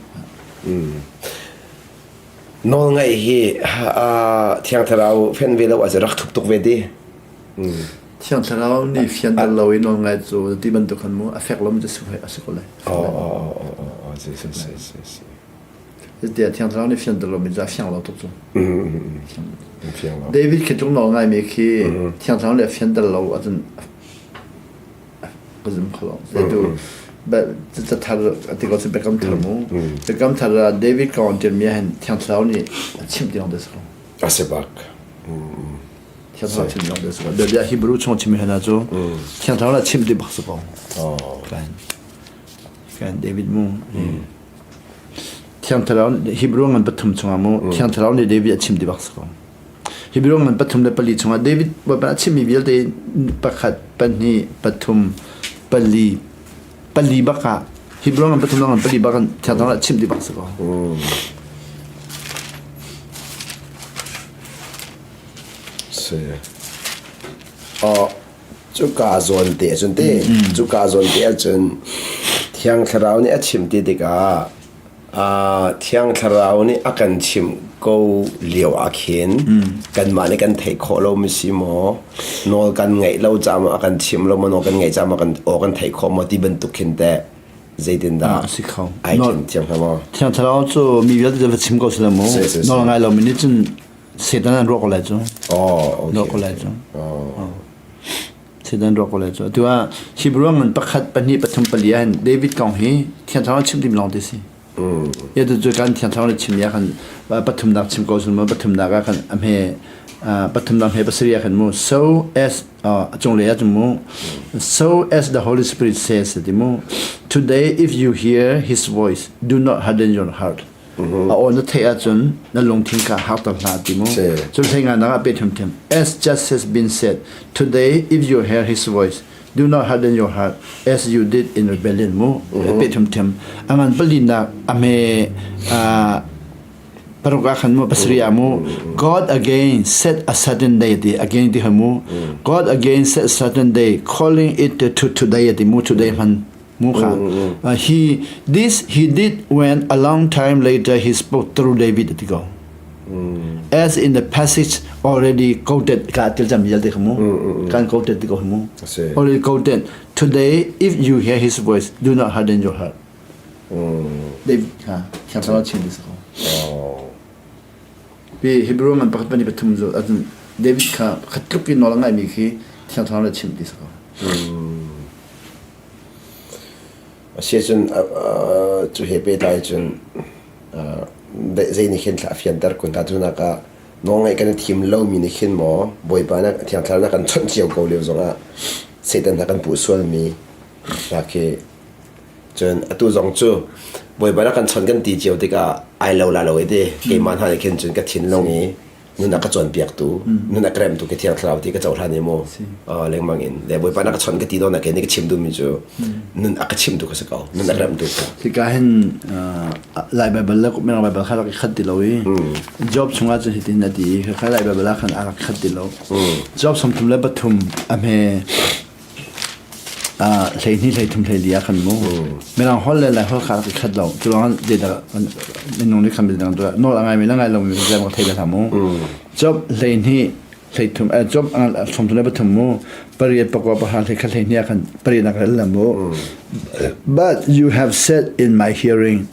Nawlngaih hi Thiang Thlarau fian ve lo ahcun rak thup tuk ve ti. Thiang Thlarau nih fianter lo i nawlngaih cu ti bantuk khan mu a fek lo mi cu a si ko lai. Oh, oh, oh, si, si, si, si, si. Tiah Thiang Thlarau nih fianter lo mi cu a fiang lo tuk cu. David khi tluk nawlngai mi khi Thiang Thlarau nih a fianter lo ahcun ka zum kho lo. Zeitu cathar ati ko cu Biakam thar mu. Biakam thar ah David kong ṭialmi ah hin Thiang Thlarau nih a chimh ti lawng te si ko. A si bak. Thiang Thlarau chimh lawng te si ko. Bia Hebrew chung chimmi hna cu Thiang Thlarau nih chimh ti bak si ko. Kan kan David mu. Thiang Thlarau Hebrew ngan pathum chungah mu Thiang Thlarau nih David a chim ti bak si ko. Hi biaruang ngan 3 le 4 chungah David Bawipa a chimmi vialte pakhat, pahnih, pathum, pali, pali bak ah hi biaruang ngan pathum le ngan pali bak in Thiang Thlarau a chim ti bak si ko. Si. Oh, cuka zawn te cun te, cuka zawn te ahcun Thiang Thlarau nih a chim ti tikah Thiang Thlarau nih a kan chimh ko lio ah khin kanmah nih kan theih khawh lomi si maw, nawl kan ngaih lo caah maw a kan chimh lo maw, nawl kan ngaih caah maw kan aw kan theih khawh maw ti bantuk khin teh zeitindah a si kho. ai ṭhen thiam hnga maw? Thiang Thlarau cu mi vialte va chim ko sila mu. Nawl ngai lomi nih cun Satan an ruah ko lai cu. Oh, okay. Ruah ko lai cu. Satan ruah ko lai cu. Atu ah Hebrew ngan pakhat, pahnih, pathum, pali ah hin David kong hi Thiang Thlarau chim ding lawng ti si. Ya tu cu kan Thiang Thlarau nih chim ya kan pathumnak chim ko sun mu pathumnak ah kan a hme pathumnak hme pasarih ah khan mu so as cunglei ah cun mu so as the Holy Spirit says ti mu today if you hear his voice do not harden your heart a aw na theih ahcun na lungthin kha harter hlah ti mu cu hlei nak ah pe ṭhiamṭhiam as just has been said today if you hear his voice do not harden your heart as you did in rebellion mu pe ṭhiamṭhiam a ngan palinak a hme paruk ah khan mu pasarih ah mu God again set a certain day ti again ti mu God again set a certain day calling it to today ti mu today hman mu kha he this he did when a long time later he spoke through David ti ko as in the passage already quoted ka til jam yal te mu kan quoted ti ko mu already quoted today if you hear his voice do not harden your heart David kha thiang thlarau chim ti ko pi Hebrew man pakhat pani pathum zo atun David kha khatluk in nawl ngai mi khi thiang thlarau chim ti ko Asiahcun cu he pehtlai cun zei nih khin a fianter kun hna? Cunak ah nawlngaih kan i thim lomi nih khin maw Bawipa nih Thiang Thlarau nih a kan chawnh cio ko lio zongah Satan hna kan puh sualmi hna khi cun atu zong cu Bawipa nih a kan chawnh kan ti cio tikah ai lo la lo i ti keimah hna nih khin cun ka thinlung i nun a ka cawnpiaktu nun a ka remtu ka thiang thlarau ti ka cohlan i mu lengmang in le bawipa na ka chawnh ka ti dawn ke ni ka chim duhmi cu nun a ka chimtu ka si ko nun a remtu ka hika hin lai bible le mirang bible kha rak i khat ti lo i job chungah cun hitin a ti i kha lai bible ah khan a rak khat ti lo job 33 a hme 12 13 14 ah khan mu mirang holh le lai holh kha rak i khat lo cu ruangah zeidah minung nih khan bidang tuah nawl a ngai mi le ngai lomi zei ka thei hlah mu job 12 13 job 33 mu pariat pakua pahra hlei khat hlei hnih ah khan pariat nak rel la mu but you have said in my hearing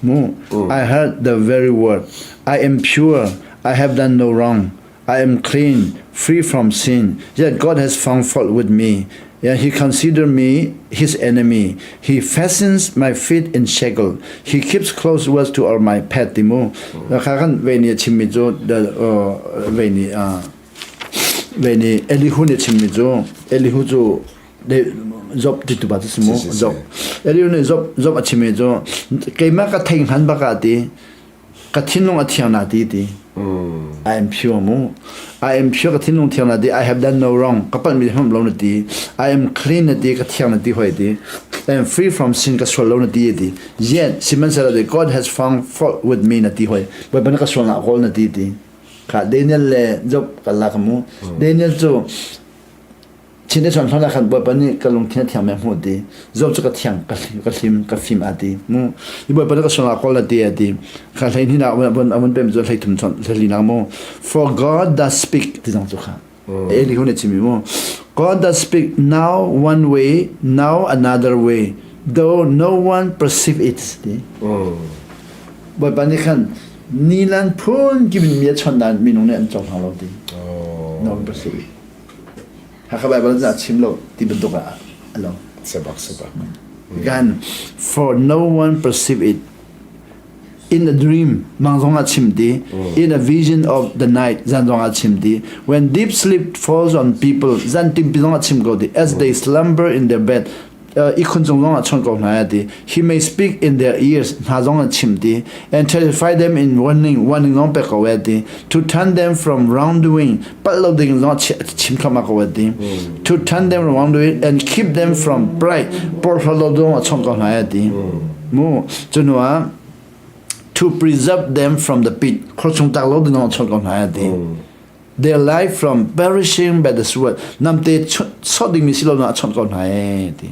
mu I heard the very word I am pure I have done no wrong I am clean, free from sin, yet God has found fault with me. Yeah, he considered me his enemy. He fastens my feet in shackle. He keeps close words to all my path ti mu. Kha kan ve ni chimmi cu ve ni ve ni Elihu nih chimmi cu Elihu cu Job ti tu ba cu mu Job Elihu nih Job Job a chimmi cu keimah ka thei hman baka ti ka thinlung a thiang na ti ti I am pure mu I am pure ka thinlung thiang na ti I have done no wrong ka palh mi hmam lo na ti I am clean na ti ka thiang na ti hoi ti I am free from sin ka sual lo na ti ti yet sihmanhsehlaw God has found fault with me na ti hoi Bawipa na ka sual na kawl na ti ti kha Daniel le Job ka la ka mu Daniel cu Chin chuan hlan ah khan Bawipa nih ka lungthin a thiang mi a hmuh ti. Job cu ka thiang, ka hlim, ka hlim, ka fim a ti. Mu i Bawipa nih ka sungah kawl a ti a ti. Kha hlei hnih nak a vun pem cu hlei thum chon hlei nak mu. For God does speak ti zong cu kha. Elihu nih chimi mu. God does speak now one way, now another way, though no one perceive it. Ti. Bawipa nih khan nilan phun kip in mi a chon nain minung nih an cohlang lo ti. No one perceive it. Hakha Bible cu a chim lo ti bantuk ah a lo. Sebak sebak. Gan for no one perceive it in a dream mang zong ah chim ti in a vision of the night zan zong ah chim ti when deep sleep falls on people zan timpi zong ah chim ko ti as they slumber in their bed ihkhun cung zong ah chawnh ko hna ti he may speak in their ears hna zong ah chim ti and terrify them in warning warning zong pek ko ti to turn them from wrongdoing palh lo ding zong chim thluahmah ko ti to turn them from wrongdoing and keep them from pride porhlawt lo zong ah chawnh ko hna ti mu cunu ah to preserve them from the pit khor chung tak lo ding zong chawnh ko hna ti their life from perishing by the sword namte sot dingmi si lo na chawnh ko hna e ti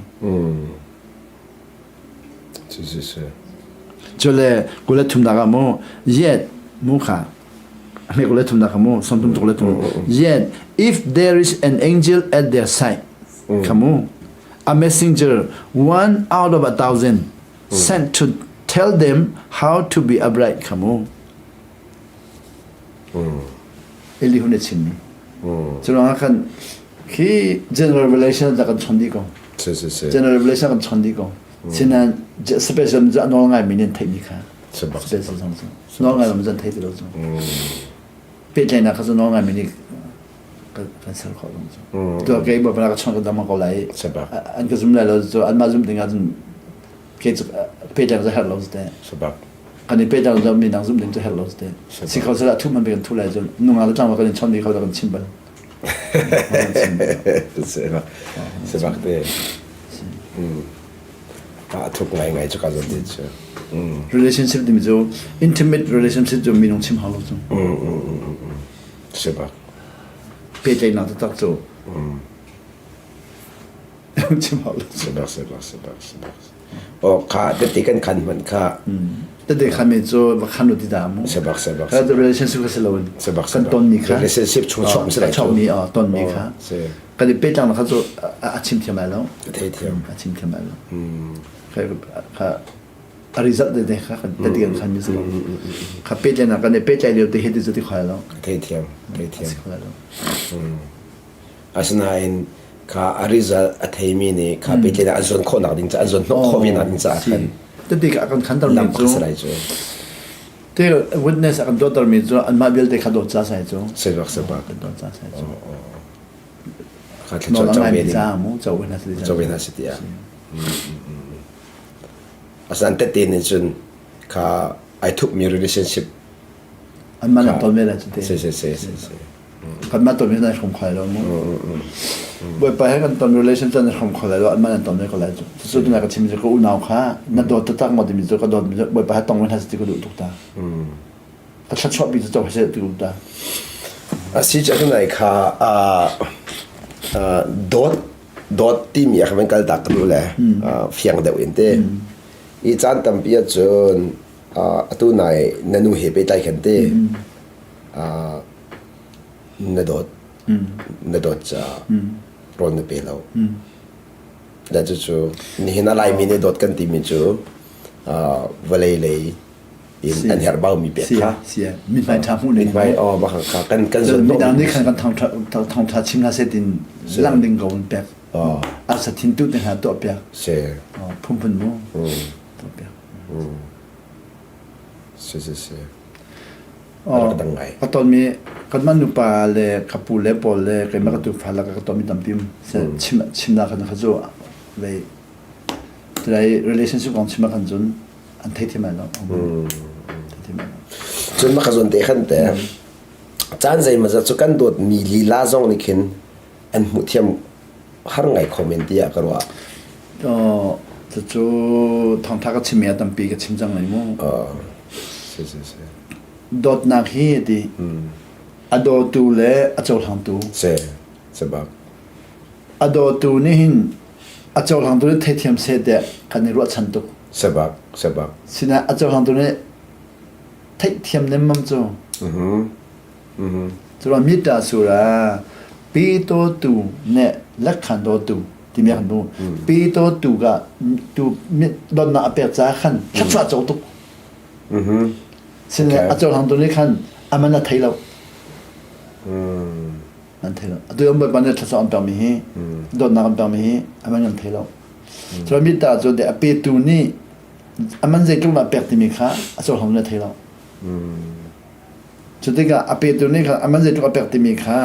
si si si cule kule thum da mu yet mu kha me kule thum da mu somtum kule thum yet if there is an angel at their side kamu a messenger one out of a thousand sent to tell them how to be upright kamu Elihu nih a chimmi. Cu ruangah khan khi general revelation da kan chon dih ko. General revelation kan chon dih ko. Sinain special cu a nawl ngaimi nih an theihmi kha. Special zong cu. Nawl ngai lo zan thei ti lo cu. Pehtlaihnak kha cu nawl ngaimi nih kan ser khawh zong cu. Tu kei bawipa ka chon ka dam ko lai. An ka zum lai lo cu anmah zum ding ah cun kei cu pehtlaih cu herh lo te. Sabak. Kan i pehtlaih lo mi dang zum ding cu herh lo te. Si kho sala thu man kan thu lai cun nunga le tlangval kan in chon mi kho kan chim bal. Sebak. Sebak te. A thuk ngai ngai cu ka zon te cu. Relationship timi cu intimate relationship cu minung chim hau lo cu. Sebak. Pehtlaihnak taktak cu. Chim hau lo. Sebak sebak sebak sebak. Oh kha tete kan khan hman kha. Tete khan mi cu va khan ti da mu. Sebak sebak. Kha relationship ka si lo in. Sebak kan ton mi kha. Relationship chung chom si lai. Chom mi a ton mi kha. Kan i petlang kha cu a chim thiam lai lo. Thei thiam. A chim thiam lai lo. Kha kha a result te kha kan tete kan khan mi si. Kha petlang kan i petlai lio te he ti cu ti khoi lo. Thei thiam. Thei thiam. Si khoi lo. Asinain kha a result a theimi nih kha pehtlaihnak an zuan khawhnak ding caah an zuan hnawh khawh ve nak ding caah khan Tete a kan khanter mi lam cu si lai cu. Te witness a kan tuahter mi cu anmah vialte kha dawt ca sai cu. Sebak sebak. Kan dawt ca sai cu. Kha thla Nawl cho a ve ngai mi ding. ca mu cho ve hna si Cho ve hna si tiah. Asan tete nih cun kha ai thupmi relationship Anmah nan ton ve lai cu te. Si si si si si. Kanmah ton hi nan hrom kho lai lo mu. Bawipa he kan ton relation cu nan hrom kho lai lo anmah nan ton ve ko lai cu. Cucu tunai ka chim cu ka unau kha na dawt taktak maw timi cu ka dawt mi cu Bawipa he tong ve hna si ti ka duh tuk ta. Ka thluachuah bi cu co seh ti duh ta. A si cu tunai kha dawt dawt timi a kan kal tak ka duh le fiang deuh in te. I caan tampi ahcun atu nai na nu he pehtlai khan te na dawt na dawt caah rawl na pe lo da cucu nihin a Laimi nih dawt kan timi cu vawlei lei in an herhbau mi pek kha mithmai ṭha hmuh ning mithmai oh bak kha kan kan midang nih khan kan thangṭha chim hna seh tin lang ding ko in pek. Arsa thin tu te hna tuah piak. Si. Phunphun mu. Tuah piak. Si si si. Rak dang ngai. Ka tonmi kanmah nupa le ka pu le pawl le keimah ka tufa le ka tonmi tampi chim chimnak kan kha cu vei tulai relationship kong chim khan cun an thei thiam lai lo. Thei thiam lai lo. Cun maka zawn te khan te caan zeimawzat cu kan dawtmi lila zong nih khin an hmuh thiam har ngai kho men tiah ka ruah. Cucu thawngtha ka chimmi a tampi ka chim cang lai mu. Si si si. Dawtnak hi ti a dawtu le a cohlangtu. Si, si bak. A dawtu nih hin a cohlangtu nih theithiam seh tiah kan i ruahchan tuk. Si bak, si bak. Sinain a cohlangtu nih theihthiam nemmam cu. Curuang mita sura pi to tu ne lekhan do tu timi kan bu. Pi to tu ka tu donnak a pek ca khan thluachuah co tuk. Sine a cohlang tu nih khan aman a thei lo. An thei lo. Atu an bawipa nih thluachuah an pekmi hi dawtnak an pekmi hi aman an thei lo. Curuang mita cu de a petu nih aman zeitluk dah pek timi kha a cohlang nih a thei lo. Cu tikah a petu nih khan a man zeitluk a pek timi kha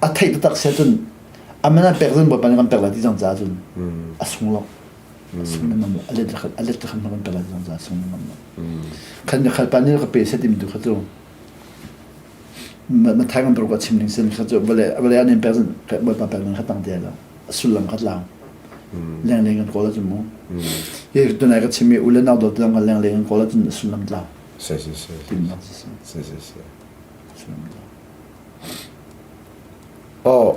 a theih taktak si ahcun a man a pek cun Bawipa nih kan pek lai ti cang caah cun a sung lo. A sung lengmang lo. A let a let khan kan pek lai ti cang caah a sung lengmang lo. Khan khalpa nih ka pe seh timi tu kha cu Mathai kan paruk a chim ning sin kha cu vale vale an in pek cun Bawipa pek ning kha tang te lo. A sullam kha tlau. Lengleng kan kawl ahcun mu. Hi tunai ka chimmi u le nau dawt zong kan lengleng kan kawl ahcun a sullam tlau. Si si si. Timnak si si. Si si si. Oh,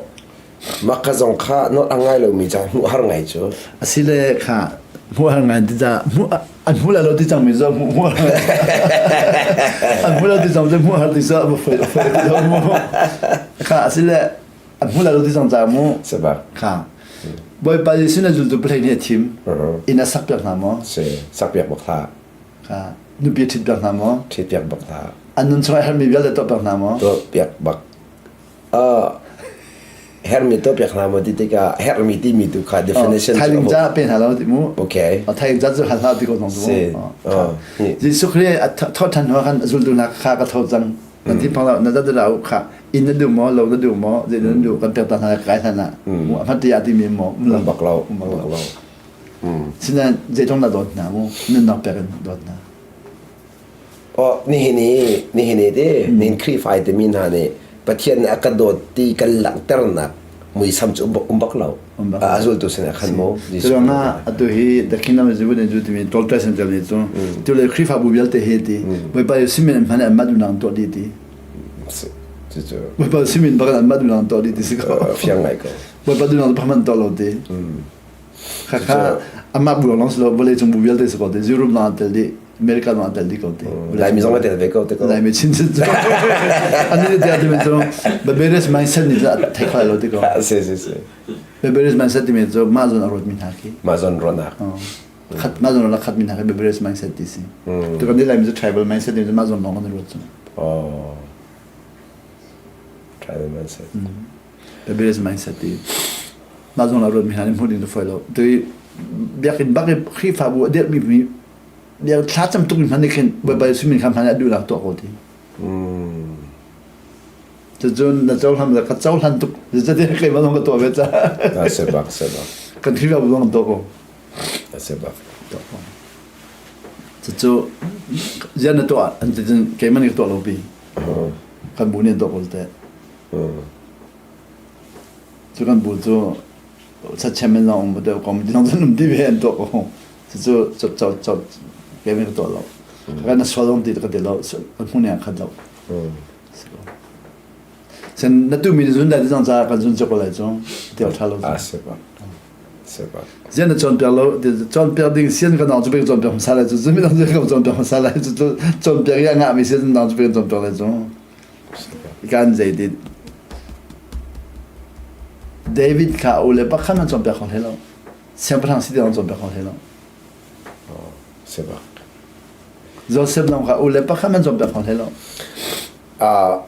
mah ka zong kha not a ngai lomi ca hmuh har ngai cu. Asile kha hmuh har ngai ti ca hmuh an hmu lo ti cang mi zo hmuh hmuh an hmu lo ti cang cu hmuh har ti zo a foi foi ti zo mu kha asile an hmu lo ti cang ca mu Sebak. kha Bawipa Jesuh na zultu pahleih nih a thim inn a sak piak hna maw Si, sak piak bak hlah. Kha nupi ṭhit piak hna maw? Ṭhit piak bak hna. An nun chung a herhmi vialte tuah piak hna maw? Tuah piak bak. Uh, herhmi tuah piak hna maw ti tikah herhmi timi tu kha definition Thailing ca pe hna lo ti mu. Okay. Thailing ca cu hal hlah ti ko zong Si. Jesuh Khrih a thawh ṭhan hnu khan zultu hna kha ka tho cang. Nan ti phang lo na zat da kha inn na duh maw lo na duh maw zei na duh kan pek ta hna kai hna na. Mu a hmat ti mi maw? Bak lo. Bak lo. Sinain zeitluk na dawt hna mu nunnak pek in dawt hna. Oh, nihin i nihin i ti nihin Khrihfa timi hna nih Pathian nih a ka dawt ti kan langhternak muisam cu um bak lo. A zultu sinah khan mu. Curuangah atu hi The Kingdom is within you timi Tol Tyson tel nih cu tu le Khrihfabu vialte hi ti Bawipa nih simin an hman an mah duhnak tuah dih ti. Cucu. Bawipa simin bak an mah duhnak tuah dih ti si ko. Fiang ngai ko. Bawipa duhnak pakhat tuah lo ti. Khakha amah bu lawng si lo vawleicung bu vialte si ko te Europe zong aa tel dih America zong aa tel dih ko te. Laimi zong a tel ve ko te ko. Laimi chinchin cu. Ani nih tiah timi cu barbarous mindset nih cun a thei kho lai lo ti ko. Si si si. Barbarous mindset timi cu mah zawn a ruatmi hna khi. Mah zawn ruahnak. Khat mah zawn ruahnak khatmi hna khi barbarous mindset ti si. Tu kan nih Laimi cu tribal mindset timi cu mah zawn lawng kan i ruat cu. Oh. Tribal mindset. Barbarous mindset ti. Mah zong la ruatmi hna nih hmuh ding cu fawi lo. Tui biakinn bak i Khrihfabu a dirhmi mi biak thlacam tuk mi hmanh nih khin Bawipa Jesuh min kha hmanh ah duhnak tuah ko ti. Cucun na cohlan le ka cohlan tuk. Zeicahtiah keimah zong ka tuah ve ca. A si bak, si bak. Kan Khrihfabu zong kan tuah ko. A si bak. Tuah ko. Cucu zian na tuah an ti cun keimah nih ka tuah lo pi. Kan bu nih an tuah ko teh. Cu kan bu cu chairman zong um deuh committee zong cun um ti ve an tuah ko. Cucu co co co keimah ka tuah lo. Kan na sual zong ti ka ti lo. Hmun ah khat lo. Sen na tu mi zun dai zong ca kan zun cuk lai cu ti ṭha lo. Ah si ba. Si ba. Zian na cawnpiak lo cawnpiak ding sian kan nong cu pek cawnpiak hmasa lai cu zumi dang cu kan cawnpiak hmasa lai cu cawnpiak i a ngah mi sian nong cu pek cawnpiak lai cu. Kan zei David kha u le pakhat an cawnpiak kho hlei lo. Siangpahrang si tiang cawnpiak kho hlei lo. Si bak. Joseph zong kha u le pakhat an cawnpiak kho hlei lo. Ah,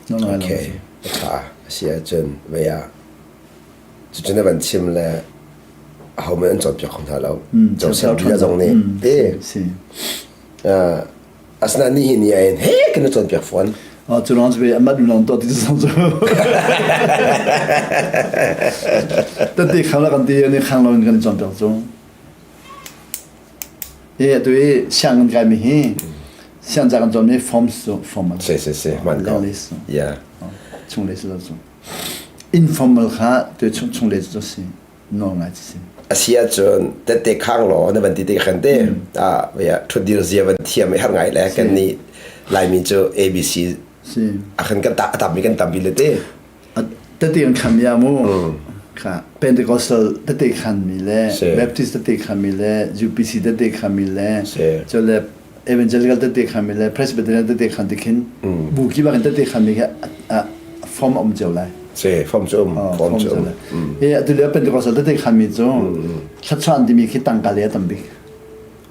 okay. Tha si ahcun vei ah. Cucu na van chim le ahohmanh an cawnpiak kho hna lo. Joseph Bia zong nih te asinain nihin ni ah hin he kan i cawnpiak fawn. Cu lawng cu amah lawng tuah ti cu cu. Tete khang la kan ti ni khang lo in kan i cawnpiak cu. E atu i sianginn kai mi hi siang ca kan cawn mi forms cu formal. Si si si man ko. Yeah. Chung le si lo cu. Informal kha tu chung chung le cu si nawl ngai ci si. Asi ahcun tette khang law na van ti te khan te ah ya thutdir zia van thiam i har ngai le kan nih Laimi cu ABC Si. a kan kan ta tam mi kan tam bi le te. Tete kan khan mi ah mu kha Pentecostal tete khan mi le Baptist tete khan mi le UPC tete khan mi le cu le Evangelical tete khan mi le Presbyterian tete khan ti khin bu ki bak in tete khan mi kha form um cio lai. Si form cu um form cu um. E atu le Pentecostal tete khan mi cu thlachuan timi khi tangka le tam bik.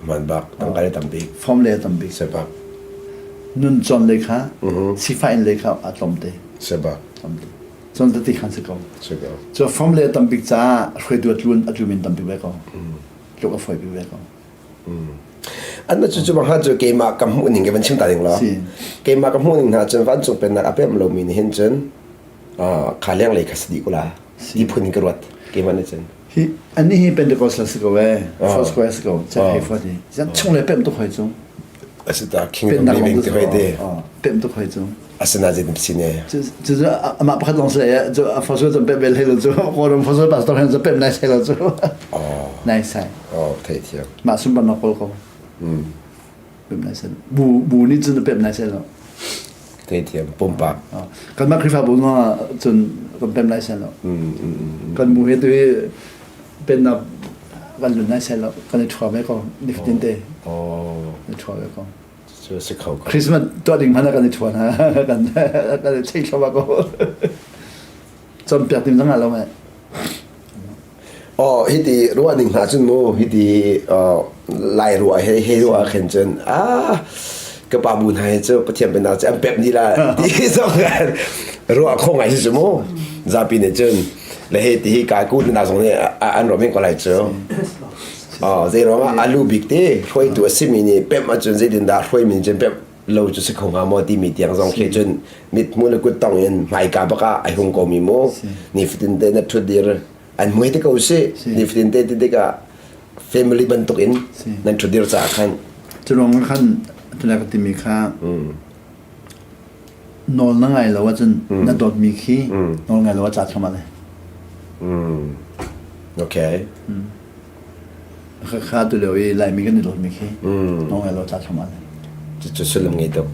Man bak tangka le tam bik. Form le tam bik. Se bak. Nun chon le kha sifa in le kha a tlawm te. Se bak. Tlawm te. Chon tete khan si ko. Si ko. Cu form le tam bik caah hruaitu a tlun a tlumin tam bik ve ko. Tluk a fawi bik ve ko. An cu cu bang cu keimah ka hmuh ning ke van chim ta ding lo. Keimah ka hmuh ning hna cun vancung pennak a pem lomi nih hin cun kha leng lei kha si dih ko la. Ti phun in ka ruat. Keimah nih cun. Hi annih hi Pentecostal si ko ee, Four Square si ko, cek hei fo ti. Zan chung le pem tuk hoi cu. Asi ta Kingdom Living ti hoi te. Pem tuk hoi cu. Asina zeitin si ne. Cu cu amah pakhat lawng si le cu Four Square cun pem bel hlei lo cu. Kawlram Four Square pastor hen cu pem nai sai lo cu. Nai sai. Oh, thei thiam. Mah sunparnak kawl ko. Pem nai sai. Bu bu nih cun pem nai sai lo. Theithiam pumpak. Kanmah Khrihfabu zong cun kan pem lai sel lo. Kan bu he tu hi pennak kan lun lai sel lo. Kan i ṭhua ve ko nifatin te. Oh. I ṭhua ve ko. Cu si kho ko. Christmas tuah ding hmanh ah kan i ṭhua hna. Kan kan i thei thluahmah ko. Cawnpiak ding zong ah lo eh. Oh, hiti ruah ning hna cun mu hiti lai ruah he he ruah khin cun ah ka pa bu hna he cu Pathian pennak cu an pep ni la ti zong kan ruah kho ngai si cu mu zapi nih cun le he ti hi kai ku na zong nih an ruah men ko lai cu oh zei ruang ah alu bik te hruaitu a simi nih pem ahcun zeitin dah hruaimi cun pem lo cu si kho hnga maw timi tiang zong khi cun mit mu le kut tong in hmaika bak ah ai hung ko mi mu nifatin te na thut dir an muai te ko si nifatin te ti tikah family bantuk in nan thut dir caah khan cu ruang khan tuna ka timi kha nawl na ngai lo ahcun na dawtmi khi nawl ngai lo ah ca thluahmah le okay Kha tu lio i Laimi kan i dawtmi khi nawl ngai lo ca thluahmah le Cucu sullam ngei tuk.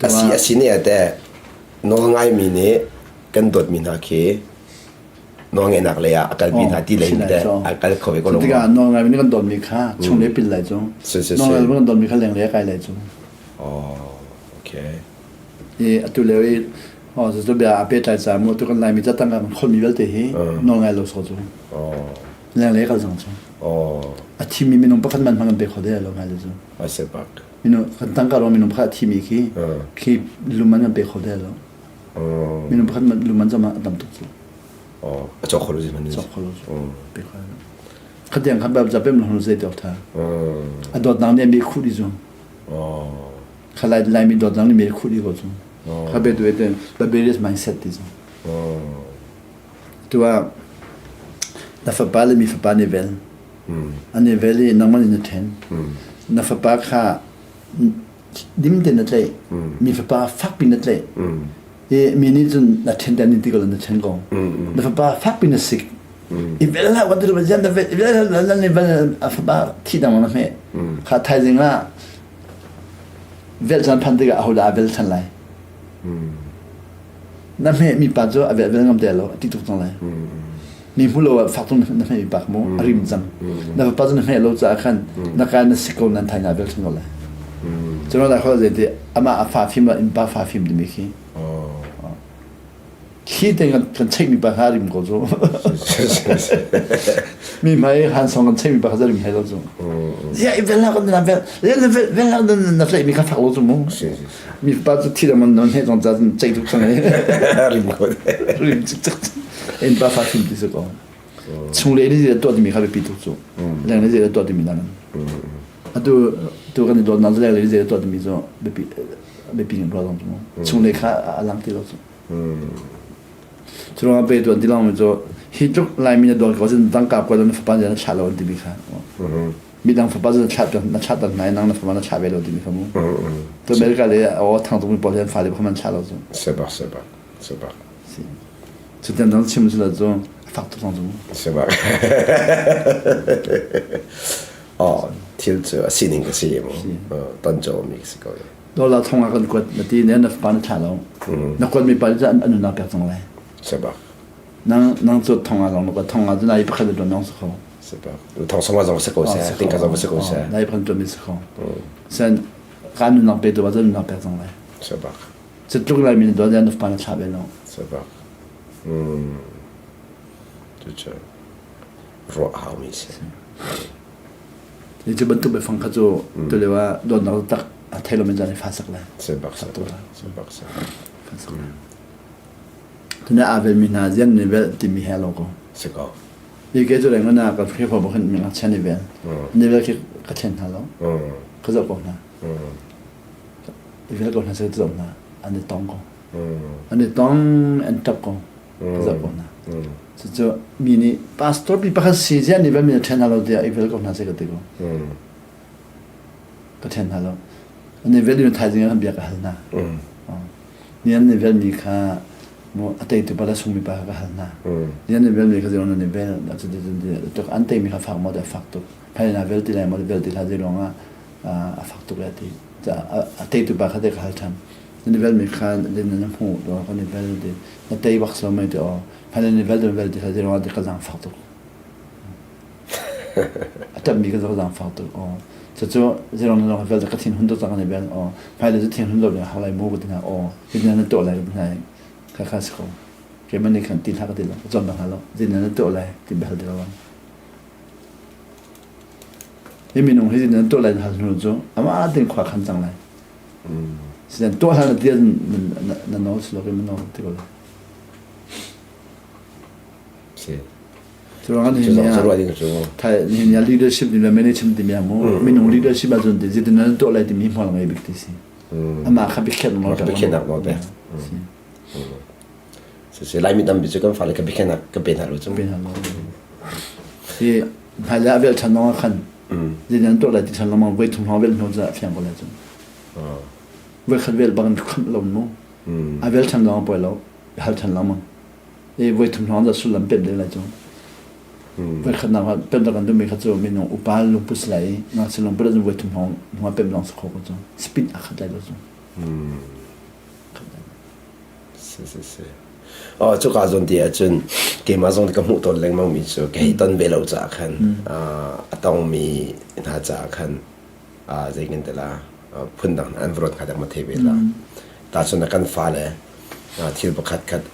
Asi asi nih ate nawl ngaimi nih kan dawtmi hna khi nawlngeihnak lei ah a kalpi hna ti lei in teh a kal kho ve ko lo Tikah nawl ngaimi nih kan dawtmi kha chung le pil lai cu. Nawl ngaimi kan dawtmi kha leng lei a kai lai cu. Oh, okay. I atu lio i oh cu bia a pehtlai ca mu tu kan Laimi catang kan kholmi vialte hi nawl ngai lo so cu. Oh. Leng lei kal cang cu. Oh. A thimi minung pakhat man hmang kan pe kho de lo ngai lo cu. A se bak. Minung kan tangka ro minung pakhat a thimi khi khi luman kan pe kho de lo. Minung pakhat luman zama a tam tuk cu. Oh, a cawk kho lo man. Cawk kho lo cu. Pe kho lo. Khatiang khan bab zapem lo zei dok tha. A dawt nang nih mi khu di zu. Oh. Khalai lai mi dawt nang nih mi khu di ko cu. Kha be tu eten barbarous mindset ti zu. Tu ah na fapa le mi fapa nih vel. An i vel i nangmah nih na ṭhen. Na fapa kha dim tein na tlaih. Mi fapa fakpi na tlaih. I mi nih cun na ṭhen te an ti ko na ṭhen ko. Na fapa fakpi na sik. I vel hlah kan ti na vel vel vel vel a fapa thi dang na hmeh. Kha thaizing ah vel caan phan tikah ahodah a vel ṭhan lai. Na hmehmi pa cu a velvel ngam te lo a ti tuk cang lai mi hmu lo ah fak tung na hmehmi pa mu a rim cang na fapa cu na hmeh lo caah khan na kai na si ko nan thai na vel ṭhan ko lai cu lai khol zei ti amah a fa fim la innpa fa fim timi khi. Thli te kan cheihmi pa kha rim ko cu. Mi hmai han song kan cheihmi pa kha rim hai lo cu. Zia i vel kan na vel vel vel na tlaihmi kha fak lo cu mu. Mi pa cu thi dang non he zong ca ceih tuk sang Rim ko. Rim cik cik. En pa fa fim ti se ko. Chung le ni zia tuah timi kha biapi tuk cu. Leng le zia tuah timi na. Atu tu kan i dawt na leng le zia tuah timi cu biapi biapi in ruah zong cu mu. Chung le kha a lang ti lo cu. Cu ruangah pe tuan ti lawngmi cu hi tluk Laimi na dawt ko cun tangka kuat na fapa na thlah lo an timi kha. Midang fapa cu na thlah na thlah tan hna i nang na fapa na thlah ve lo timi kha mu. Tu America le aw thang tukmi pawl hi an fale kha an thlah lo cu. Sebak sebak sebak. Si. Cu tiang dang chim cu la cu a fak tuk cang cu. Sebak. Oh, thil cu a sining ka si mu. Ton caw mi ka si ko. Dollar thong ah kan kuat na ti ne na fapa na thlah lo. Na kuat mi pa cu an nunnak pek cang lai. Sebak. Nang nang cu thong ah zong na kuat thong ah cu nai pakhat tuan nong si kho. Sebak. Thong song zong si ko seh, tingka zong si ko seh. Nai pakhat tuan mi si kho. Sen kan nunnak pe tu ba nunnak pek cang lai. Sebak. Cu tluk lai mi na dawt na fapa na thlah ve lo. Sebak. Cu ruah hau mi si. Hi cu bantuk biafang kha cu tulio ah dawtnak tak a thei lomi caan i fa sak lai. Sebak sebak Fa sak lai. Tuna aa velmi hna zian ni vel timi he lo ko. Si ko. Hi ke cu reng na ka Khrihfa bu khan mi ngakchia ni vel. Ni vel khi ka then hna lo. Ka zoh ko hna. I vel ko hna se zoh hna. An i tong ko. An i tong an tap ko. Ka zoh ko hna. Cucu mi nih pastor pi pakhat si ziah nih mi ṭhen hna lo tiah i vel ko hna seh ka ti ko. Ka ṭhen hna lo. An i vel in thaizing ah kan bia ka hal hna. Ni an i vel mi kha mu a teitu pa le sungmi pa kha ka hal hna. Ni an i vel mi kha zeiruang nan i vel tuk an teimi kha fak maw ti a fak tuk. Phai na vel ti lai maw vel ti hlah zeiruang ah a fak tuk lai ti. A teitu pa kha te ka hal ṭhan. Nan i velmi kha nan hmuh do kan i vel ti na tei bak so mei ti aw phan nan i vel vel ti kha ruang ti ka zaang fak tuk a ṭapmi ka zaang fak tuk aw cucu zirong na vel ka thin hun tuk cang kan i vel aw phai le cu thin hun lo hau lai mu ka ti hna aw hi na tuah lai ka ti hna kha kha si ko keimah nih khan ti hlah ka ti lo ka cawn bak hna lo zin na tuah lai ti bel ti lo hi minung hi zin na tuah lai hal hnu cu amah tin khua khan cang lai Sinan tuah hlan tiah na nawl si lo ke nawl ti ko lai. Si. Curuang ah nihin ni leadership ni le management timi mu minung leadership ahcun ti zeitin nan tuah lai timi hmual ngei bik ti si. Amah kha biakhiahnak nawl pek. Biakhiahnak nawl pek. Si Laimi tampi cu kan fale ka biakhiahnak ka pe hna lo cu. Pe hna lo. Hi hmailei a vel ṭhan lawng ah khan zeitin an tuah lai ti ṭhan lengmang voi thum hrawng vel hnu cu a fiang ko lai cu. Voi khat vel bang in khamh lo mu. A vel ṭhan lawng poi lo, hal ṭhan lengmang. I voi thum hrawng dah sullam pemh ding lai cu. Voi khat nak pemh dak an duhmi kha cu minung upa lungput si lai i ngakchia lungput ahcun voi thum hrawng hnuah pemh lawng si kho ko cu. Speed a khat lai lo cu. Si si si. Oh, cuka zawn ti ahcun keimah zong ka hmuh tawn lengmang mi cu ka hei ton ve lo caah khan a tongmi hna caah khan zei kan ti la phundang an va ruat hnga dek ma thei ve la. Tahcun kan fale thil pakhat khat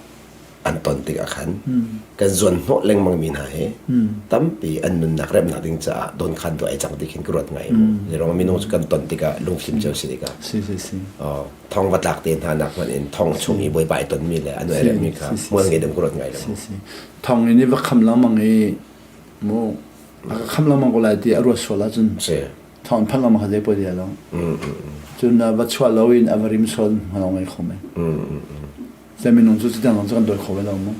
an ton tikah khan kan zuan hnawh lengmang mi hna hi tampi an nunnak remnak ding caah donkhan tu ai cang ti khin ka ruat ngai mu. Zeiruang minung cu kan ton tikah lungfim cio si tikah. Si si si. Oh, thong va tlak te hna nak hmanh in thong chung i bawipa ai tonmi le an ai remmi kha hmual ngei deuh ka ruat ngai lo. Si si. Thong in i va kham lengmang i mu a ka kham lengmang ko lai ti a ruat sual ahcun Si. thong phan lengmang kha zei poi dia lo. Cun va chuah lo in a va rim sual hmalong ngai kho men. Sai minung cu cutiang zong cu kan dawi kho ve lo mu.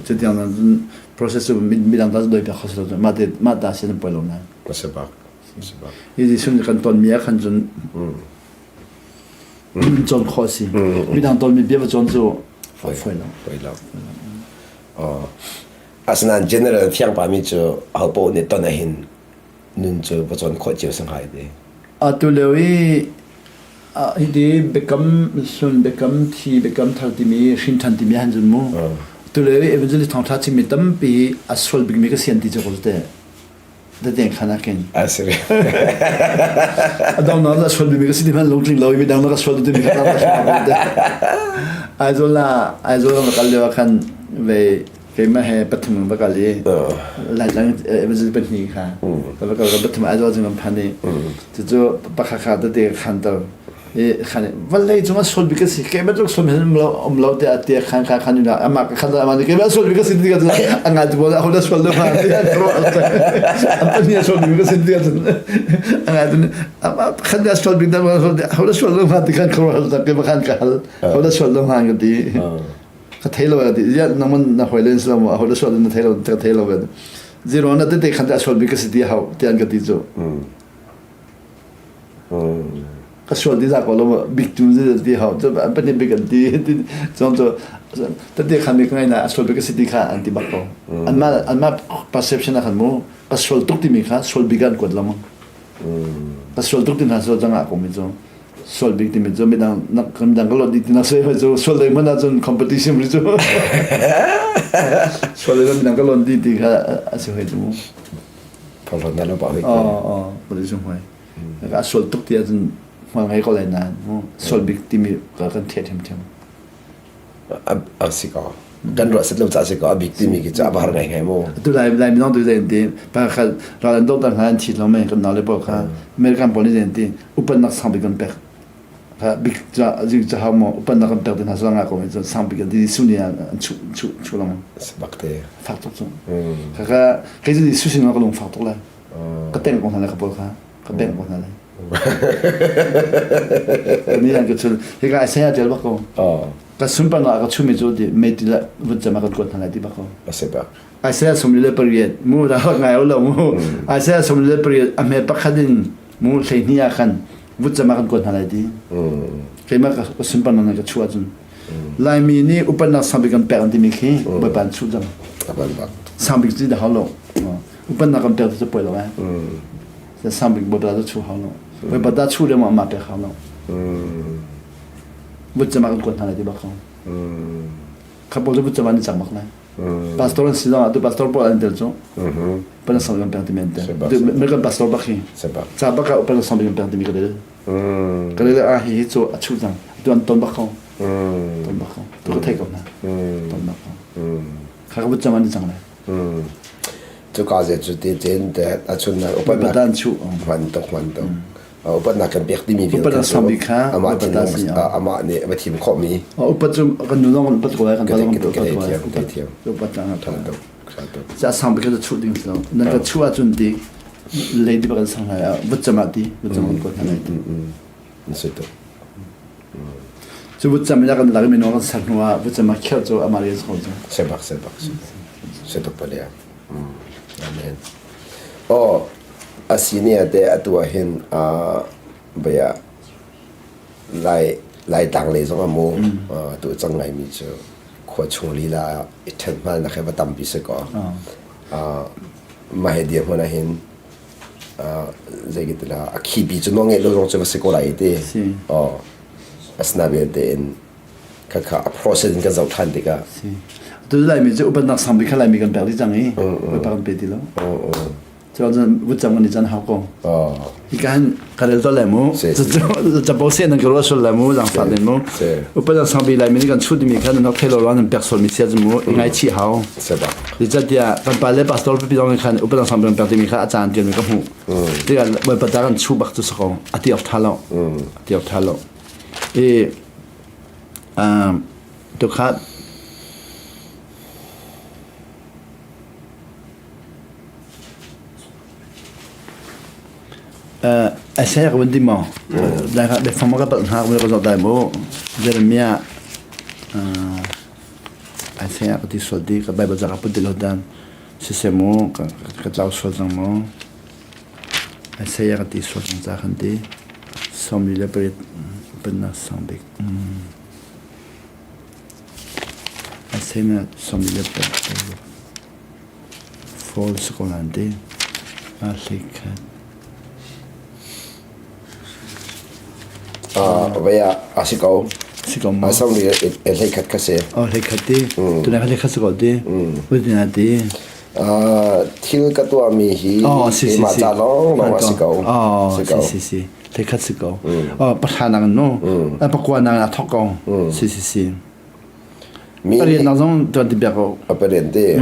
Cutiang zong cun process cu midang ta cu dawi piak kho si lo cu mah te mah ta si nan poi lo nain. Si bak. Si bak. Hi Jesuh nih kan ton mi ah khan cun cawn khawh a si. Midang ton mi bia va cawn cu Foi foi lo. Foi lo. Oh. Asinain general fiang pa mi cu ho paoh nih ton ahhin nun cu va cawn khawh cio sang hai te. Atu lio i hiti biakam hlun, biakam thi, biakam thar timi hrin ṭhan timi han zun mu. Tu lio i evangelist thawngṭha chimmi tampi a sual bikmi ka sian ti cu ko te. Daten khan ah khin. A si. A dong na la sual mi ka si ti man lungtling lo mi dang na ka sual ti mi ka la Aizawl la Aizawl ka kal lio khan ve keimah he pathum va kal i Laitlang evangelist pahnih kha ka va kal ka pathum Aizawl cung kan phan i cucu pakhat kha tete ka khan ter i khan vawlei cung ah sual bik ka si keimah tluk sual um lo um lo tiah tiah khan kha khan ina amah ka khan amah nih keimah sual bik ka si ti ka a ngai tu a hoda sual lo ma an pahnih sual bik ka si ti ka a ngai tu amah khan dia sual bik da hoda sual lo ma ti khan kho ta ke khan ka hal hoda sual lo ma ka ti ka thei lo ti ya nangman na hoi len slo ma hoda sual na thei lo ka thei lo zero na te te khan ta sual bik ka si ti hau tian ka ti chu Ka sual ti za ko lo big tu zi ti hau cu an pahnih big an ti cun cu tete khan mi ka ngai na a sual bik a si ti kha an ti bak ko anmah anmah perception ah khan mu ka sual tuk timi kha sual bik an kuat lo mu ka sual tuk ti hna sual cangah ko mi cu sual bik timi cu midang midang ka lot dih ti na soi cu sual dei hmanh ahcun competition ri cu sual dei midang ka lon dih ti kha a si hoi cu mu Phorhlawt na lo pah hoi. Aw, pali sung hoi. A sual tuk ti ahcun hmual ngei ko lai nain sual bik timi ka kan thiah ṭhiamṭhiam. A si ko. Kan ruah set lo ca si ko a bik timi khi cu a har ngai ngai mu. Tu lai lai minong tu zei ti pa kha ral an doh ta hna an thi lo mei kan nau le pawl kha American pawl nih zei ti upat nak sang bik kan pek. Kha bik ca zik ca hau mo upat nak kan pek te hna sanga ko mi sang bik an ti su ni an chu chu chu lang. Bak te. Fak tuk cu. Kha kha kei cu su sin ka lung fak tuk lai. Ka teng ko hna le ka pawl kha ka beng ko hna le. Ni an ka chul hika ai saya tel bak ko. Ka sunparnak ka chumi cu ti mei ti la vun cama kan kuat hna lai ti bak ko. Ase bak. Isaiah 38 mu da ngai lo mu Isaiah 38 a hme pakhat in mu 12 ah khan vutcam ah kan kuat hna lai ti keimah ka sunparnak ka chuah cun Laimi nih upatnak sangbik kan pek an timi khi Bawipa an chuh cang sangbik ci dah hau lo upatnak kan pek cu poi lo eh sangbik Bawipa cu chuh hau lo Bawipa ta chuh le mah pek hau lo vutcam ah kan kuat hna lai ti bak ko kha pawl cu vutcam ah an cang bak lai pastor an si zong ah tu pastor pawl an tel cu pan sang kan pek timi an tel American pastor bak hi ca bak ah pan sang kan pek timi ka rel ka rel ah hi cu a chuh cang tu an ton bak ko ton bak ko tu ka thei ko na ton bak ko kha ka vutcam an cang lai cu ka ze cu ti ten te a chun na upat na dan chu man tok man tok upatnak kan pek timi vialte upat sang bik kha amah thinlung amah nih a thim khawhmi upat cu kan nu zong upat ko lai kan pa zong upat ko lai upat thiam upat tlang tha tuk ca sang bik ka chuh ding lo nan ka chuh ahcun ti lady bak an sang lai vut cam ah ti vut cam ko hna lai ti si tuk cu vut cam ila kan lak mi no kan ser hnu ah vut cam ah khel cu amah le ko cu sebak sebak se tuk palia amen oh A si ne ah teh atu ah hin bia Lai Laitlang lei zong ah mu atu a cang ngaimi cu khua chung lila ah i ṭhen hmalnak hi va tampi si kaw mah hi dirhmun ah hin zei ti la a khipi cu nawl ngeih lo zong cu va si ko lai ti. Asina vialte in khakha a process in kan zoh ṭhan tikah Si. Tu Laimi cu upatnak sang bik kha Laimi kan pek dih cang i Bawipa kan pe ti lo. Cu cun vutcam kan i can hau ko. Hi ka han ka rel to le mu. Capo se nan ka ruah sul le mu zaangfah den mu. Upatnak sang bik Laimi nih kan chut dimi kha nan rak thei lo ruang nan pek sual mi sia cu mu i ngaichih hau. Zeicahtiah kan pa le pastor pipi zong nih khan upatnak sang bik kan pek timi kha a caan tian mi ka hmuh. Tikah Bawipa ta kan chuh bak cu si ko. A ti awk ṭha lo. A ti awk ṭha lo. I Tukhat Isaiah ka vun ti maw? Biafang ma ka palh hna ka zoh dai mu. Jeremiah Isaiah ka ti sual di ka Bible ca ka put ti lo dan siseh mu ka tlau sual cang mu. Isaiah ka ti sual cang ca khan ti. 48 pennak sang bik. Isaiah 48 Falls ko lan ti. A hleikhat. Vai ah a si ko. Si ko ma. Sang li hleikhat kha si. Oh hleikhat ti. Tunai kha hleikhat si ko ti. Utina ti. Thil ka tuahmi hi keimah ca lawnglawng a si ko. Oh, si si si. Thekhat si ko. Oh, pahra nang no. Pakua nang a thok ko. Si si si. Pariat nang zong tuan ti biak ko. Pariat te.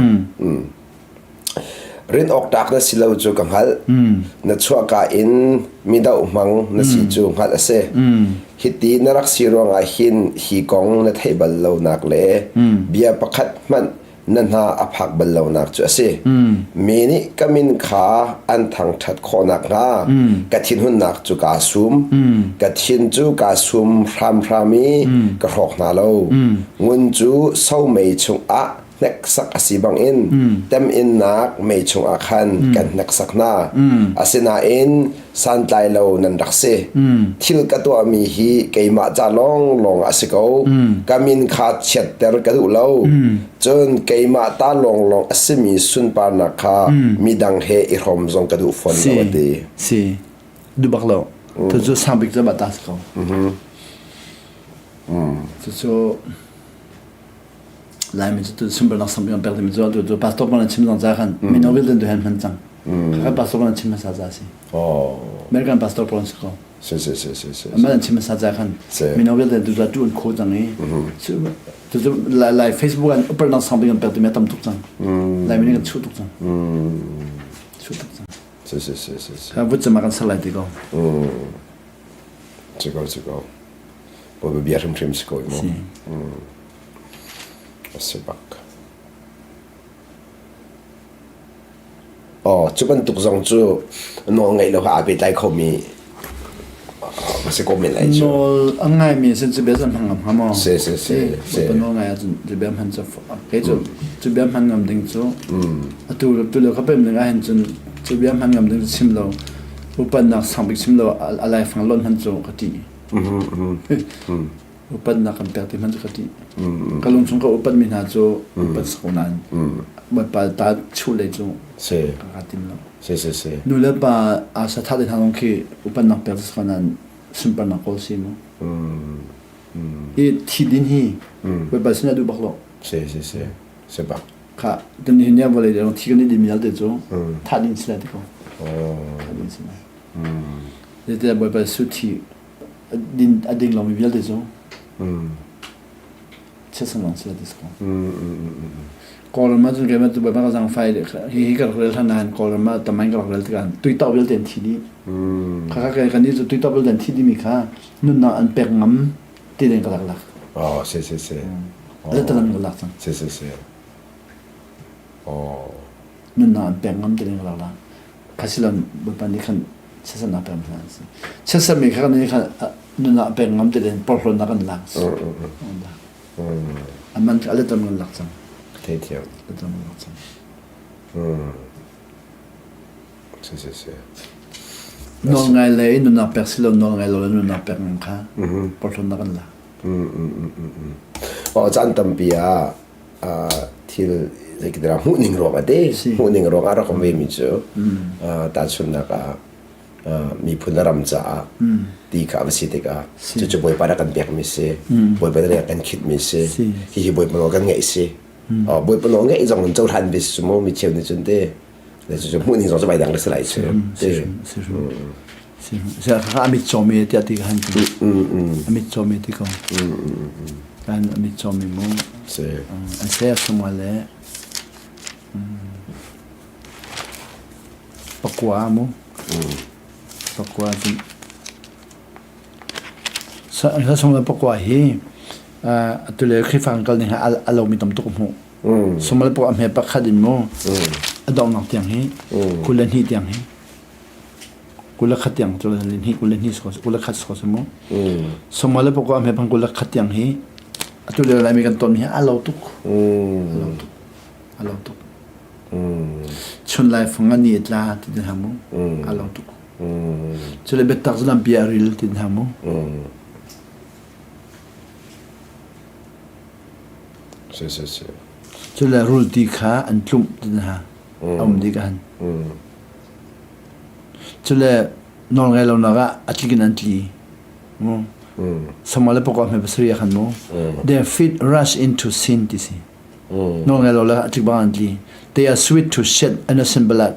Rin awk tlak na si lo cu ka hngalh. Na chuahka in mi doh hmang na si cu hngalh a si. Hiti na rak si ruangah hin hi kong na theih bal lonak le bia pakhat hmanh na hna a phak bal lonak cu a si. Mi nih ka min kha an thangṭhat khawh nakhnga ka thinhunnak cu kaa sum. Ka thin cu kaa sum hramhram i ka hrawk hna lo. Ngun cu somei chungah hneksak a si bangin teminnak mei chungah khan kan hneksak hna. Asinain santlai lo nan rak si. Thil ka tuahmi hi keimah ca lawnglawng a si ko. Ka min kha chiatter ka duh lo. Cun keimah ta lawnglawng a simi sunparnak kha midang he i hrawm zong ka duh fawn lo a ti. Si. Duh bak lo. Cucu sang bik cu mah ta si ko. Cucu Laimi cu tu sunparnak sampi kan pek timi cu atu cu pastor pawl an chim zong ca khan mino vialte tu hen hman cang. Kha pastor pawl an chim hmasa ca si. Oh. American pastor pawl an si ko. Si si si si si. Amal an chim hmasa ca khan mino vialte tu tu an kho cang i tu cu lai Facebook an upar sampi kan pek timi tam tuk cang. Laimi nih kan chuh tuk cang. Chuh tuk cang. Si si si si si. Vut cama kan ser lai ti ko. Si ko si ko. Bawipa bia hrimhrim si ko mu. A si bak. Oh, cu bantuk zong cu nawl ngeih lo kha aa pehtlai khomi a si ko men lai cu. Nawl a ngaimi sin cu bia hmang ngam hnga maw? Si si si. Si. Nawl ngai ahcun cu bia hman cu kei cu cu bia hman ngam ding cu atu tu le ka pem ding ahhin cun cu bia hman ngam ding cu chim lo upatnak sangbik chim lo a laifang lon hman cu ka ṭih. Upatnak kan pek ti hmanh cu ka ṭih. Ka lungchung ka upatmi hna cu upat si ko nain Bawipa ta chuh lei cu ka ka tim lo. Si si si. Nu le pa aa satha te hna zong khi upatnak pek si ko nain sunparnak kawl si mu. Hi thi din hi Bawipa sin ah duh bak lo. Si si si. Si bak. Kha kan ni hin vawlei le thi kan i din mi vialte cu thah ding si lai ti ko. Thah ding si lai. Zeitiah Bawipa Jesuh thi a ding lomi vialte cu chiatsan lawng si ti ko. Kawlram ah cun keimah cu Bawipa ka zaangfai hi hi ka rak rel hlan nain Kawlram ah tamain ka rak rel tikah tuitauh vialte an thi dih. Kha kha kan nih cu tuitauh vialte an thi dihmi kha nunnak an pek ngam ti ding ka rak lak. Oh, si si si. Letalam ka lak cang. Si si si. Oh. Nunnak an pek ngam ti ding ka rak lak. Kha silon Bawipa nih khan chiatsernak pek hna an si. Chiatsermi kha nih khan nunah pek ngam ti len porhlawtnak an lak. Aman a letam kan lak cang. Thei thiam. Letam kan lak cang. Si si si. Nawl ngai le nunnak pek silo nawl ngai lo le nunnak pek ngam kha porhlawtnak an lak. Oh caan tampi ah thil zeitindah hmuhning ruang ah te hmuhning ruang ah rak um vemi cu tahchunhnak ah miphun le ram caah ti kha a va si tikah cucu Bawipa rak kan pekmi si Bawipa nih kan khitmi si hihi Bawipa nawl kan ngeih si Bawipa nawl ngeih zong in cohlan ve si mu mi cheu nih cun te le cucu hmuhning zong cu vai dang le si lai cu te A mit cawmi tiah ti kan ti. A mit cawmi ti ko. Kan a mit cawmi mu. An se sumwa le pakua mu. Pakua cu sa sung le pakua hi atu le Khrihfa kan kal ning a lomi tam tuk hmuh. Sumwa le pakua hme pakhat in mu. A donghnak tiang hi 22 tiang hi 21 tiang cu hi 22 21 sako si mu Somalia pawk ah hmepang 21 tiang hi atu lio Laimi kan ton hi a lo tuk a lo tuk a lo tuk chun lai fang ani tla ti din hamu a lo tuk cule biatak cu lampi a ril ti din hamu Si si si. Cule rul ti kha an tlumh ti din ha a um dih kan Cule nawlngai lonak ah a tlik in an tli. Mu. Samuel le pakua hme pasarih ah khan mu. Their feet rush into sin ti si. Nawlngai lo le a tlik bang an tli. They are sweet to shed innocent blood.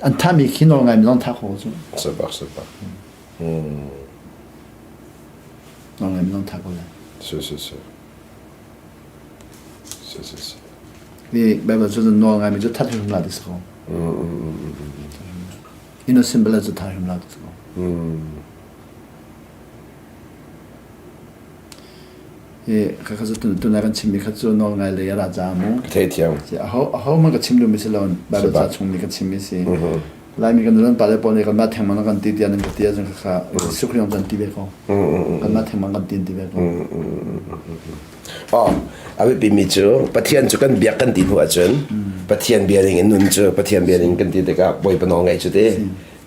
An thami khi nawl ngai mi zong tha kho cu. Sabak sabak. Nawl ngai mi zong tha ko lai. Si si si. Si si si. Ni Bible cu nawl ngai mi cu that hrim la ti si ko. Innocent blood cu tha hrim la ti si ko. Hi kha kha cu tuna kan chimmi kha cu nawl ngai lei a ra ca mu. Ka theithiam. Aho aho man ka chim duhmi si lo Bible ca chung mi ka chimmi si. Laimi kan nulan pale pawl nih kanmah thengmang kan ti tiah nan ka ti ahcun kha Jesuh Khrih kan ti ve ko. Kanmah thengmang kan ti ti ve ko. Oh, a biapimi cu Pathian cu kan biak kan ti hnu ahcun Pathian bia ning in nun cu Pathian bia ning kan ti tikah Bawipa nawl ngaih cu ti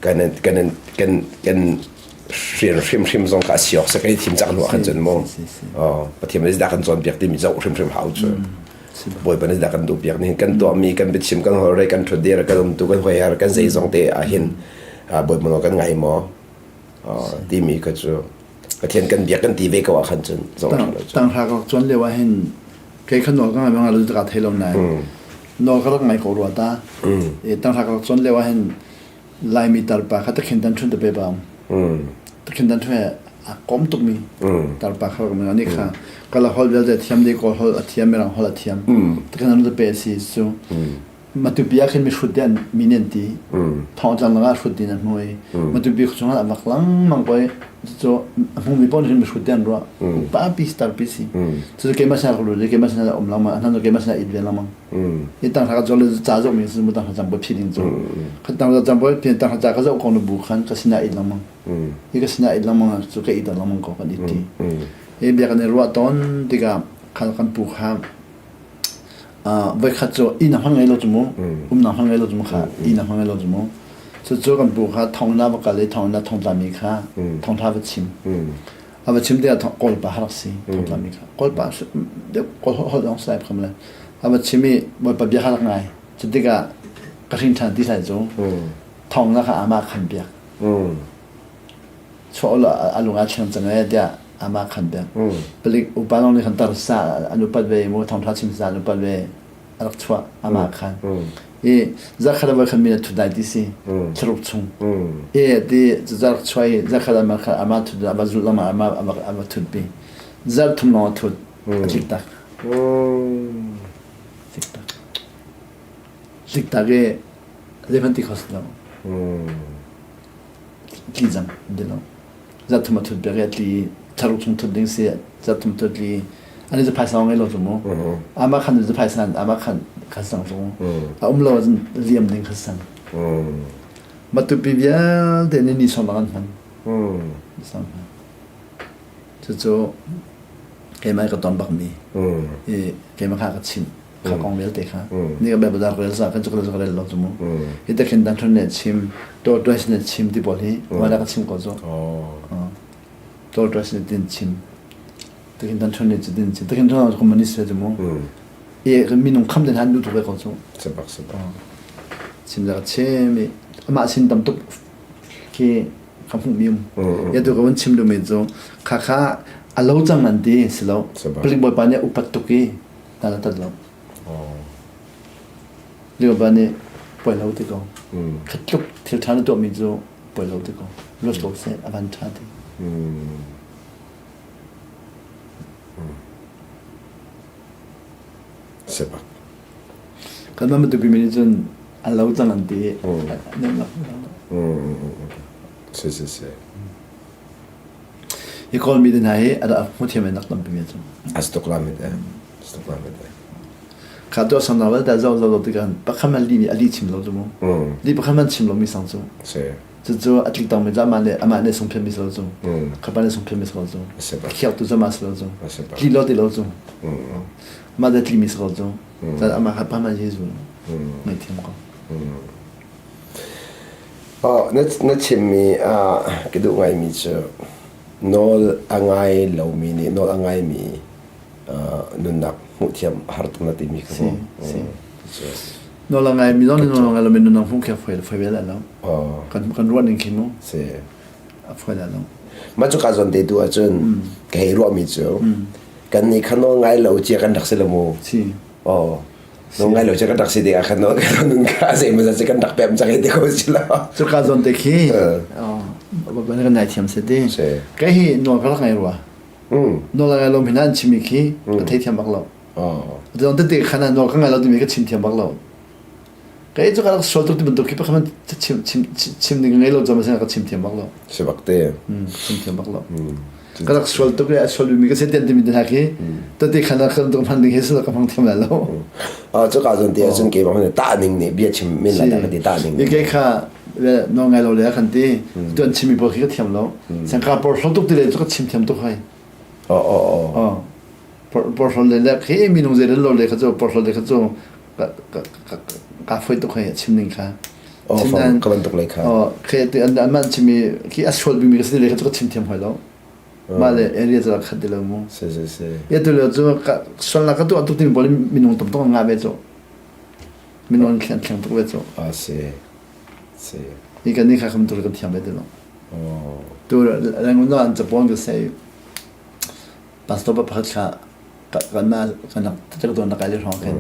kan kan kan kan rian hrimhrim zong kha a si awk si kan i thim cang hnu ah khan cun mu Pathian nih dah kan cawnpiak timi zoh hrimhrim hau cu Bawipa nih dah kan duhpiak ni kan tuahmi kan biachim kan holhrei kan ṭhutdir kan umtu kan hoiher kan zeizong te ah hin Bawipa nawl kan ngai maw timi kha cu Pathian kan biak kan ti ve ko ah khan cun zoh ṭha lo cu Tanghra ka cawn lio ah hin kei kha nawl ka ngai bang lo ka thei lo nain nawl ka rak ngai ko rua ta tanghra ka cawn lio ah hin Laimi tarpa kha takhin tan ṭhun te pe bang. Takhin tan ṭhun a kom tukmi tarpa kha rak ani kha kala hol vialte thiam dei kawl hol a thiam mirang hol a thiam. Takhin tan te pe si cu. Matupi ah khin mi hrut te an min an ti. Thong tlang lang ah hrut din an hmu i Matupi chung ah vak langmang koi cu a hmumi paoh nih khin mi hrut te an ruah. Pa pi star pi si. Cu keimah sin ah ka lut i keimah sin ah um langmang an keimah sin ah it ve langmang. Hi tang hra ka zol ca zoh mi sin mu tang hra cang phi ding cu. Khat tang hra cang phi tang hra ca ka zoh ko na bu khan ka sinah it lengmang. Hi ka sinah it lengmang cu ka it lengmang ko kan it ti. Hi bia kan i ruah tawn tikah khan kan pu kha voi khat cu inn hmang ngei lo cu mu umnak hmang ngei lo cu mu kha inn hmang ngei lo cu mu cu cu kan pu kha thong na va kal i thong na thong tla mi kha thong tha va chim A va chim tikah Kawlpa a rak si thongtlami kha. Kawlpa deuh Kawl holh zong sai kham le. A va chim i Bawipa bia kha rak ngai. Cu tikah ka hrin ṭhan ti sai cu thong na kha amah khan piak. Chuah ulaw a lung aa thleng cang ee tiah amah khan piak. Palik upa lawng nih khan tar sa an upat ve mu thongṭha chim sa an upat ve. a rak chuah amah khan i zarkhat a voikhat mi thut lai ti si thlaruk chung i ti zark chuah i zarkhat ama kha ama thut ama zulh lama ama ama ama thut pi zarh thum lawng a thut a tlik tak tlik tak tlik tak i zeihmanh ti kho si lo tli zang di lo zarh thum a thut piak i a tli i thlaruk chung thut ding si zarh thum thut tli ani cu phaisa ngei lo cu mu amah khan cu phaisa amah khan kha sang cu a um lo ahcun liam ding kha sang matupi vialte ni ni sawm an hman sang hman cucu keimah ka ton bak mi i keimah kha ka chimh kha kong vialte kha ni ka bia bazar rel sa kan cu ka rel lo cu mu hi te khin dan thun ne chim to dress ne chim ti pawl hi wala ka chim ko cu to dress ne tin chim te khin dan thun ne chu tin chim te khin thun communist le cu mu e minung kham den han du tu ko cu sabak sabak chim la chim i amah sin tam tuk khi ka hmuh mi um ya tu ka van chim du mi cu kha kha a lo cang nan ti si lo palik bawipa nih upat tuk i ta na tat lo lio ba nih poi lo ti ko khat tluk thil ṭha na tuahmi cu poi lo ti ko luat ko seh a van ṭha ti Sebak. Kan mah matupi mi nih cun a lo cang an ti. Si si si. Hi Kawlmi te hna hi a rak hmu thiam in rak tampi mi cu. As tuk la mi te. As tuk la mi te. Kha tu sang na da zo zo zo ti kan pakhat man li mi ali chim lo cu mu. Li pakhat man chim lo mi sang cu. Si. Cu cu a tlik tong mi cu amah le amah ne sung phian mi si lo cu. Khapa ne sung phian mi si lo cu. Khiak tu cu amah si lo cu. Tli lo ti lo cu. Mah da tli mi si lo cu. Cun amah kha pa man Jesuh ngai thiam ko. Oh, na, na chimmi ah ka duh ngaimi cu nawl a ngai lomi nih nawl a ngaimi nunnak hmuh thiam har tuk na timi kha si, si. Nawl a ngaimi zong nih nawl a ngai lomi nunnak hmuh khi a foi foi ve lai lo. Kan kan ruah ning khi mu. Si. A foi lai lo. Mah cu ka zawn te tu ahcun ka hei ruahmi cu kan nih kha nawl ngai lo cia kan rak si lo mu. Si. Oh. No ngai lo che kan rak si ding ah khan no kan nun kha zei maw zat kan rak pem cang te ko si lo. Cu ka zon te khi. Oh, ba kan nai thiam se te. Kai hi no ka rak ngai rua. No la ngai lo min an chimi khi ka thei thiam bak lo. Oh. Zon te te khan no ka ngai lo timi ka chim thiam bak lo. Kei cu ka rak sual tuk ti bantuk khi pakhat chim chim chim ding ngei lo cam ka chim thiam bak lo. Si bak te. Chim thiam bak lo. Ka rak sual tuk le a sual mi ka se tian timi te hna khi tati khan ah kan tuk hman ding hi sila ka hmang thiam lai lo. Ah cu ka zon te ahcun ke bang ta ning nih bia chim min la ka ti ta ning. Ke kha no ngai lo le kan ti tuan chimi pawl khi ka thiam lo. Sangka por hlo tuk ti le cu ka chim thiam tuk hai. Oh oh oh. Porhlawt le le khi minung zei lo le kha cu porhlawt le kha cu ka foi tuk hei chim ning kha. Oh, ka bantuk lei kha. Oh, khi ti an an man chimi khi a sual bimi ka si le kha cu ka chim thiam hoi lo. Ma le area cu khat ti lo mu. Si si si. Ya tu le cu ka sual la ka tu tuk timi bol minung tam tuk nga ve cu. Minung an thleng thleng tuk ve cu. Ah si. Si. Ni kan ni kha kam tu kan thiam ve ti lo. Oh. Tu rangun an capon ka sei. Pastor pa pakhat kha kanmah kan rak caktuan rak kai lio hrawng khin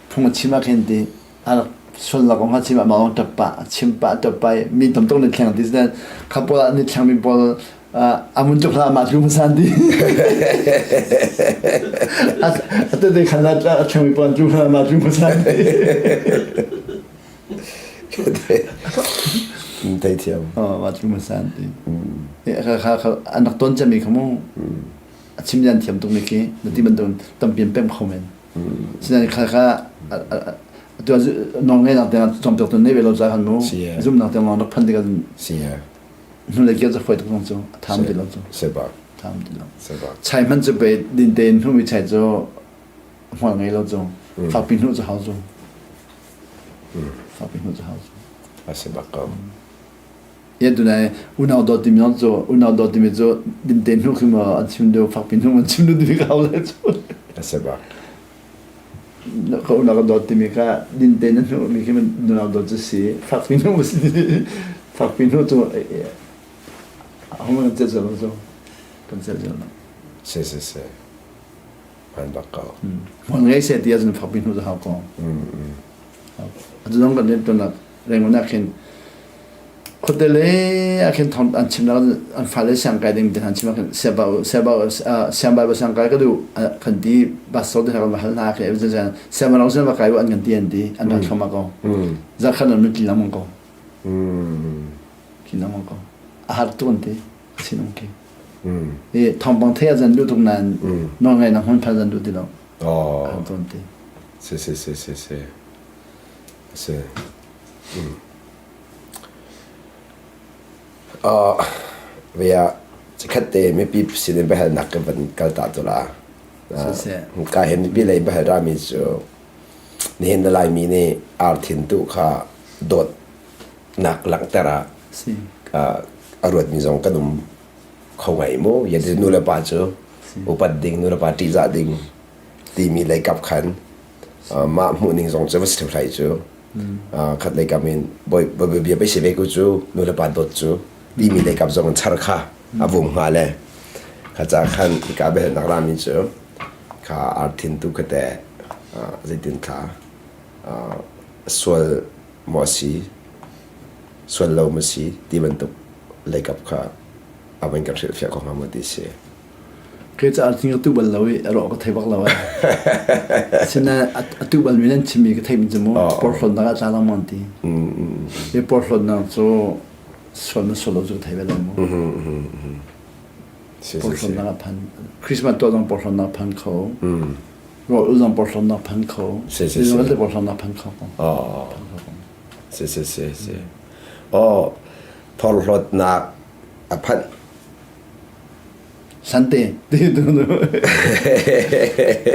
phung a chim ah khin ti a rak sualnak kong kha chim ah mah lawng ṭap pah chim pah ṭap pah i mi tam tuk nih thleng ti sinain kha pawl ah nih thlengmi pawl a mun tuk hlah mah tlu hmasa ti a tete khan a thlengmi pawl an tlu hlah mah tlu hmasa ti Thei thiam. Mah cu hmasa an ti. Kha kha an rak ton cemmi kha mu a chim yan thiam tuk mi khi na ti bantuk tampi an pemh kho men. Sinain kha kha atu nawl ngeinak tiang cawnpiak tu nei ve lo ca khan mu zumnak tiang lawng rak phan tikah hnulei kir cu fawi tuk zong cu a tham ti lo cu. Tham ti lo. Chai hmanh cu pe din tein hnu mi chai cu hmual ngei lo cu fakpi hnu cu hau cu. Fakpi hnu cu hau cu. A si bak ko. Ye tunai unau dawt timi zong cu unau dawt timi cu dimte hnu khi maw an chim deuh fakpi hnu an chim deuh timi ka hau lai cu. A si bak. Ka unau ka dawt timi kha dinte na hnu mi khi unau dawt cu si fakpi hnu si fakpi hnu cu hong kan cel lo cu kan cel lo. Si si si. An bak ko. Hmual ngei seh ti ahcun fakpi hnu cu hau ko. Atu zong kan riantuannak Rangoon ah khin khuate le ah khin thong an chimnak an fale siang kai ding ti an chim ah khin siangbai ba siang kai ka duh kan ti pastor te kan va hal hna khi siangbai rong siang va kai an kan ti an ti an rak thluahmah ko zakhan an tli lengmang ko tli lengmang ko a har tuk an ti sinung khi i thawngpang thei ah zan duh tuk nain nawl ngaihnak hmun phal zan duh ti lo oh ton ti si si si si si si uh via chikhat te mipi sin in biahalnak kan van kal ta tu la ka he mipi lei biahal rami cu nihin na laimi nih arthin tu kha dawt nak langhter ah a ruatmi zong kan um kho ngai mu yet nu le pa cu upat ding nu le pa ṭihzah ding timi lei kap khan mah hmuh ning zong cu va si hlai cu khat lei kam in boi bia pei si ve ku cu nu le pa dawt cu timi lei kap zong in char kha a vum hnga le kha ca khan ka bel nak rami cu kha arthin tu kha te zeitin thla sual maw si sual lo maw si ti bantuk leikap kha a van kan hrilhfiah ko hnga maw ti si. Kei cu arting ka tu bal lo i a rawh ka thei bak lo ai. Sinain a tu bal mi nan chimmi ka theih mi cu mu porhlawtnak ah tla lengmang ti. Hi porhlawtnak cu sual na sual lo cu ka thei ve lo mu. Porhlawtnak ah phan Christmas tuah zong porhlawtnak phan kho. Rawl ul zong porhlawtnak phan kho. Zeizong vialte porhlawtnak phan kho. Si si si si. Oh, porhlawtnak a phanh. Sante ti tu nu.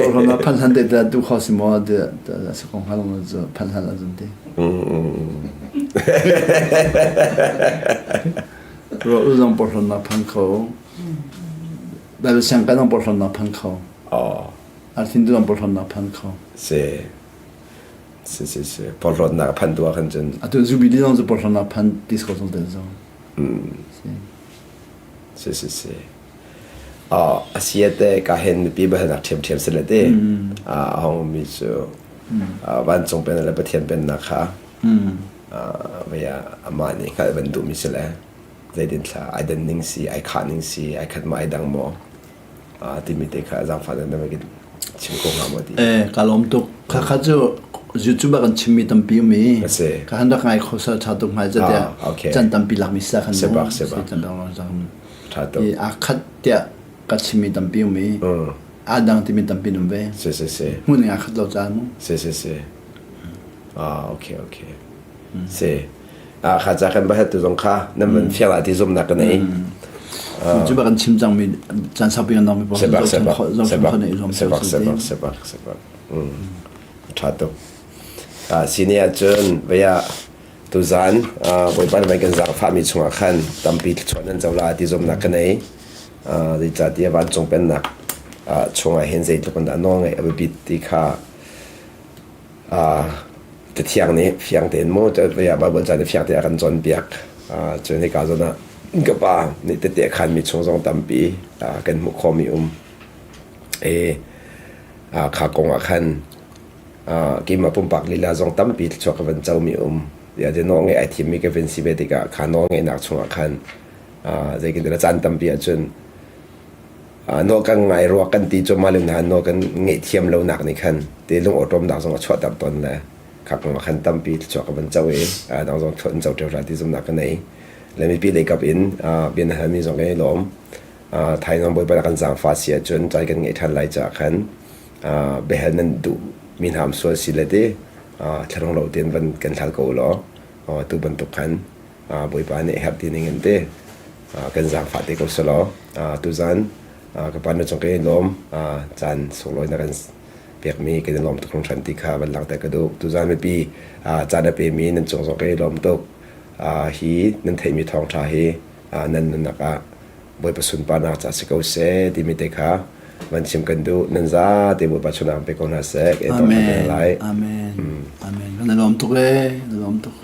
Porhlawtnak phan hlan te ta tu kho si maw ti sa kong hal cu phan hlan azun ti. Rawl ul zong porhlawtnak phan kho. Bible siang kan zong porhlawtnak phan kho. Oh. Arthin tu zong porhlawtnak phan kho. Si. Si si si. Porhlawtnak phan tu ah khan cun. Atu Jubilee zong cu porhlawtnak phan ti ko zong tel zong. Si. Si si si. Oh, a sia te ka hen mipi bahanak ṭhiamṭhiam si le te. A hong mi cu. Vancung pennak le Pathian pennak kha vei ah amah nih hngalh van duhmi si le zeitin thla ai dan ning si, ai khah ning si, ai khat maw ai dang maw timi te kha zaangfah na van chim ko hnga maw ti. Eh, ka lawm tuk. Kha kha cu YouTube ah kan chimmi tampi um i ka han rak ngai kho sal tha tuk ngai zat tiah can tampi lakmi sa khan sebak sebak can dang long zang tha tuk i aa khat tiah ka chimmi tampi um i aa dang timi tampi um ve si si si hmun ning aa khat lo caan mu si si si ah okay okay Si. Ah kha ca kan bahat tu zong kha nan van fiang ah ti zumnak ka nei. Cu ba kan chim cang mi caan saupi kan nong mi pawl Sebak sebak zong sebak kho nei zong sebak sebak sebak sebak. Mm. Tha tuk. Ah sini ahcun vaya tuzan Bawipa nih kan zaangfah mi chungah khan tampi thluachuah nan co la ti zumnak ka nei. Zeicahtiah vancung pennak chungah hin zeitluk in dah nawl ngeih a biapit ti kha Cathiang nih fiang tein maw Baibal ca nih fiang tein a kan cawnpiak. Cun hika zawn ah ka pa nih tete a khanmi chung zong tampi kan hmuh khawhmi um. I kha kong ah khan keimah pumpak lila zong tampi thluachuah ka van comi um. Nawl ngeih ai thimmi ka van si ve tikah kha nawl ngeihnak chungah khan zeitintiah caan tampi ahcun Nawl kan ngai rua kan ti cu mah le hna nawl kan ngaihthiam lonak nih khan te lungawṭawmnak zong a chuahter tawn le kha kong ah khan tampi thluachuah ka van co i dang zong thluachuah an co ṭheo hlah ti zumhnak ka nei. Le mipi lei kap in bia na halmi zong kan i lawm. Thainawng Bawipa na kan zaangfah si ahcun caan kan ngeih ṭhan lai caah khan biahal nan duh mi hna um sual si le ti thlarung lo tein van kan hal ko u law tu bantuk khan Bawipa nih herh ti ning in ti kan zaangfah te ko selaw tuzan ka pa na cung kan i lawm caan sunglawi na kan pekmi kan i lawm tuk hringhran ti kha van langhter ka duh tuzan mipi caan a pemi nan cung zong kan i lawm tuk hi nan theihmi thawngṭha hi nan nunnak ah Bawipa sunparnak ca si ko seh timi te kha van chim kan duh nan za te Bawipa chunang pe ko hna seh Amen. Amen. Amen. Kan i lawm tuk ee. Kan i lawm tuk.